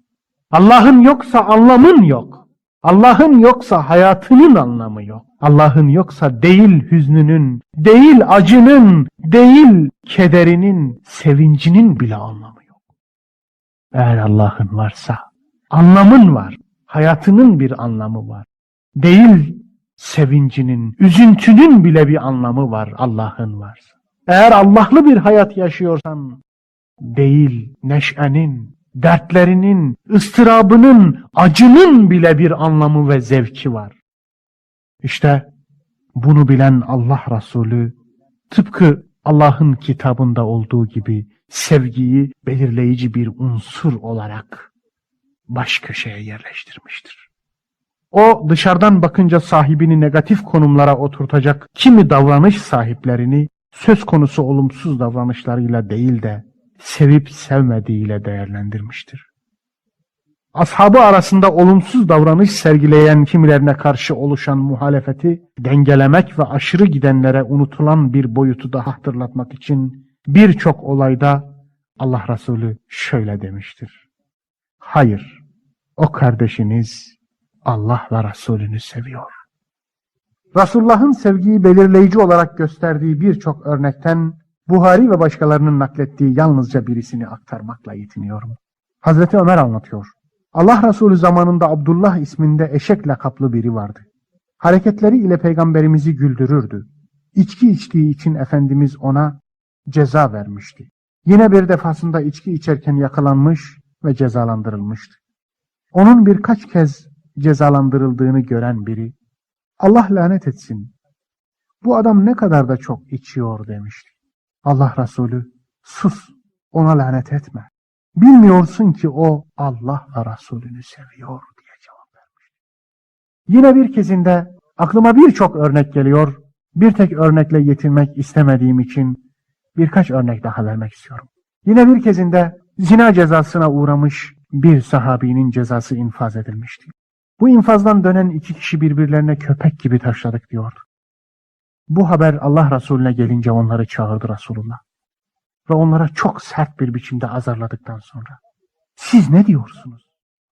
Allah'ın yoksa anlamın yok. Allah'ın yoksa hayatının anlamı yok. Allah'ın yoksa değil hüznünün, değil acının, değil kederinin, sevincinin bile anlamı yok. Eğer Allah'ın varsa anlamın var, hayatının bir anlamı var. Değil sevincinin, üzüntünün bile bir anlamı var Allah'ın varsa. Eğer Allah'lı bir hayat yaşıyorsan, değil neşenin, dertlerinin, ıstırabının, acının bile bir anlamı ve zevki var. İşte bunu bilen Allah Resulü tıpkı Allah'ın kitabında olduğu gibi sevgiyi belirleyici bir unsur olarak baş köşeye yerleştirmiştir. O dışarıdan bakınca sahibini negatif konumlara oturtacak kimi davranış sahiplerini söz konusu olumsuz davranışlarıyla değil de sevip sevmediğiyle değerlendirmiştir. Ashabı arasında olumsuz davranış sergileyen kimilerine karşı oluşan muhalefeti dengelemek ve aşırı gidenlere unutulan bir boyutu daha hatırlatmak için birçok olayda Allah Resulü şöyle demiştir. Hayır, o kardeşiniz Allah ve Resulünü seviyor. Resulullah'ın sevgiyi belirleyici olarak gösterdiği birçok örnekten Buhari ve başkalarının naklettiği yalnızca birisini aktarmakla yetiniyorum. Hazreti Ömer anlatıyor. Allah Resulü zamanında Abdullah isminde eşek lakaplı biri vardı. Hareketleri ile peygamberimizi güldürürdü. İçki içtiği için Efendimiz ona ceza vermişti. Yine bir defasında içki içerken yakalanmış ve cezalandırılmıştı. Onun birkaç kez cezalandırıldığını gören biri, Allah lanet etsin, bu adam ne kadar da çok içiyor demişti. Allah Resulü, sus, ona lanet etme. Bilmiyorsun ki o Allah ve Resulünü seviyor diye cevap vermişti. Yine bir kezinde aklıma birçok örnek geliyor. Bir tek örnekle yetinmek istemediğim için birkaç örnek daha vermek istiyorum. Yine bir kezinde zina cezasına uğramış bir sahabinin cezası infaz edilmişti. Bu infazdan dönen iki kişi birbirlerine köpek gibi taşladık diyordu. Bu haber Allah Resulüne gelince onları çağırdı Resulullah. Ve onlara çok sert bir biçimde azarladıktan sonra, siz ne diyorsunuz?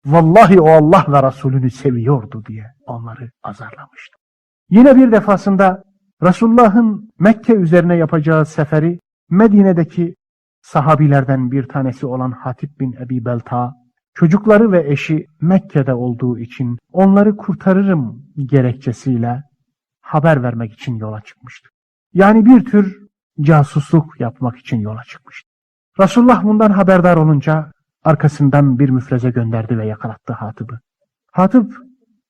Vallahi o Allah ve Resulünü seviyordu diye onları azarlamıştı. Yine bir defasında Resulullah'ın Mekke üzerine yapacağı seferi Medine'deki sahabilerden bir tanesi olan Hatip bin Ebi Belta, çocukları ve eşi Mekke'de olduğu için onları kurtarırım gerekçesiyle haber vermek için yola çıkmıştı. Yani bir tür casusluk yapmak için yola çıkmıştı. Resulullah bundan haberdar olunca arkasından bir müfreze gönderdi ve yakalattı Hatip'i. Hatip,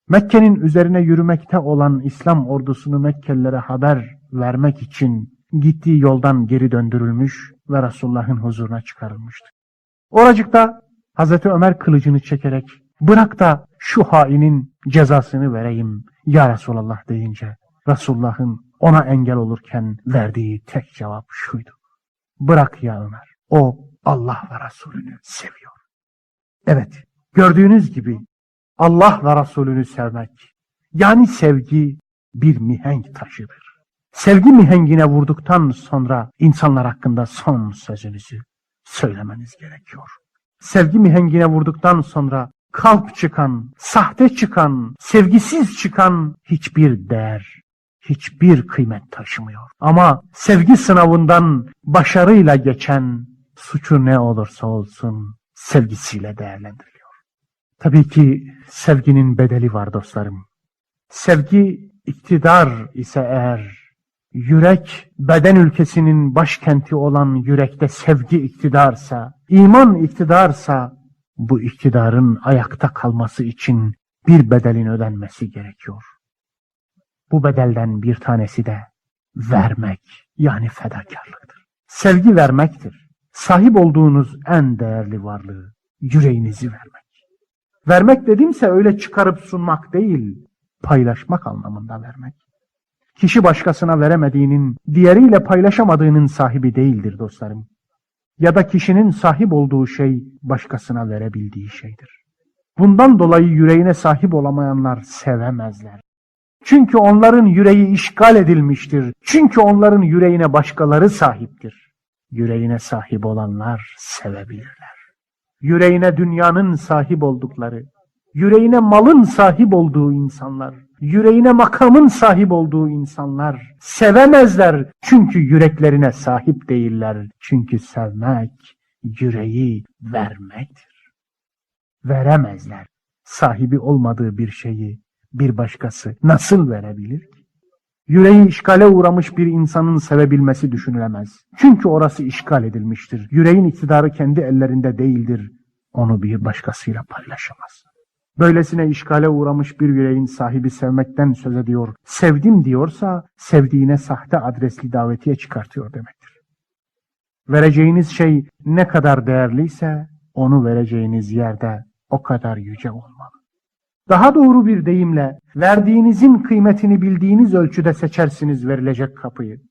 Mekke'nin üzerine yürümekte olan İslam ordusunu Mekkelilere haber vermek için gittiği yoldan geri döndürülmüş ve Resulullah'ın huzuruna çıkarılmıştı. Oracıkta Hazreti Ömer kılıcını çekerek bırak da şu hainin cezasını vereyim ya Resulallah deyince Resulullah'ın ona engel olurken verdiği tek cevap şuydu. Bırak ya Ömer, o Allah ve Resulünü seviyor. Evet, gördüğünüz gibi Allah ve Resulünü sevmek, yani sevgi bir mihenk taşıdır. Sevgi mihengine vurduktan sonra insanlar hakkında son sözünüzü söylemeniz gerekiyor. Sevgi mihengine vurduktan sonra kalp çıkan, sahte çıkan, sevgisiz çıkan hiçbir değer, hiçbir kıymet taşımıyor. Ama sevgi sınavından başarıyla geçen suçu ne olursa olsun sevgisiyle değerlendiriliyor. Tabii ki sevginin bedeli var dostlarım. Sevgi iktidar ise eğer, yürek beden ülkesinin başkenti olan yürekte sevgi iktidarsa, iman iktidarsa, bu iktidarın ayakta kalması için bir bedelin ödenmesi gerekiyor. Bu bedelden bir tanesi de vermek, yani fedakarlıktır. Sevgi vermektir. Sahip olduğunuz en değerli varlığı, yüreğinizi vermek. Vermek dedimse öyle çıkarıp sunmak değil, paylaşmak anlamında vermek. Kişi başkasına veremediğinin, diğeriyle paylaşamadığının sahibi değildir dostlarım. Ya da kişinin sahip olduğu şey başkasına verebildiği şeydir. Bundan dolayı yüreğine sahip olamayanlar sevemezler. Çünkü onların yüreği işgal edilmiştir. Çünkü onların yüreğine başkaları sahiptir. Yüreğine sahip olanlar sevebilirler. Yüreğine dünyanın sahip oldukları, yüreğine malın sahip olduğu insanlar, yüreğine makamın sahip olduğu insanlar sevemezler. Çünkü yüreklerine sahip değiller. Çünkü sevmek yüreği vermektir. Veremezler. Sahibi olmadığı bir şeyi bir başkası nasıl verebilir ki? Yüreği işgale uğramış bir insanın sevebilmesi düşünülemez. Çünkü orası işgal edilmiştir. Yüreğin iktidarı kendi ellerinde değildir. Onu bir başkasıyla paylaşamaz. Böylesine işgale uğramış bir yüreğin sahibi sevmekten söz ediyor. Sevdim diyorsa sevdiğine sahte adresli davetiye çıkartıyor demektir. Vereceğiniz şey ne kadar değerliyse onu vereceğiniz yerde o kadar yüce olmalı. Daha doğru bir deyimle verdiğinizin kıymetini bildiğiniz ölçüde seçersiniz verilecek kapıyı.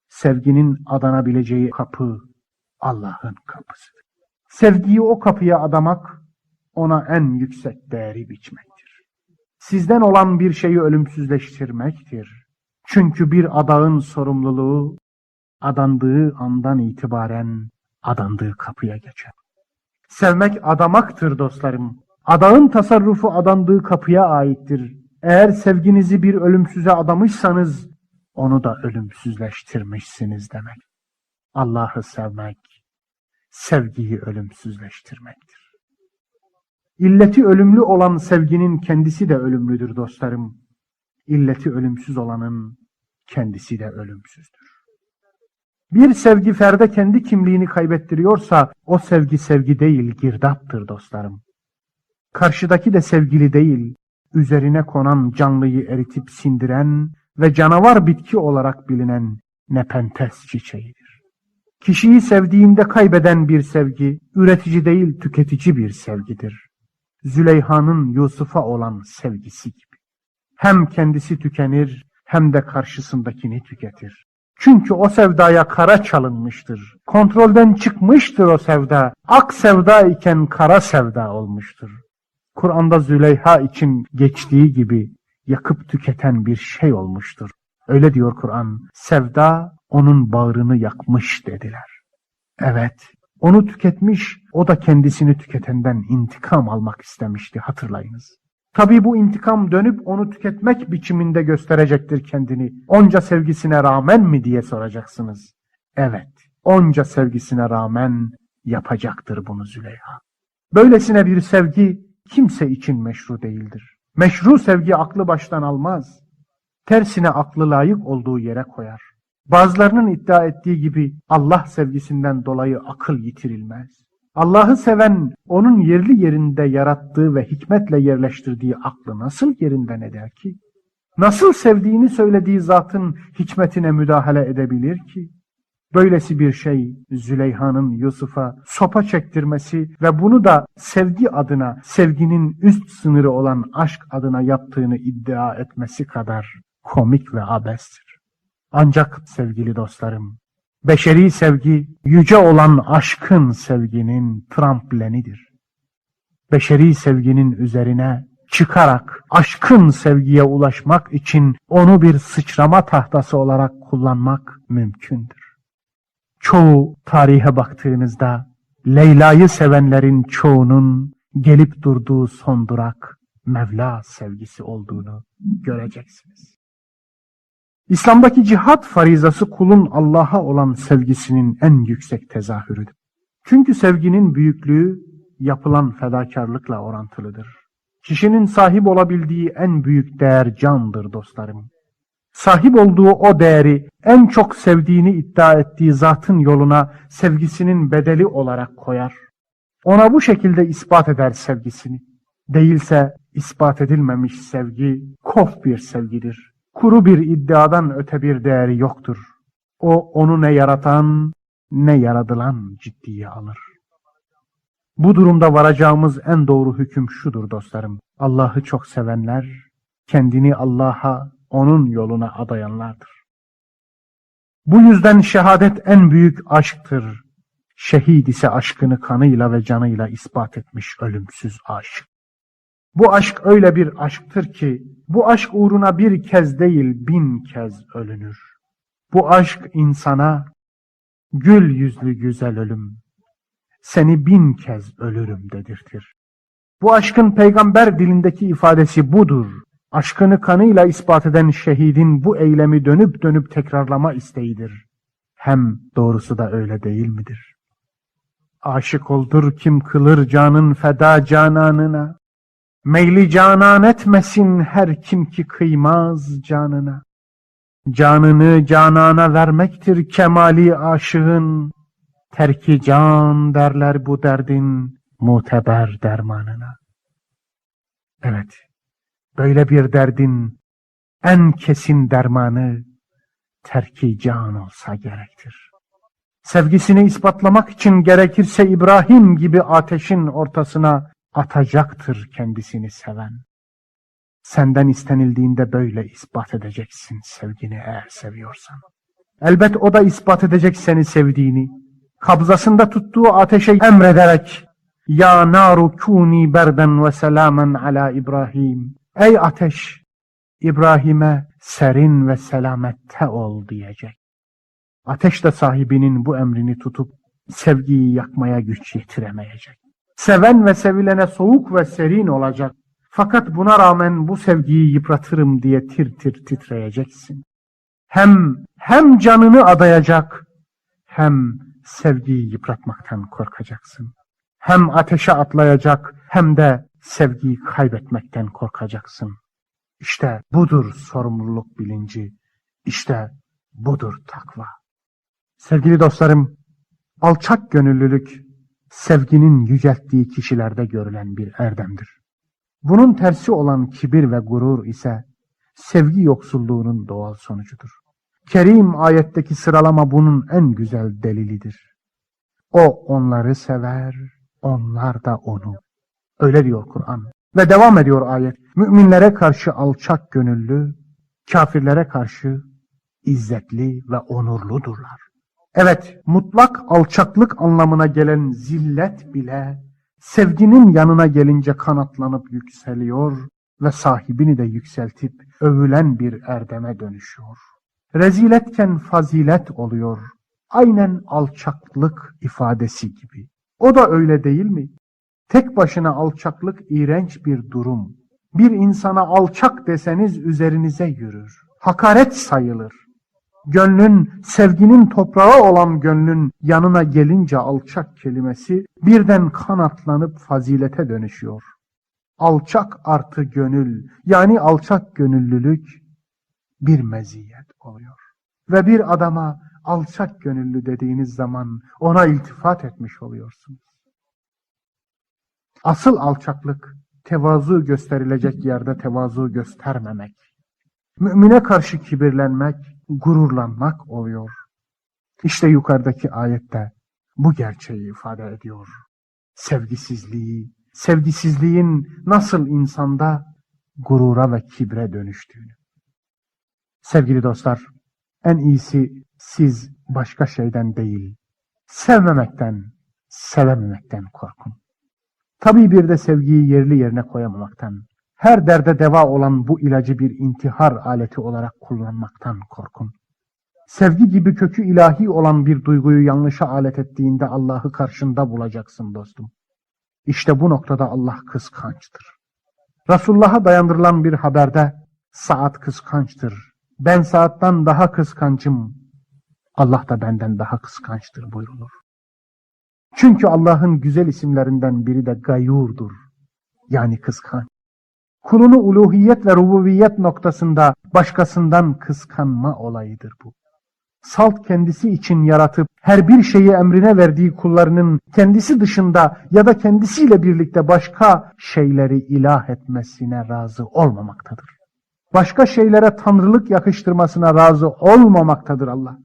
Sevginin adanabileceği kapı Allah'ın kapısıdır. Sevgiyi o kapıya adamak ona en yüksek değeri biçmektir. Sizden olan bir şeyi ölümsüzleştirmektir. Çünkü bir adağın sorumluluğu adandığı andan itibaren adandığı kapıya geçer. Sevmek adamaktır dostlarım. Adağın tasarrufu adandığı kapıya aittir. Eğer sevginizi bir ölümsüze adamışsanız onu da ölümsüzleştirmişsiniz demek. Allah'ı sevmek, sevgiyi ölümsüzleştirmektir. İlleti ölümlü olan sevginin kendisi de ölümlüdür dostlarım. İlleti ölümsüz olanın kendisi de ölümsüzdür. Bir sevgi ferde kendi kimliğini kaybettiriyorsa o sevgi sevgi değil girdaptır dostlarım. Karşıdaki de sevgili değil, üzerine konan canlıyı eritip sindiren ve canavar bitki olarak bilinen nepentes çiçeğidir. Kişiyi sevdiğinde kaybeden bir sevgi, üretici değil tüketici bir sevgidir. Züleyha'nın Yusuf'a olan sevgisi gibi. Hem kendisi tükenir hem de karşısındakini tüketir. Çünkü o sevdaya kara çalınmıştır. Kontrolden çıkmıştır o sevda. Ak sevda iken kara sevda olmuştur. Kur'an'da Züleyha için geçtiği gibi yakıp tüketen bir şey olmuştur. Öyle diyor Kur'an. Sevda onun bağrını yakmış dediler. Evet, onu tüketmiş, o da kendisini tüketenden intikam almak istemişti, hatırlayınız. Tabii bu intikam dönüp onu tüketmek biçiminde gösterecektir kendini. Onca sevgisine rağmen mi diye soracaksınız. Evet, onca sevgisine rağmen yapacaktır bunu Züleyha. Böylesine bir sevgi kimse için meşru değildir. Meşru sevgi aklı baştan almaz. Tersine aklı layık olduğu yere koyar. Bazılarının iddia ettiği gibi Allah sevgisinden dolayı akıl yitirilmez. Allah'ı seven onun yerli yerinde yarattığı ve hikmetle yerleştirdiği aklı nasıl yerinden eder ki? Nasıl sevdiğini söylediği zatın hikmetine müdahale edebilir ki? Böylesi bir şey Züleyha'nın Yusuf'a sopa çektirmesi ve bunu da sevgi adına, sevginin üst sınırı olan aşk adına yaptığını iddia etmesi kadar komik ve abestir. Ancak sevgili dostlarım, beşeri sevgi yüce olan aşkın sevginin tramplenidir. Beşeri sevginin üzerine çıkarak aşkın sevgiye ulaşmak için onu bir sıçrama tahtası olarak kullanmak mümkündür. Çoğu tarihe baktığınızda Leyla'yı sevenlerin çoğunun gelip durduğu son durak Mevla sevgisi olduğunu göreceksiniz. İslam'daki cihat farizası kulun Allah'a olan sevgisinin en yüksek tezahürüdür. Çünkü sevginin büyüklüğü yapılan fedakarlıkla orantılıdır. Kişinin sahip olabildiği en büyük değer candır dostlarım. Sahip olduğu o değeri en çok sevdiğini iddia ettiği zatın yoluna sevgisinin bedeli olarak koyar. Ona bu şekilde ispat eder sevgisini. Değilse ispat edilmemiş sevgi kof bir sevgidir. Kuru bir iddiadan öte bir değeri yoktur. O onu ne yaratan ne yaradılan ciddiye alır. Bu durumda varacağımız en doğru hüküm şudur dostlarım. Allah'ı çok sevenler kendini Allah'a, onun yoluna adayanlardır. Bu yüzden şehadet en büyük aşktır. Şehid ise aşkını kanıyla ve canıyla ispat etmiş ölümsüz aşık. Bu aşk öyle bir aşktır ki, bu aşk uğruna bir kez değil 1000 kez ölünür. Bu aşk insana, gül yüzlü güzel ölüm, seni 1000 kez ölürüm dedirtir. Bu aşkın peygamber dilindeki ifadesi budur. Aşkını kanıyla ispat eden şehidin bu eylemi dönüp dönüp tekrarlama isteğidir. Hem doğrusu da öyle değil midir? Aşık oldur kim kılır canın feda cananına. Meyli canan etmesin her kim ki kıymaz canına. Canını canana vermektir kemali aşığın. Terki can derler bu derdin muteber dermanına. Evet, böyle bir derdin en kesin dermanı terki can olsa gerektir. Sevgisini ispatlamak için gerekirse İbrahim gibi ateşin ortasına atacaktır kendisini seven. Senden istenildiğinde böyle ispat edeceksin sevgini eğer seviyorsan. Elbet o da ispat edecek seni sevdiğini. Kabzasında tuttuğu ateşe emrederek Ya naru kuni berden ve selamen ala İbrahim. Ey ateş, İbrahim'e serin ve selamette ol diyecek. Ateş de sahibinin bu emrini tutup sevgiyi yakmaya güç yetiremeyecek. Seven ve sevilene soğuk ve serin olacak. Fakat buna rağmen bu sevgiyi yıpratırım diye tir tir titreyeceksin. Hem canını adayacak, Hem sevgiyi yıpratmaktan korkacaksın. Hem ateşe atlayacak hem de sevgiyi kaybetmekten korkacaksın. İşte budur sorumluluk bilinci. İşte budur takva. Sevgili dostlarım, alçak gönüllülük sevginin yücelttiği kişilerde görülen bir erdemdir. Bunun tersi olan kibir ve gurur ise sevgi yoksulluğunun doğal sonucudur. Kerim ayetteki sıralama bunun en güzel delilidir. O onları sever, onlar da onu. Öyle diyor Kur'an. Ve devam ediyor ayet. Müminlere karşı alçak gönüllü, kafirlere karşı izzetli ve onurludurlar. Evet, mutlak alçaklık anlamına gelen zillet bile sevginin yanına gelince kanatlanıp yükseliyor ve sahibini de yükseltip övülen bir erdeme dönüşüyor. Reziletken fazilet oluyor. Aynen alçaklık ifadesi gibi. O da öyle değil mi? Tek başına alçaklık iğrenç bir durum. Bir insana alçak deseniz üzerinize yürür. Hakaret sayılır. Gönlün, sevginin toprağı olan gönlün yanına gelince alçak kelimesi birden kanatlanıp fazilete dönüşüyor. Alçak artı gönül, yani alçak gönüllülük bir meziyet oluyor. Ve bir adama alçak gönüllü dediğiniz zaman ona iltifat etmiş oluyorsunuz. Asıl alçaklık, tevazu gösterilecek yerde tevazu göstermemek. Mümine karşı kibirlenmek, gururlanmak oluyor. İşte yukarıdaki ayette bu gerçeği ifade ediyor. Sevgisizliği, sevgisizliğin nasıl insanda gurura ve kibre dönüştüğünü. Sevgili dostlar, en iyisi siz başka şeyden değil, sevmemekten, sevememekten korkun. Tabii bir de sevgiyi yerli yerine koyamamaktan, her derde deva olan bu ilacı bir intihar aleti olarak kullanmaktan korkun. Sevgi gibi kökü ilahi olan bir duyguyu yanlışa alet ettiğinde Allah'ı karşında bulacaksın dostum. İşte bu noktada Allah kıskançtır. Resulullah'a dayandırılan bir haberde saat kıskançtır. Ben saattan daha kıskancım. Allah da benden daha kıskançtır buyrulur. Çünkü Allah'ın güzel isimlerinden biri de gayurdur. Yani kıskanç. Kulunu uluhiyet ve rububiyet noktasında başkasından kıskanma olayıdır bu. Salt kendisi için yaratıp her bir şeyi emrine verdiği kullarının kendisi dışında ya da kendisiyle birlikte başka şeyleri ilah etmesine razı olmamaktadır. Başka şeylere tanrılık yakıştırmasına razı olmamaktadır Allah.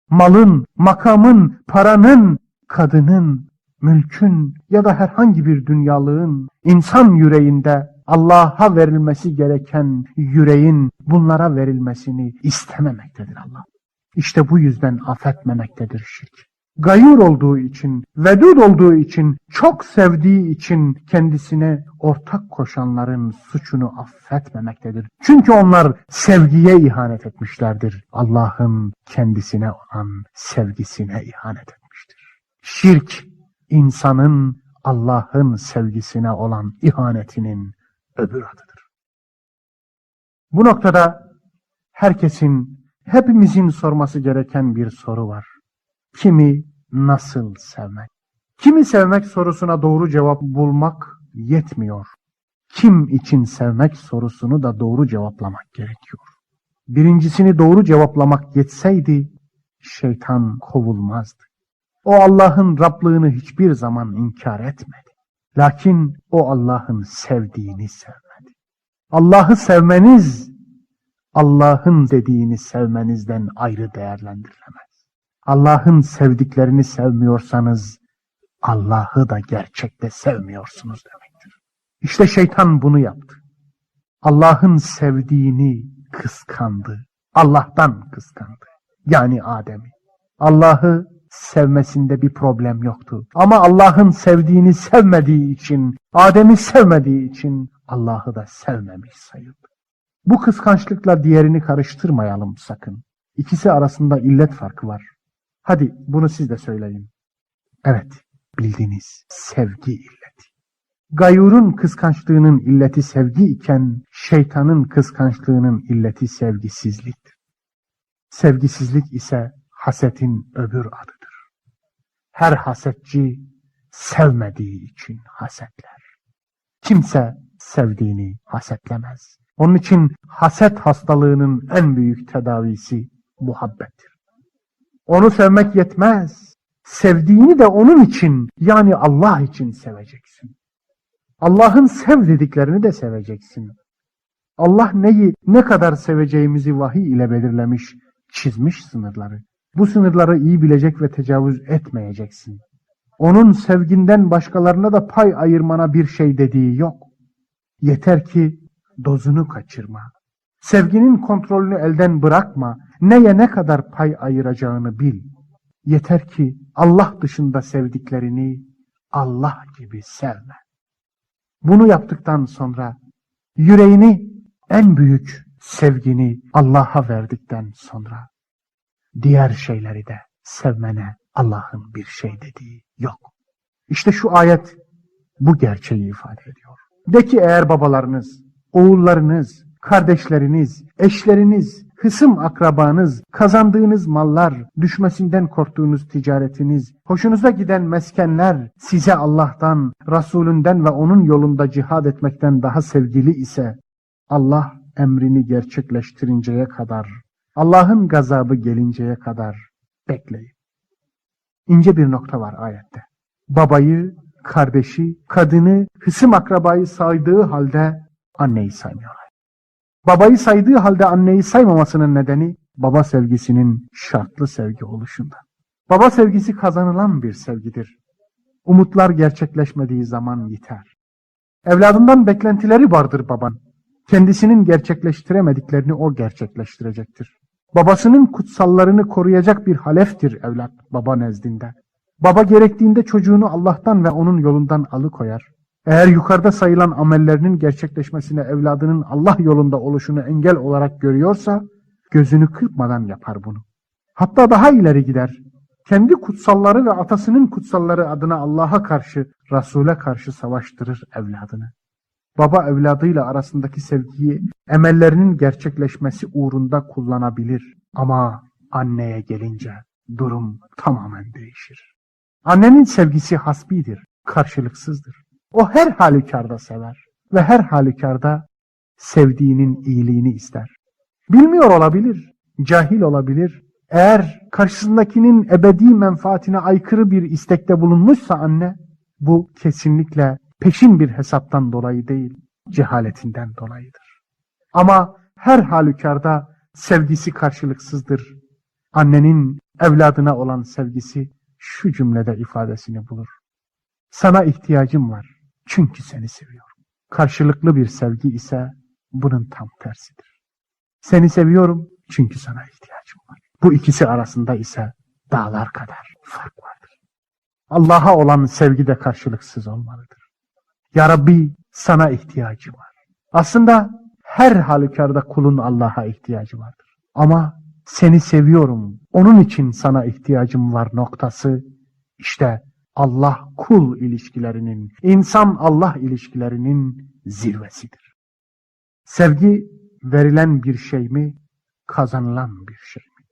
Malın, makamın, paranın, kadının, mülkün ya da herhangi bir dünyalığın insan yüreğinde Allah'a verilmesi gereken yüreğin bunlara verilmesini istememektedir Allah. İşte bu yüzden affetmemektedir şirk. Gayur olduğu için, vedud olduğu için, çok sevdiği için kendisine ortak koşanların suçunu affetmemektedir. Çünkü onlar sevgiye ihanet etmişlerdir. Allah'ın kendisine olan sevgisine ihanet etmiştir. Şirk, insanın Allah'ın sevgisine olan ihanetinin öbür adıdır. Bu noktada herkesin, hepimizin sorması gereken bir soru var. Kimi nasıl sevmek? Kimi sevmek sorusuna doğru cevap bulmak yetmiyor. Kim için sevmek sorusunu da doğru cevaplamak gerekiyor. Birincisini doğru cevaplamak yetseydi şeytan kovulmazdı. O Allah'ın Rablığını hiçbir zaman inkar etmedi. Lakin o Allah'ın sevdiğini sevmedi. Allah'ı sevmeniz, Allah'ın dediğini sevmenizden ayrı değerlendirilemez. Allah'ın sevdiklerini sevmiyorsanız, Allah'ı da gerçekte sevmiyorsunuz demektir. İşte şeytan bunu yaptı. Allah'ın sevdiğini kıskandı. Allah'tan kıskandı. Yani Adem'i. Allah'ı sevmesinde bir problem yoktu. Ama Allah'ın sevdiğini sevmediği için, Adem'i sevmediği için Allah'ı da sevmemiş sayıldı. Bu kıskançlıkla diğerini karıştırmayalım sakın. İkisi arasında illet farkı var. Hadi bunu siz de söyleyin. Evet, bildiniz, sevgi illeti. Gayur'un kıskançlığının illeti sevgi iken, şeytanın kıskançlığının illeti sevgisizliktir. Sevgisizlik ise hasetin öbür adıdır. Her hasetçi sevmediği için hasetler. Kimse sevdiğini hasetlemez. Onun için haset hastalığının en büyük tedavisi muhabbettir. Onu sevmek yetmez. Sevdiğini de onun için, yani Allah için seveceksin. Allah'ın sev dediklerini de seveceksin. Allah neyi ne kadar seveceğimizi vahiy ile belirlemiş, çizmiş sınırları. Bu sınırları iyi bilecek ve tecavüz etmeyeceksin. Onun sevginden başkalarına da pay ayırmana bir şey dediği yok. Yeter ki dozunu kaçırma. Sevginin kontrolünü elden bırakma. Neye ne kadar pay ayıracağını bil. Yeter ki Allah dışında sevdiklerini Allah gibi sevme. Bunu yaptıktan sonra yüreğini, en büyük sevgini Allah'a verdikten sonra diğer şeyleri de sevmene Allah'ın bir şey dediği yok. İşte şu ayet bu gerçeği ifade ediyor. De ki eğer babalarınız, oğullarınız, kardeşleriniz, eşleriniz, hısım akrabanız, kazandığınız mallar, düşmesinden korktuğunuz ticaretiniz, hoşunuza giden meskenler size Allah'tan, Resulünden ve onun yolunda cihad etmekten daha sevgili ise, Allah emrini gerçekleştirinceye kadar, Allah'ın gazabı gelinceye kadar bekleyin. İnce bir nokta var ayette. Babayı, kardeşi, kadını, hısım akrabayı saydığı halde anneyi saymıyorlar. Babayı saydığı halde anneyi saymamasının nedeni baba sevgisinin şartlı sevgi oluşunda. Baba sevgisi kazanılan bir sevgidir. Umutlar gerçekleşmediği zaman yiter. Evladından beklentileri vardır baban. Kendisinin gerçekleştiremediklerini o gerçekleştirecektir. Babasının kutsallarını koruyacak bir haleftir evlat baba nezdinde. Baba gerektiğinde çocuğunu Allah'tan ve onun yolundan alıkoyar. Eğer yukarıda sayılan amellerinin gerçekleşmesine evladının Allah yolunda oluşunu engel olarak görüyorsa, gözünü kırpmadan yapar bunu. Hatta daha ileri gider. Kendi kutsalları ve atasının kutsalları adına Allah'a karşı, Resul'e karşı savaştırır evladını. Baba evladıyla arasındaki sevgiyi emellerinin gerçekleşmesi uğrunda kullanabilir. Ama anneye gelince durum tamamen değişir. Annenin sevgisi hasbidir, karşılıksızdır. O her halükarda sever ve her halükarda sevdiğinin iyiliğini ister. Bilmiyor olabilir, cahil olabilir. Eğer karşısındakinin ebedi menfaatine aykırı bir istekte bulunmuşsa anne, bu kesinlikle peşin bir hesaptan dolayı değil, cehaletinden dolayıdır. Ama her halükarda sevgisi karşılıksızdır. Annenin evladına olan sevgisi şu cümlede ifadesini bulur. Sana ihtiyacım var çünkü seni seviyorum. Karşılıklı bir sevgi ise bunun tam tersidir. Seni seviyorum çünkü sana ihtiyacım var. Bu ikisi arasında ise dağlar kadar fark vardır. Allah'a olan sevgi de karşılıksız olmalıdır. Ya Rabbi, sana ihtiyacım var. Aslında her halükarda kulun Allah'a ihtiyacı vardır. Ama seni seviyorum, onun için sana ihtiyacım var noktası, işte Allah kul ilişkilerinin, insan Allah ilişkilerinin zirvesidir. Sevgi verilen bir şey mi, kazanılan bir şey mi?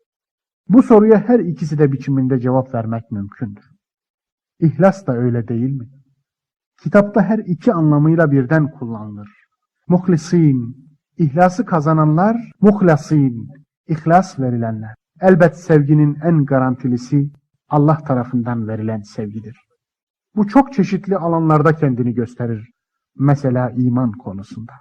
Bu soruya her ikisi de biçiminde cevap vermek mümkündür. İhlas da öyle değil mi? Kitapta her iki anlamıyla birden kullanılır. Muhlisin, ihlası kazananlar, muhlasin, ihlas verilenler. Elbet sevginin en garantilisi Allah tarafından verilen sevgidir. Bu çok çeşitli alanlarda kendini gösterir. Mesela iman konusunda.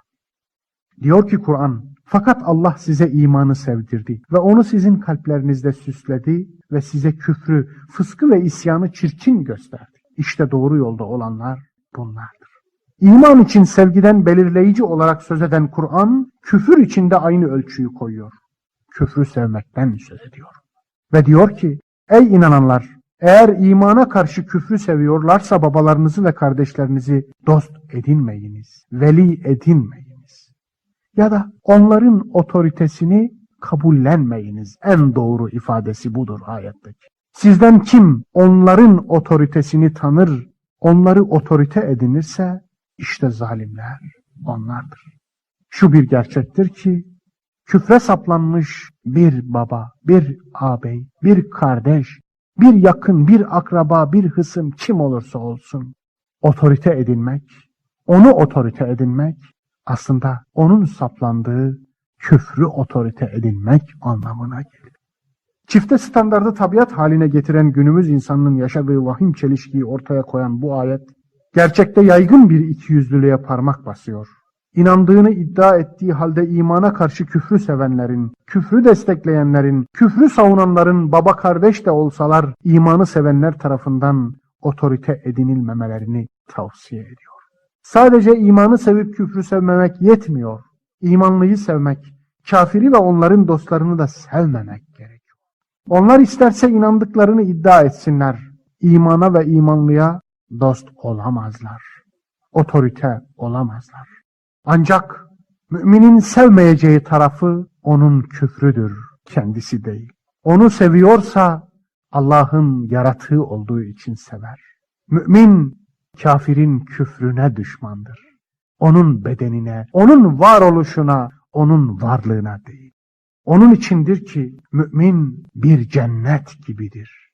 Diyor ki Kur'an, fakat Allah size imanı sevdirdi ve onu sizin kalplerinizde süsledi ve size küfrü, fıskı ve isyanı çirkin gösterdi. İşte doğru yolda olanlar bunlardır. İman için sevgiden belirleyici olarak söz eden Kur'an, küfür için de aynı ölçüyü koyuyor. Küfrü sevmekten söz ediyor. Ve diyor ki, ey inananlar, eğer imana karşı küfrü seviyorlarsa babalarınızı ve kardeşlerinizi dost edinmeyiniz, veli edinmeyiniz. Ya da onların otoritesini kabullenmeyiniz. En doğru ifadesi budur ayetteki. Sizden kim onların otoritesini tanır, onları otorite edinirse işte zalimler onlardır. Şu bir gerçektir ki küfre saplanmış bir baba, bir ağabey, bir kardeş Bir yakın, bir akraba, bir hısım kim olursa olsun otorite edinmek, onu otorite edinmek aslında onun saplandığı küfrü otorite edinmek anlamına gelir. Çifte standardı tabiat haline getiren günümüz insanının yaşadığı vahim çelişkiyi ortaya koyan bu ayet, gerçekte yaygın bir ikiyüzlülüğe parmak basıyor. İnandığını iddia ettiği halde imana karşı küfrü sevenlerin, küfrü destekleyenlerin, küfrü savunanların baba kardeş de olsalar imanı sevenler tarafından otorite edinilmemelerini tavsiye ediyor. Sadece imanı sevip küfrü sevmemek yetmiyor. İmanlıyı sevmek, kafiri ve onların dostlarını da sevmemek gerekiyor. Onlar isterse inandıklarını iddia etsinler. İmana ve imanlıya dost olamazlar. Otorite olamazlar. Ancak müminin sevmeyeceği tarafı onun küfrüdür, kendisi değil. Onu seviyorsa Allah'ın yaratığı olduğu için sever. Mümin kafirin küfrüne düşmandır. Onun bedenine, onun varoluşuna, onun varlığına değil. Onun içindir ki mümin bir cennet gibidir.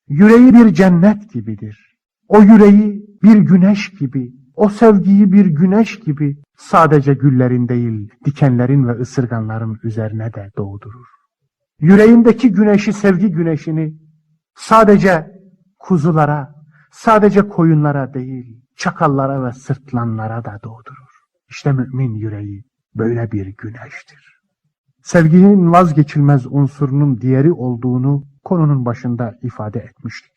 Yüreği bir cennet gibidir. O yüreği bir güneş gibi, o sevgiyi bir güneş gibi sadece güllerin değil, dikenlerin ve ısırganların üzerine de doğdurur. Yüreğindeki güneşi, sevgi güneşini sadece kuzulara, sadece koyunlara değil, çakallara ve sırtlanlara da doğdurur. İşte mümin yüreği böyle bir güneştir. Sevginin vazgeçilmez unsurunun diğeri olduğunu konunun başında ifade etmiştik.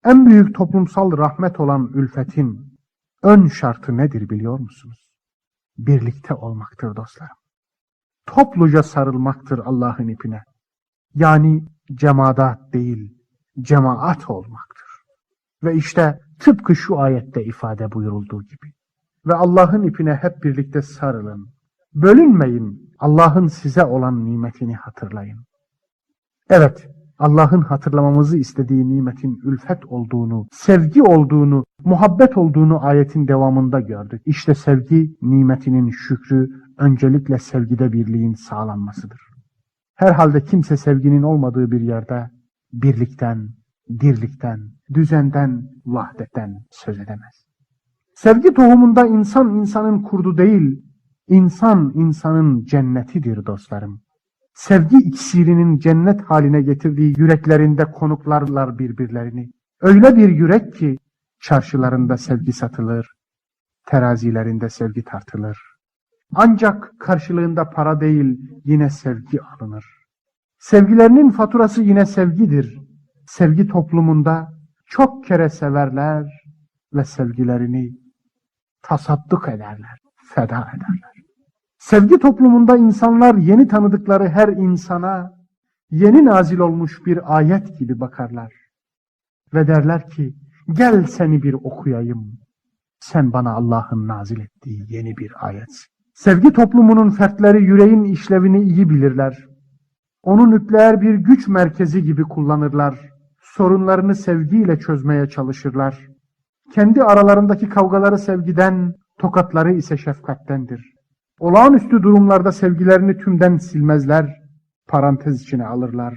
En büyük toplumsal rahmet olan ülfetin ön şartı nedir biliyor musunuz? Birlikte olmaktır dostlarım. Topluca sarılmaktır Allah'ın ipine. Yani cemaat değil, cemaat olmaktır. Ve işte tıpkı şu ayette ifade buyurulduğu gibi. Ve Allah'ın ipine hep birlikte sarılın. Bölünmeyin. Allah'ın size olan nimetini hatırlayın. Evet, Allah'ın hatırlamamızı istediği nimetin ülfet olduğunu, sevgi olduğunu, muhabbet olduğunu ayetin devamında gördük. İşte sevgi nimetinin şükrü öncelikle sevgide birliğin sağlanmasıdır. Herhalde kimse sevginin olmadığı bir yerde birlikten, dirlikten, düzenden, vahdetten söz edemez. Sevgi tohumunda insan insanın kurdu değil, insan insanın cennetidir dostlarım. Sevgi iksirinin cennet haline getirdiği yüreklerinde konuklarlar birbirlerini. Öyle bir yürek ki çarşılarında sevgi satılır, terazilerinde sevgi tartılır. Ancak karşılığında para değil yine sevgi alınır. Sevgilerinin faturası yine sevgidir. Sevgi toplumunda çok kere severler ve sevgilerini tasadduk ederler, feda ederler. Sevgi toplumunda insanlar yeni tanıdıkları her insana yeni nazil olmuş bir ayet gibi bakarlar. Ve derler ki gel seni bir okuyayım. Sen bana Allah'ın nazil ettiği yeni bir ayetsin. Sevgi toplumunun fertleri yüreğin işlevini iyi bilirler. Onu nükleer bir güç merkezi gibi kullanırlar. Sorunlarını sevgiyle çözmeye çalışırlar. Kendi aralarındaki kavgaları sevgiden, tokatları ise şefkattendir. Olağanüstü durumlarda sevgilerini tümden silmezler, parantez içine alırlar.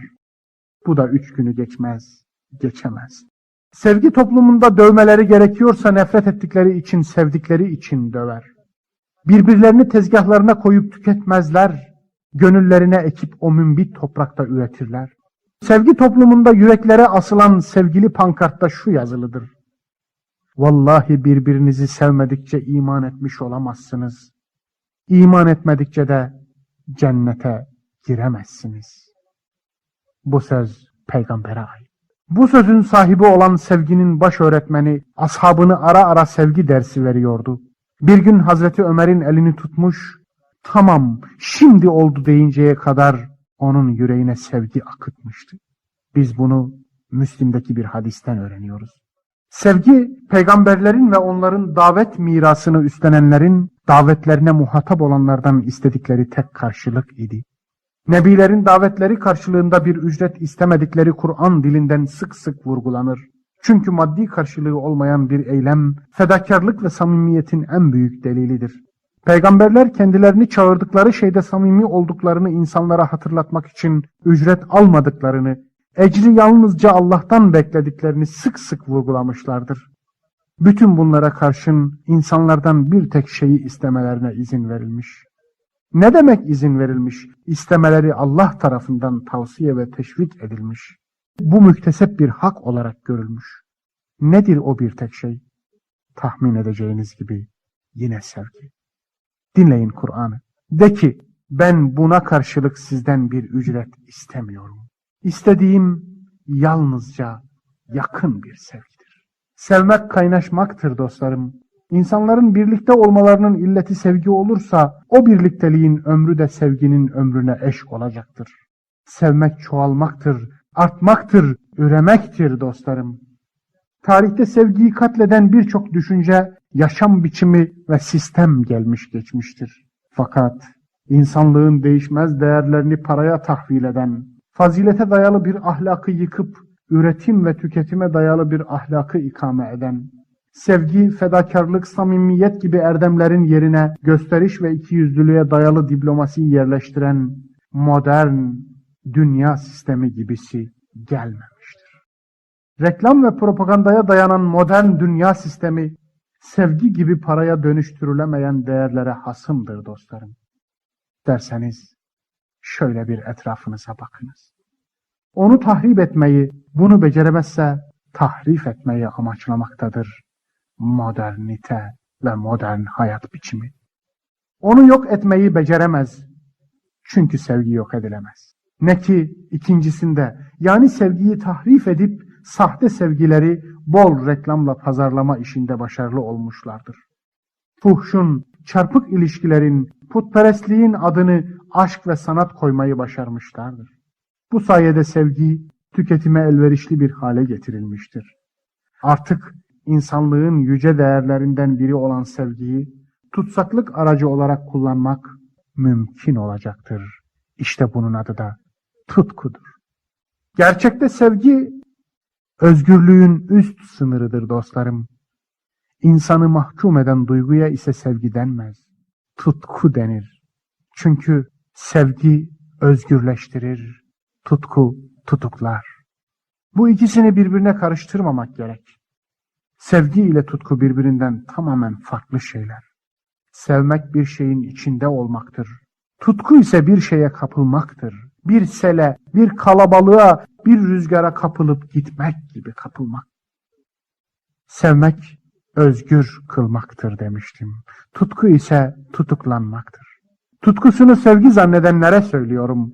Bu da 3 günü geçmez, geçemez. Sevgi toplumunda dövmeleri gerekiyorsa nefret ettikleri için, sevdikleri için döver. Birbirlerini tezgahlarına koyup tüketmezler, gönüllerine ekip o mümbit toprakta üretirler. Sevgi toplumunda yüreklere asılan sevgili pankartta şu yazılıdır: Vallahi birbirinizi sevmedikçe iman etmiş olamazsınız. İman etmedikçe de cennete giremezsiniz. Bu söz peygambere ait. Bu sözün sahibi olan sevginin baş öğretmeni ashabını ara ara sevgi dersi veriyordu. Bir gün Hazreti Ömer'in elini tutmuş, tamam şimdi oldu deyinceye kadar onun yüreğine sevgi akıtmıştı. Biz bunu Müslim'deki bir hadisten öğreniyoruz. Sevgi, peygamberlerin ve onların davet mirasını üstlenenlerin davetlerine muhatap olanlardan istedikleri tek karşılık idi. Nebilerin davetleri karşılığında bir ücret istemedikleri Kur'an dilinden sık sık vurgulanır. Çünkü maddi karşılığı olmayan bir eylem, fedakarlık ve samimiyetin en büyük delilidir. Peygamberler kendilerini çağırdıkları şeyde samimi olduklarını insanlara hatırlatmak için ücret almadıklarını, Ecri yalnızca Allah'tan beklediklerini sık sık vurgulamışlardır. Bütün bunlara karşın insanlardan bir tek şeyi istemelerine izin verilmiş. Ne demek izin verilmiş? İstemeleri Allah tarafından tavsiye ve teşvik edilmiş. Bu müktesep bir hak olarak görülmüş. Nedir o bir tek şey? Tahmin edeceğiniz gibi yine sevgi. Dinleyin Kur'an'ı. De ki, ben buna karşılık sizden bir ücret istemiyorum. İstediğim yalnızca yakın bir sevgidir. Sevmek kaynaşmaktır dostlarım. İnsanların birlikte olmalarının illeti sevgi olursa o birlikteliğin ömrü de sevginin ömrüne eş olacaktır. Sevmek çoğalmaktır, artmaktır, üremektir dostlarım. Tarihte sevgiyi katleden birçok düşünce, yaşam biçimi ve sistem gelmiş geçmiştir. Fakat insanlığın değişmez değerlerini paraya tahvil eden, fazilete dayalı bir ahlakı yıkıp, üretim ve tüketime dayalı bir ahlakı ikame eden, sevgi, fedakarlık, samimiyet gibi erdemlerin yerine gösteriş ve ikiyüzlülüğe dayalı diplomasiyi yerleştiren modern dünya sistemi gibisi gelmemiştir. Reklam ve propagandaya dayanan modern dünya sistemi, sevgi gibi paraya dönüştürülemeyen değerlere hasımdır dostlarım. Derseniz şöyle bir etrafınıza bakınız. Onu tahrip etmeyi, bunu beceremezse tahrif etmeyi amaçlamaktadır modernite ve modern hayat biçimi. Onu yok etmeyi beceremez. Çünkü sevgi yok edilemez. Ne ki ikincisinde, yani sevgiyi tahrif edip sahte sevgileri bol reklamla pazarlama işinde başarılı olmuşlardır. Fuhşun, çarpık ilişkilerin, putperestliğin adını aşk ve sanat koymayı başarmışlardır. Bu sayede sevgi tüketime elverişli bir hale getirilmiştir. Artık insanlığın yüce değerlerinden biri olan sevgiyi tutsaklık aracı olarak kullanmak mümkün olacaktır. İşte bunun adı da tutkudur. Gerçekte sevgi özgürlüğün üst sınırıdır dostlarım. İnsanı mahkum eden duyguya ise sevgi denmez. Tutku denir. Çünkü sevgi özgürleştirir, tutku tutuklar. Bu ikisini birbirine karıştırmamak gerek. Sevgi ile tutku birbirinden tamamen farklı şeyler. Sevmek bir şeyin içinde olmaktır. Tutku ise bir şeye kapılmaktır. Bir sele, bir kalabalığa, bir rüzgara kapılıp gitmek gibi kapılmak. Sevmek özgür kılmaktır demiştim. Tutku ise tutuklanmaktır. Tutkusunu sevgi zannedenlere söylüyorum.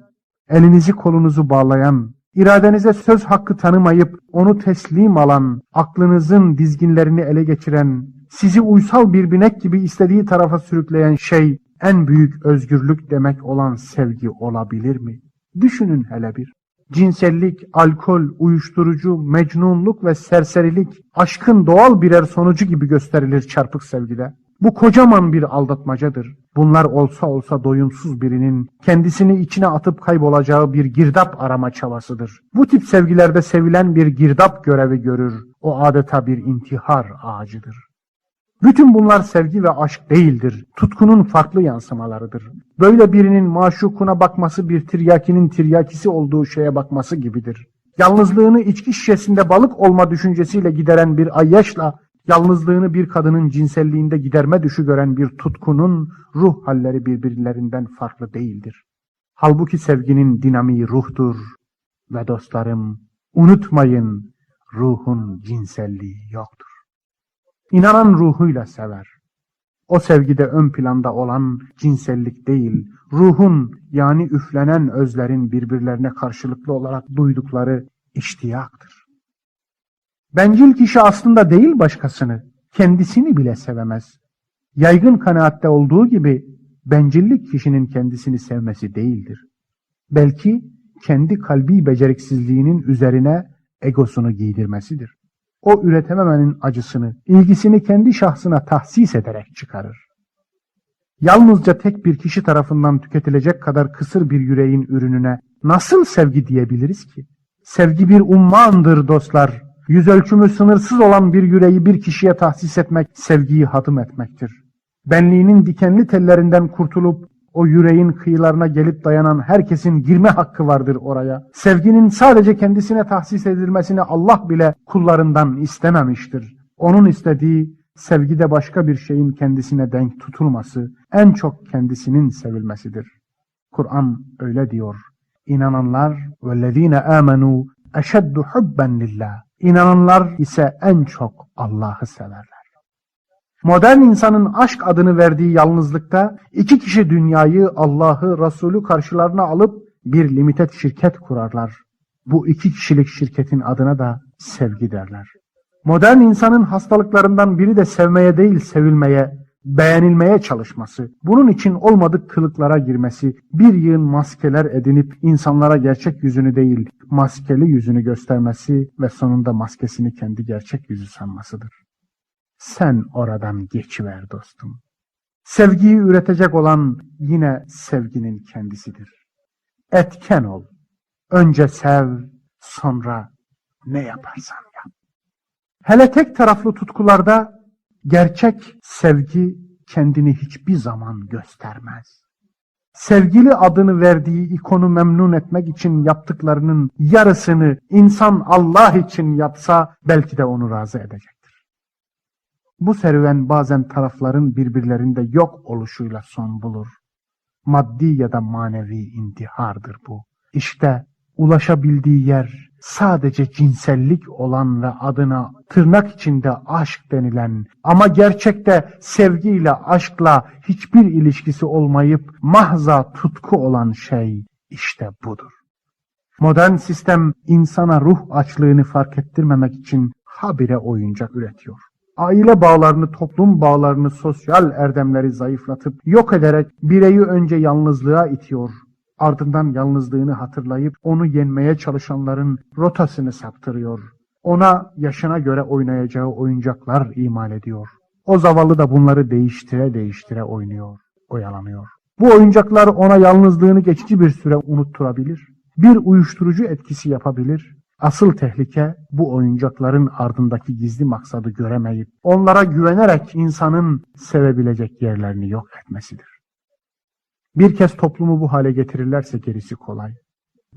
Elinizi kolunuzu bağlayan, iradenize söz hakkı tanımayıp onu teslim alan, aklınızın dizginlerini ele geçiren, sizi uysal bir binek gibi istediği tarafa sürükleyen şey en büyük özgürlük demek olan sevgi olabilir mi? Düşünün hele bir. Cinsellik, alkol, uyuşturucu, mecnunluk ve serserilik aşkın doğal birer sonucu gibi gösterilir çarpık sevgide. Bu kocaman bir aldatmacadır. Bunlar olsa olsa doyumsuz birinin kendisini içine atıp kaybolacağı bir girdap arama çabasıdır. Bu tip sevgilerde sevilen bir girdap görevi görür. O adeta bir intihar ağacıdır. Bütün bunlar sevgi ve aşk değildir. Tutkunun farklı yansımalarıdır. Böyle birinin maşukuna bakması bir tiryakinin tiryakisi olduğu şeye bakması gibidir. Yalnızlığını içki şişesinde balık olma düşüncesiyle gideren bir ayyaşla, yalnızlığını bir kadının cinselliğinde giderme düşü gören bir tutkunun ruh halleri birbirlerinden farklı değildir. Halbuki sevginin dinamiği ruhtur ve dostlarım, unutmayın, ruhun cinselliği yoktur. İnanan ruhuyla sever. O sevgide ön planda olan cinsellik değil, ruhun yani üflenen özlerin birbirlerine karşılıklı olarak duydukları iştiyaktır. Bencil kişi aslında değil başkasını, kendisini bile sevemez. Yaygın kanaatte olduğu gibi bencillik kişinin kendisini sevmesi değildir. Belki kendi kalbi beceriksizliğinin üzerine egosunu giydirmesidir. O üretememenin acısını, ilgisini kendi şahsına tahsis ederek çıkarır. Yalnızca tek bir kişi tarafından tüketilecek kadar kısır bir yüreğin ürününe nasıl sevgi diyebiliriz ki? Sevgi bir ummandır dostlar. Yüz ölçümü sınırsız olan bir yüreği bir kişiye tahsis etmek, sevgiyi hadım etmektir. Benliğinin dikenli tellerinden kurtulup O yüreğin kıyılarına gelip dayanan herkesin girme hakkı vardır oraya. Sevginin sadece kendisine tahsis edilmesini Allah bile kullarından istememiştir. Onun istediği sevgide başka bir şeyin kendisine denk tutulması, en çok kendisinin sevilmesidir. Kur'an öyle diyor. İnananlar وَالَّذ۪ينَ آمَنُوا اَشَدُّ حُبًّا لِلّٰهِ İnananlar ise en çok Allah'ı severler. Modern insanın aşk adını verdiği yalnızlıkta iki kişi dünyayı, Allah'ı, Resulü karşılarına alıp bir limited şirket kurarlar. Bu iki kişilik şirketin adına da sevgi derler. Modern insanın hastalıklarından biri de sevmeye değil sevilmeye, beğenilmeye çalışması, bunun için olmadık kılıklara girmesi, bir yığın maskeler edinip insanlara gerçek yüzünü değil, maskeli yüzünü göstermesi ve sonunda maskesini kendi gerçek yüzü sanmasıdır. Sen oradan geçiver dostum. Sevgiyi üretecek olan yine sevginin kendisidir. Etken ol. Önce sev, sonra ne yaparsan yap. Hele tek taraflı tutkularda gerçek sevgi kendini hiçbir zaman göstermez. Sevgili adını verdiği ikonu memnun etmek için yaptıklarının yarısını insan Allah için yapsa belki de onu razı edecektir. Bu serüven bazen tarafların birbirlerinde yok oluşuyla son bulur. Maddi ya da manevi intihardır bu. İşte ulaşabildiği yer sadece cinsellik olan ve adına tırnak içinde aşk denilen ama gerçekte sevgiyle aşkla hiçbir ilişkisi olmayıp mahza tutku olan şey işte budur. Modern sistem insana ruh açlığını fark ettirmemek için habire oyuncak üretiyor. Aile bağlarını, toplum bağlarını, sosyal erdemleri zayıflatıp yok ederek bireyi önce yalnızlığa itiyor. Ardından yalnızlığını hatırlayıp onu yenmeye çalışanların rotasını saptırıyor. Ona yaşına göre oynayacağı oyuncaklar imal ediyor. O zavallı da bunları değiştire değiştire oynuyor, oyalanıyor. Bu oyuncaklar ona yalnızlığını geçici bir süre unutturabilir. Bir uyuşturucu etkisi yapabilir. Asıl tehlike bu oyuncakların ardındaki gizli maksadı göremeyip onlara güvenerek insanın sevebilecek yerlerini yok etmesidir. Bir kez toplumu bu hale getirirlerse gerisi kolay.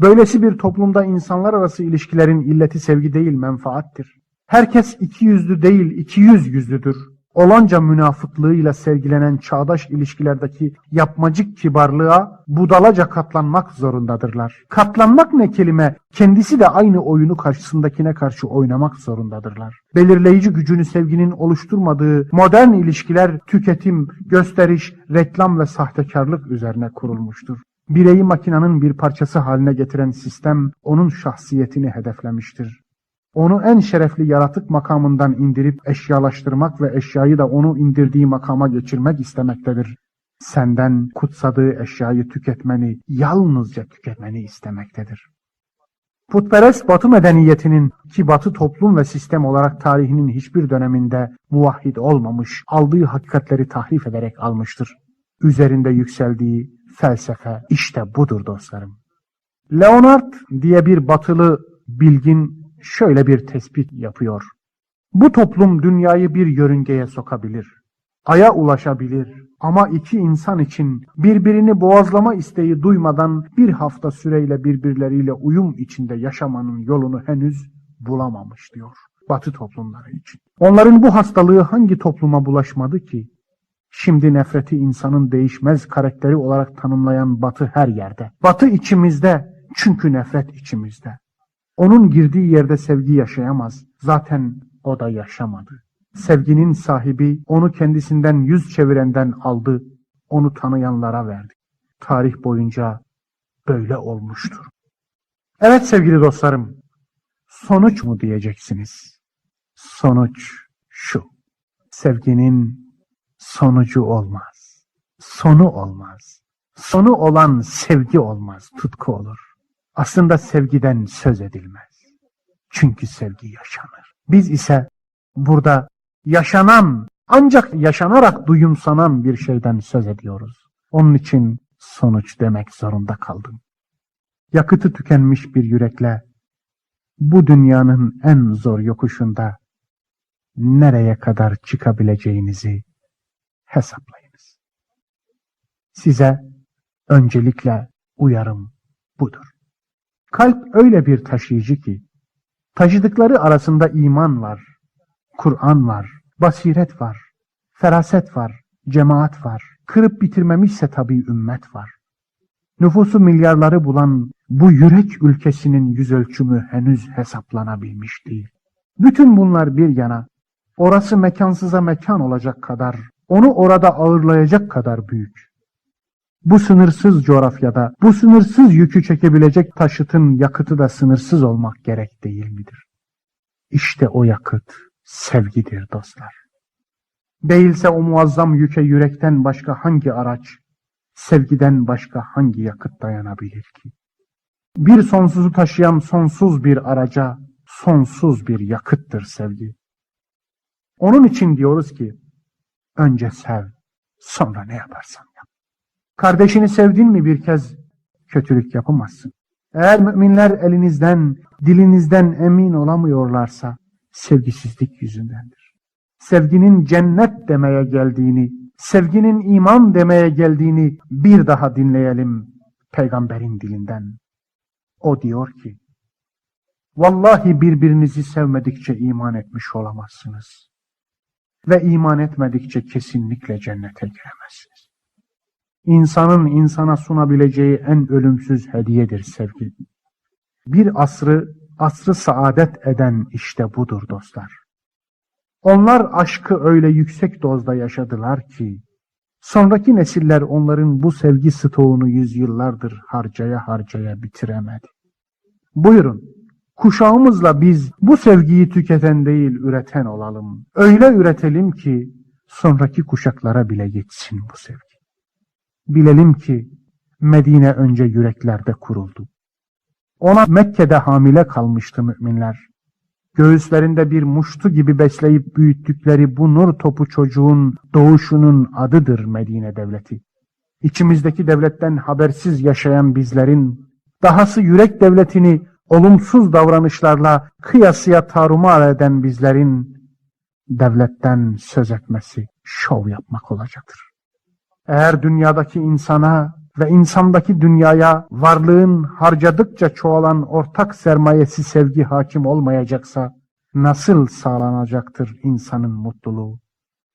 Böylesi bir toplumda insanlar arası ilişkilerin illeti sevgi değil menfaattir. Herkes iki yüzlü değil iki yüz yüzlüdür. Olanca münafıklığıyla sergilenen çağdaş ilişkilerdeki yapmacık kibarlığa budalaca katlanmak zorundadırlar. Katlanmak ne kelime, kendisi de aynı oyunu karşısındakine karşı oynamak zorundadırlar. Belirleyici gücünü sevginin oluşturmadığı modern ilişkiler tüketim, gösteriş, reklam ve sahtekarlık üzerine kurulmuştur. Bireyi makinanın bir parçası haline getiren sistem onun şahsiyetini hedeflemiştir. Onu en şerefli yaratık makamından indirip eşyalaştırmak ve eşyayı da onu indirdiği makama geçirmek istemektedir. Senden kutsadığı eşyayı tüketmeni, yalnızca tüketmeni istemektedir. Putperest Batı medeniyetinin ki Batı toplum ve sistem olarak tarihinin hiçbir döneminde muvahhid olmamış, aldığı hakikatleri tahrif ederek almıştır. Üzerinde yükseldiği felsefe işte budur dostlarım. Leonard diye bir batılı bilgin şöyle bir tespit yapıyor. Bu toplum dünyayı bir yörüngeye sokabilir, aya ulaşabilir ama iki insan için birbirini boğazlama isteği duymadan bir hafta süreyle birbirleriyle uyum içinde yaşamanın yolunu henüz bulamamış diyor Batı toplumları için. Onların bu hastalığı hangi topluma bulaşmadı ki? Şimdi nefreti insanın değişmez karakteri olarak tanımlayan Batı her yerde. Batı içimizde, çünkü nefret içimizde. Onun girdiği yerde sevgi yaşayamaz. Zaten o da yaşamadı. Sevginin sahibi onu kendisinden yüz çevirenden aldı, onu tanıyanlara verdi. Tarih boyunca böyle olmuştur. Evet sevgili dostlarım, sonuç mu diyeceksiniz? Sonuç şu: sevginin sonucu olmaz, sonu olmaz. Sonu olan sevgi olmaz, tutku olur. Aslında sevgiden söz edilmez. Çünkü sevgi yaşanır. Biz ise burada yaşanan, ancak yaşanarak duyumsanan bir şeyden söz ediyoruz. Onun için sonuç demek zorunda kaldım. Yakıtı tükenmiş bir yürekle bu dünyanın en zor yokuşunda nereye kadar çıkabileceğinizi hesaplayınız. Size Öncelikle uyarım budur. Kalp öyle bir taşıyıcı ki, taşıdıkları arasında iman var, Kur'an var, basiret var, feraset var, cemaat var, kırıp bitirmemişse tabii ümmet var. Nüfusu milyarları bulan bu yürek ülkesinin yüz ölçümü henüz hesaplanabilmiş değil. Bütün bunlar bir yana, orası mekansıza mekan olacak kadar, onu orada ağırlayacak kadar büyük. Bu sınırsız coğrafyada, bu sınırsız yükü çekebilecek taşıtın yakıtı da sınırsız olmak gerek değil midir? İşte o yakıt sevgidir dostlar. Değilse o muazzam yüke yürekten başka hangi araç, sevgiden başka hangi yakıt dayanabilir ki? Bir sonsuzu taşıyan sonsuz bir araca, sonsuz bir yakıttır sevgi. Onun için diyoruz ki, önce sev, sonra ne yaparsan yap. Kardeşini sevdin mi bir kez kötülük yapamazsın. Eğer müminler elinizden, dilinizden emin olamıyorlarsa sevgisizlik yüzündendir. Sevginin cennet demeye geldiğini, sevginin iman demeye geldiğini bir daha dinleyelim peygamberin dilinden. O diyor ki, vallahi birbirinizi sevmedikçe iman etmiş olamazsınız. Ve iman etmedikçe kesinlikle cennete giremezsiniz. İnsanın insana sunabileceği en ölümsüz hediyedir sevgi. Bir asrı, asrı saadet eden işte budur dostlar. Onlar aşkı öyle yüksek dozda yaşadılar ki, sonraki nesiller onların bu sevgi stoğunu yüzyıllardır harcaya harcaya bitiremedi. Buyurun, kuşağımızla biz bu sevgiyi tüketen değil üreten olalım. Öyle üretelim ki sonraki kuşaklara bile geçsin bu sevgi. Bilelim ki Medine önce yüreklerde kuruldu. Ona Mekke'de hamile kalmıştı müminler. Göğüslerinde bir muştu gibi besleyip büyüttükleri bu nur topu çocuğun doğuşunun adıdır Medine devleti. İçimizdeki devletten habersiz yaşayan bizlerin, dahası yürek devletini olumsuz davranışlarla kıyasıya tarumar eden bizlerin devletten söz etmesi şov yapmak olacaktır. Eğer dünyadaki insana ve insandaki dünyaya varlığın harcadıkça çoğalan ortak sermayesi sevgi hakim olmayacaksa nasıl sağlanacaktır insanın mutluluğu?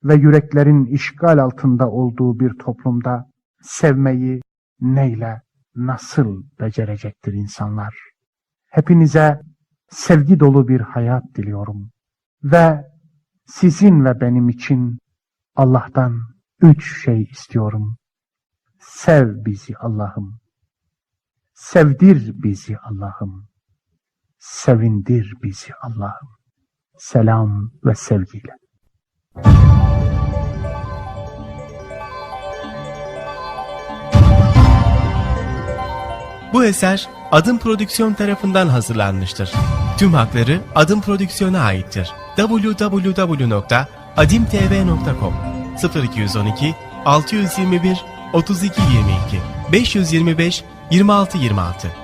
Ve yüreklerin işgal altında olduğu bir toplumda sevmeyi neyle, nasıl becerecektir insanlar? Hepinize sevgi dolu bir hayat diliyorum. Ve sizin ve benim için Allah'tan 3 şey istiyorum. Sev bizi Allah'ım. Sevdir bizi Allah'ım. Sevindir bizi Allah'ım. Selam ve sevgiyle. Bu eser Adım Prodüksiyon tarafından hazırlanmıştır. Tüm hakları Adım Prodüksiyon'a aittir. www.adimtv.com 0212 621 32 22 525 26 26.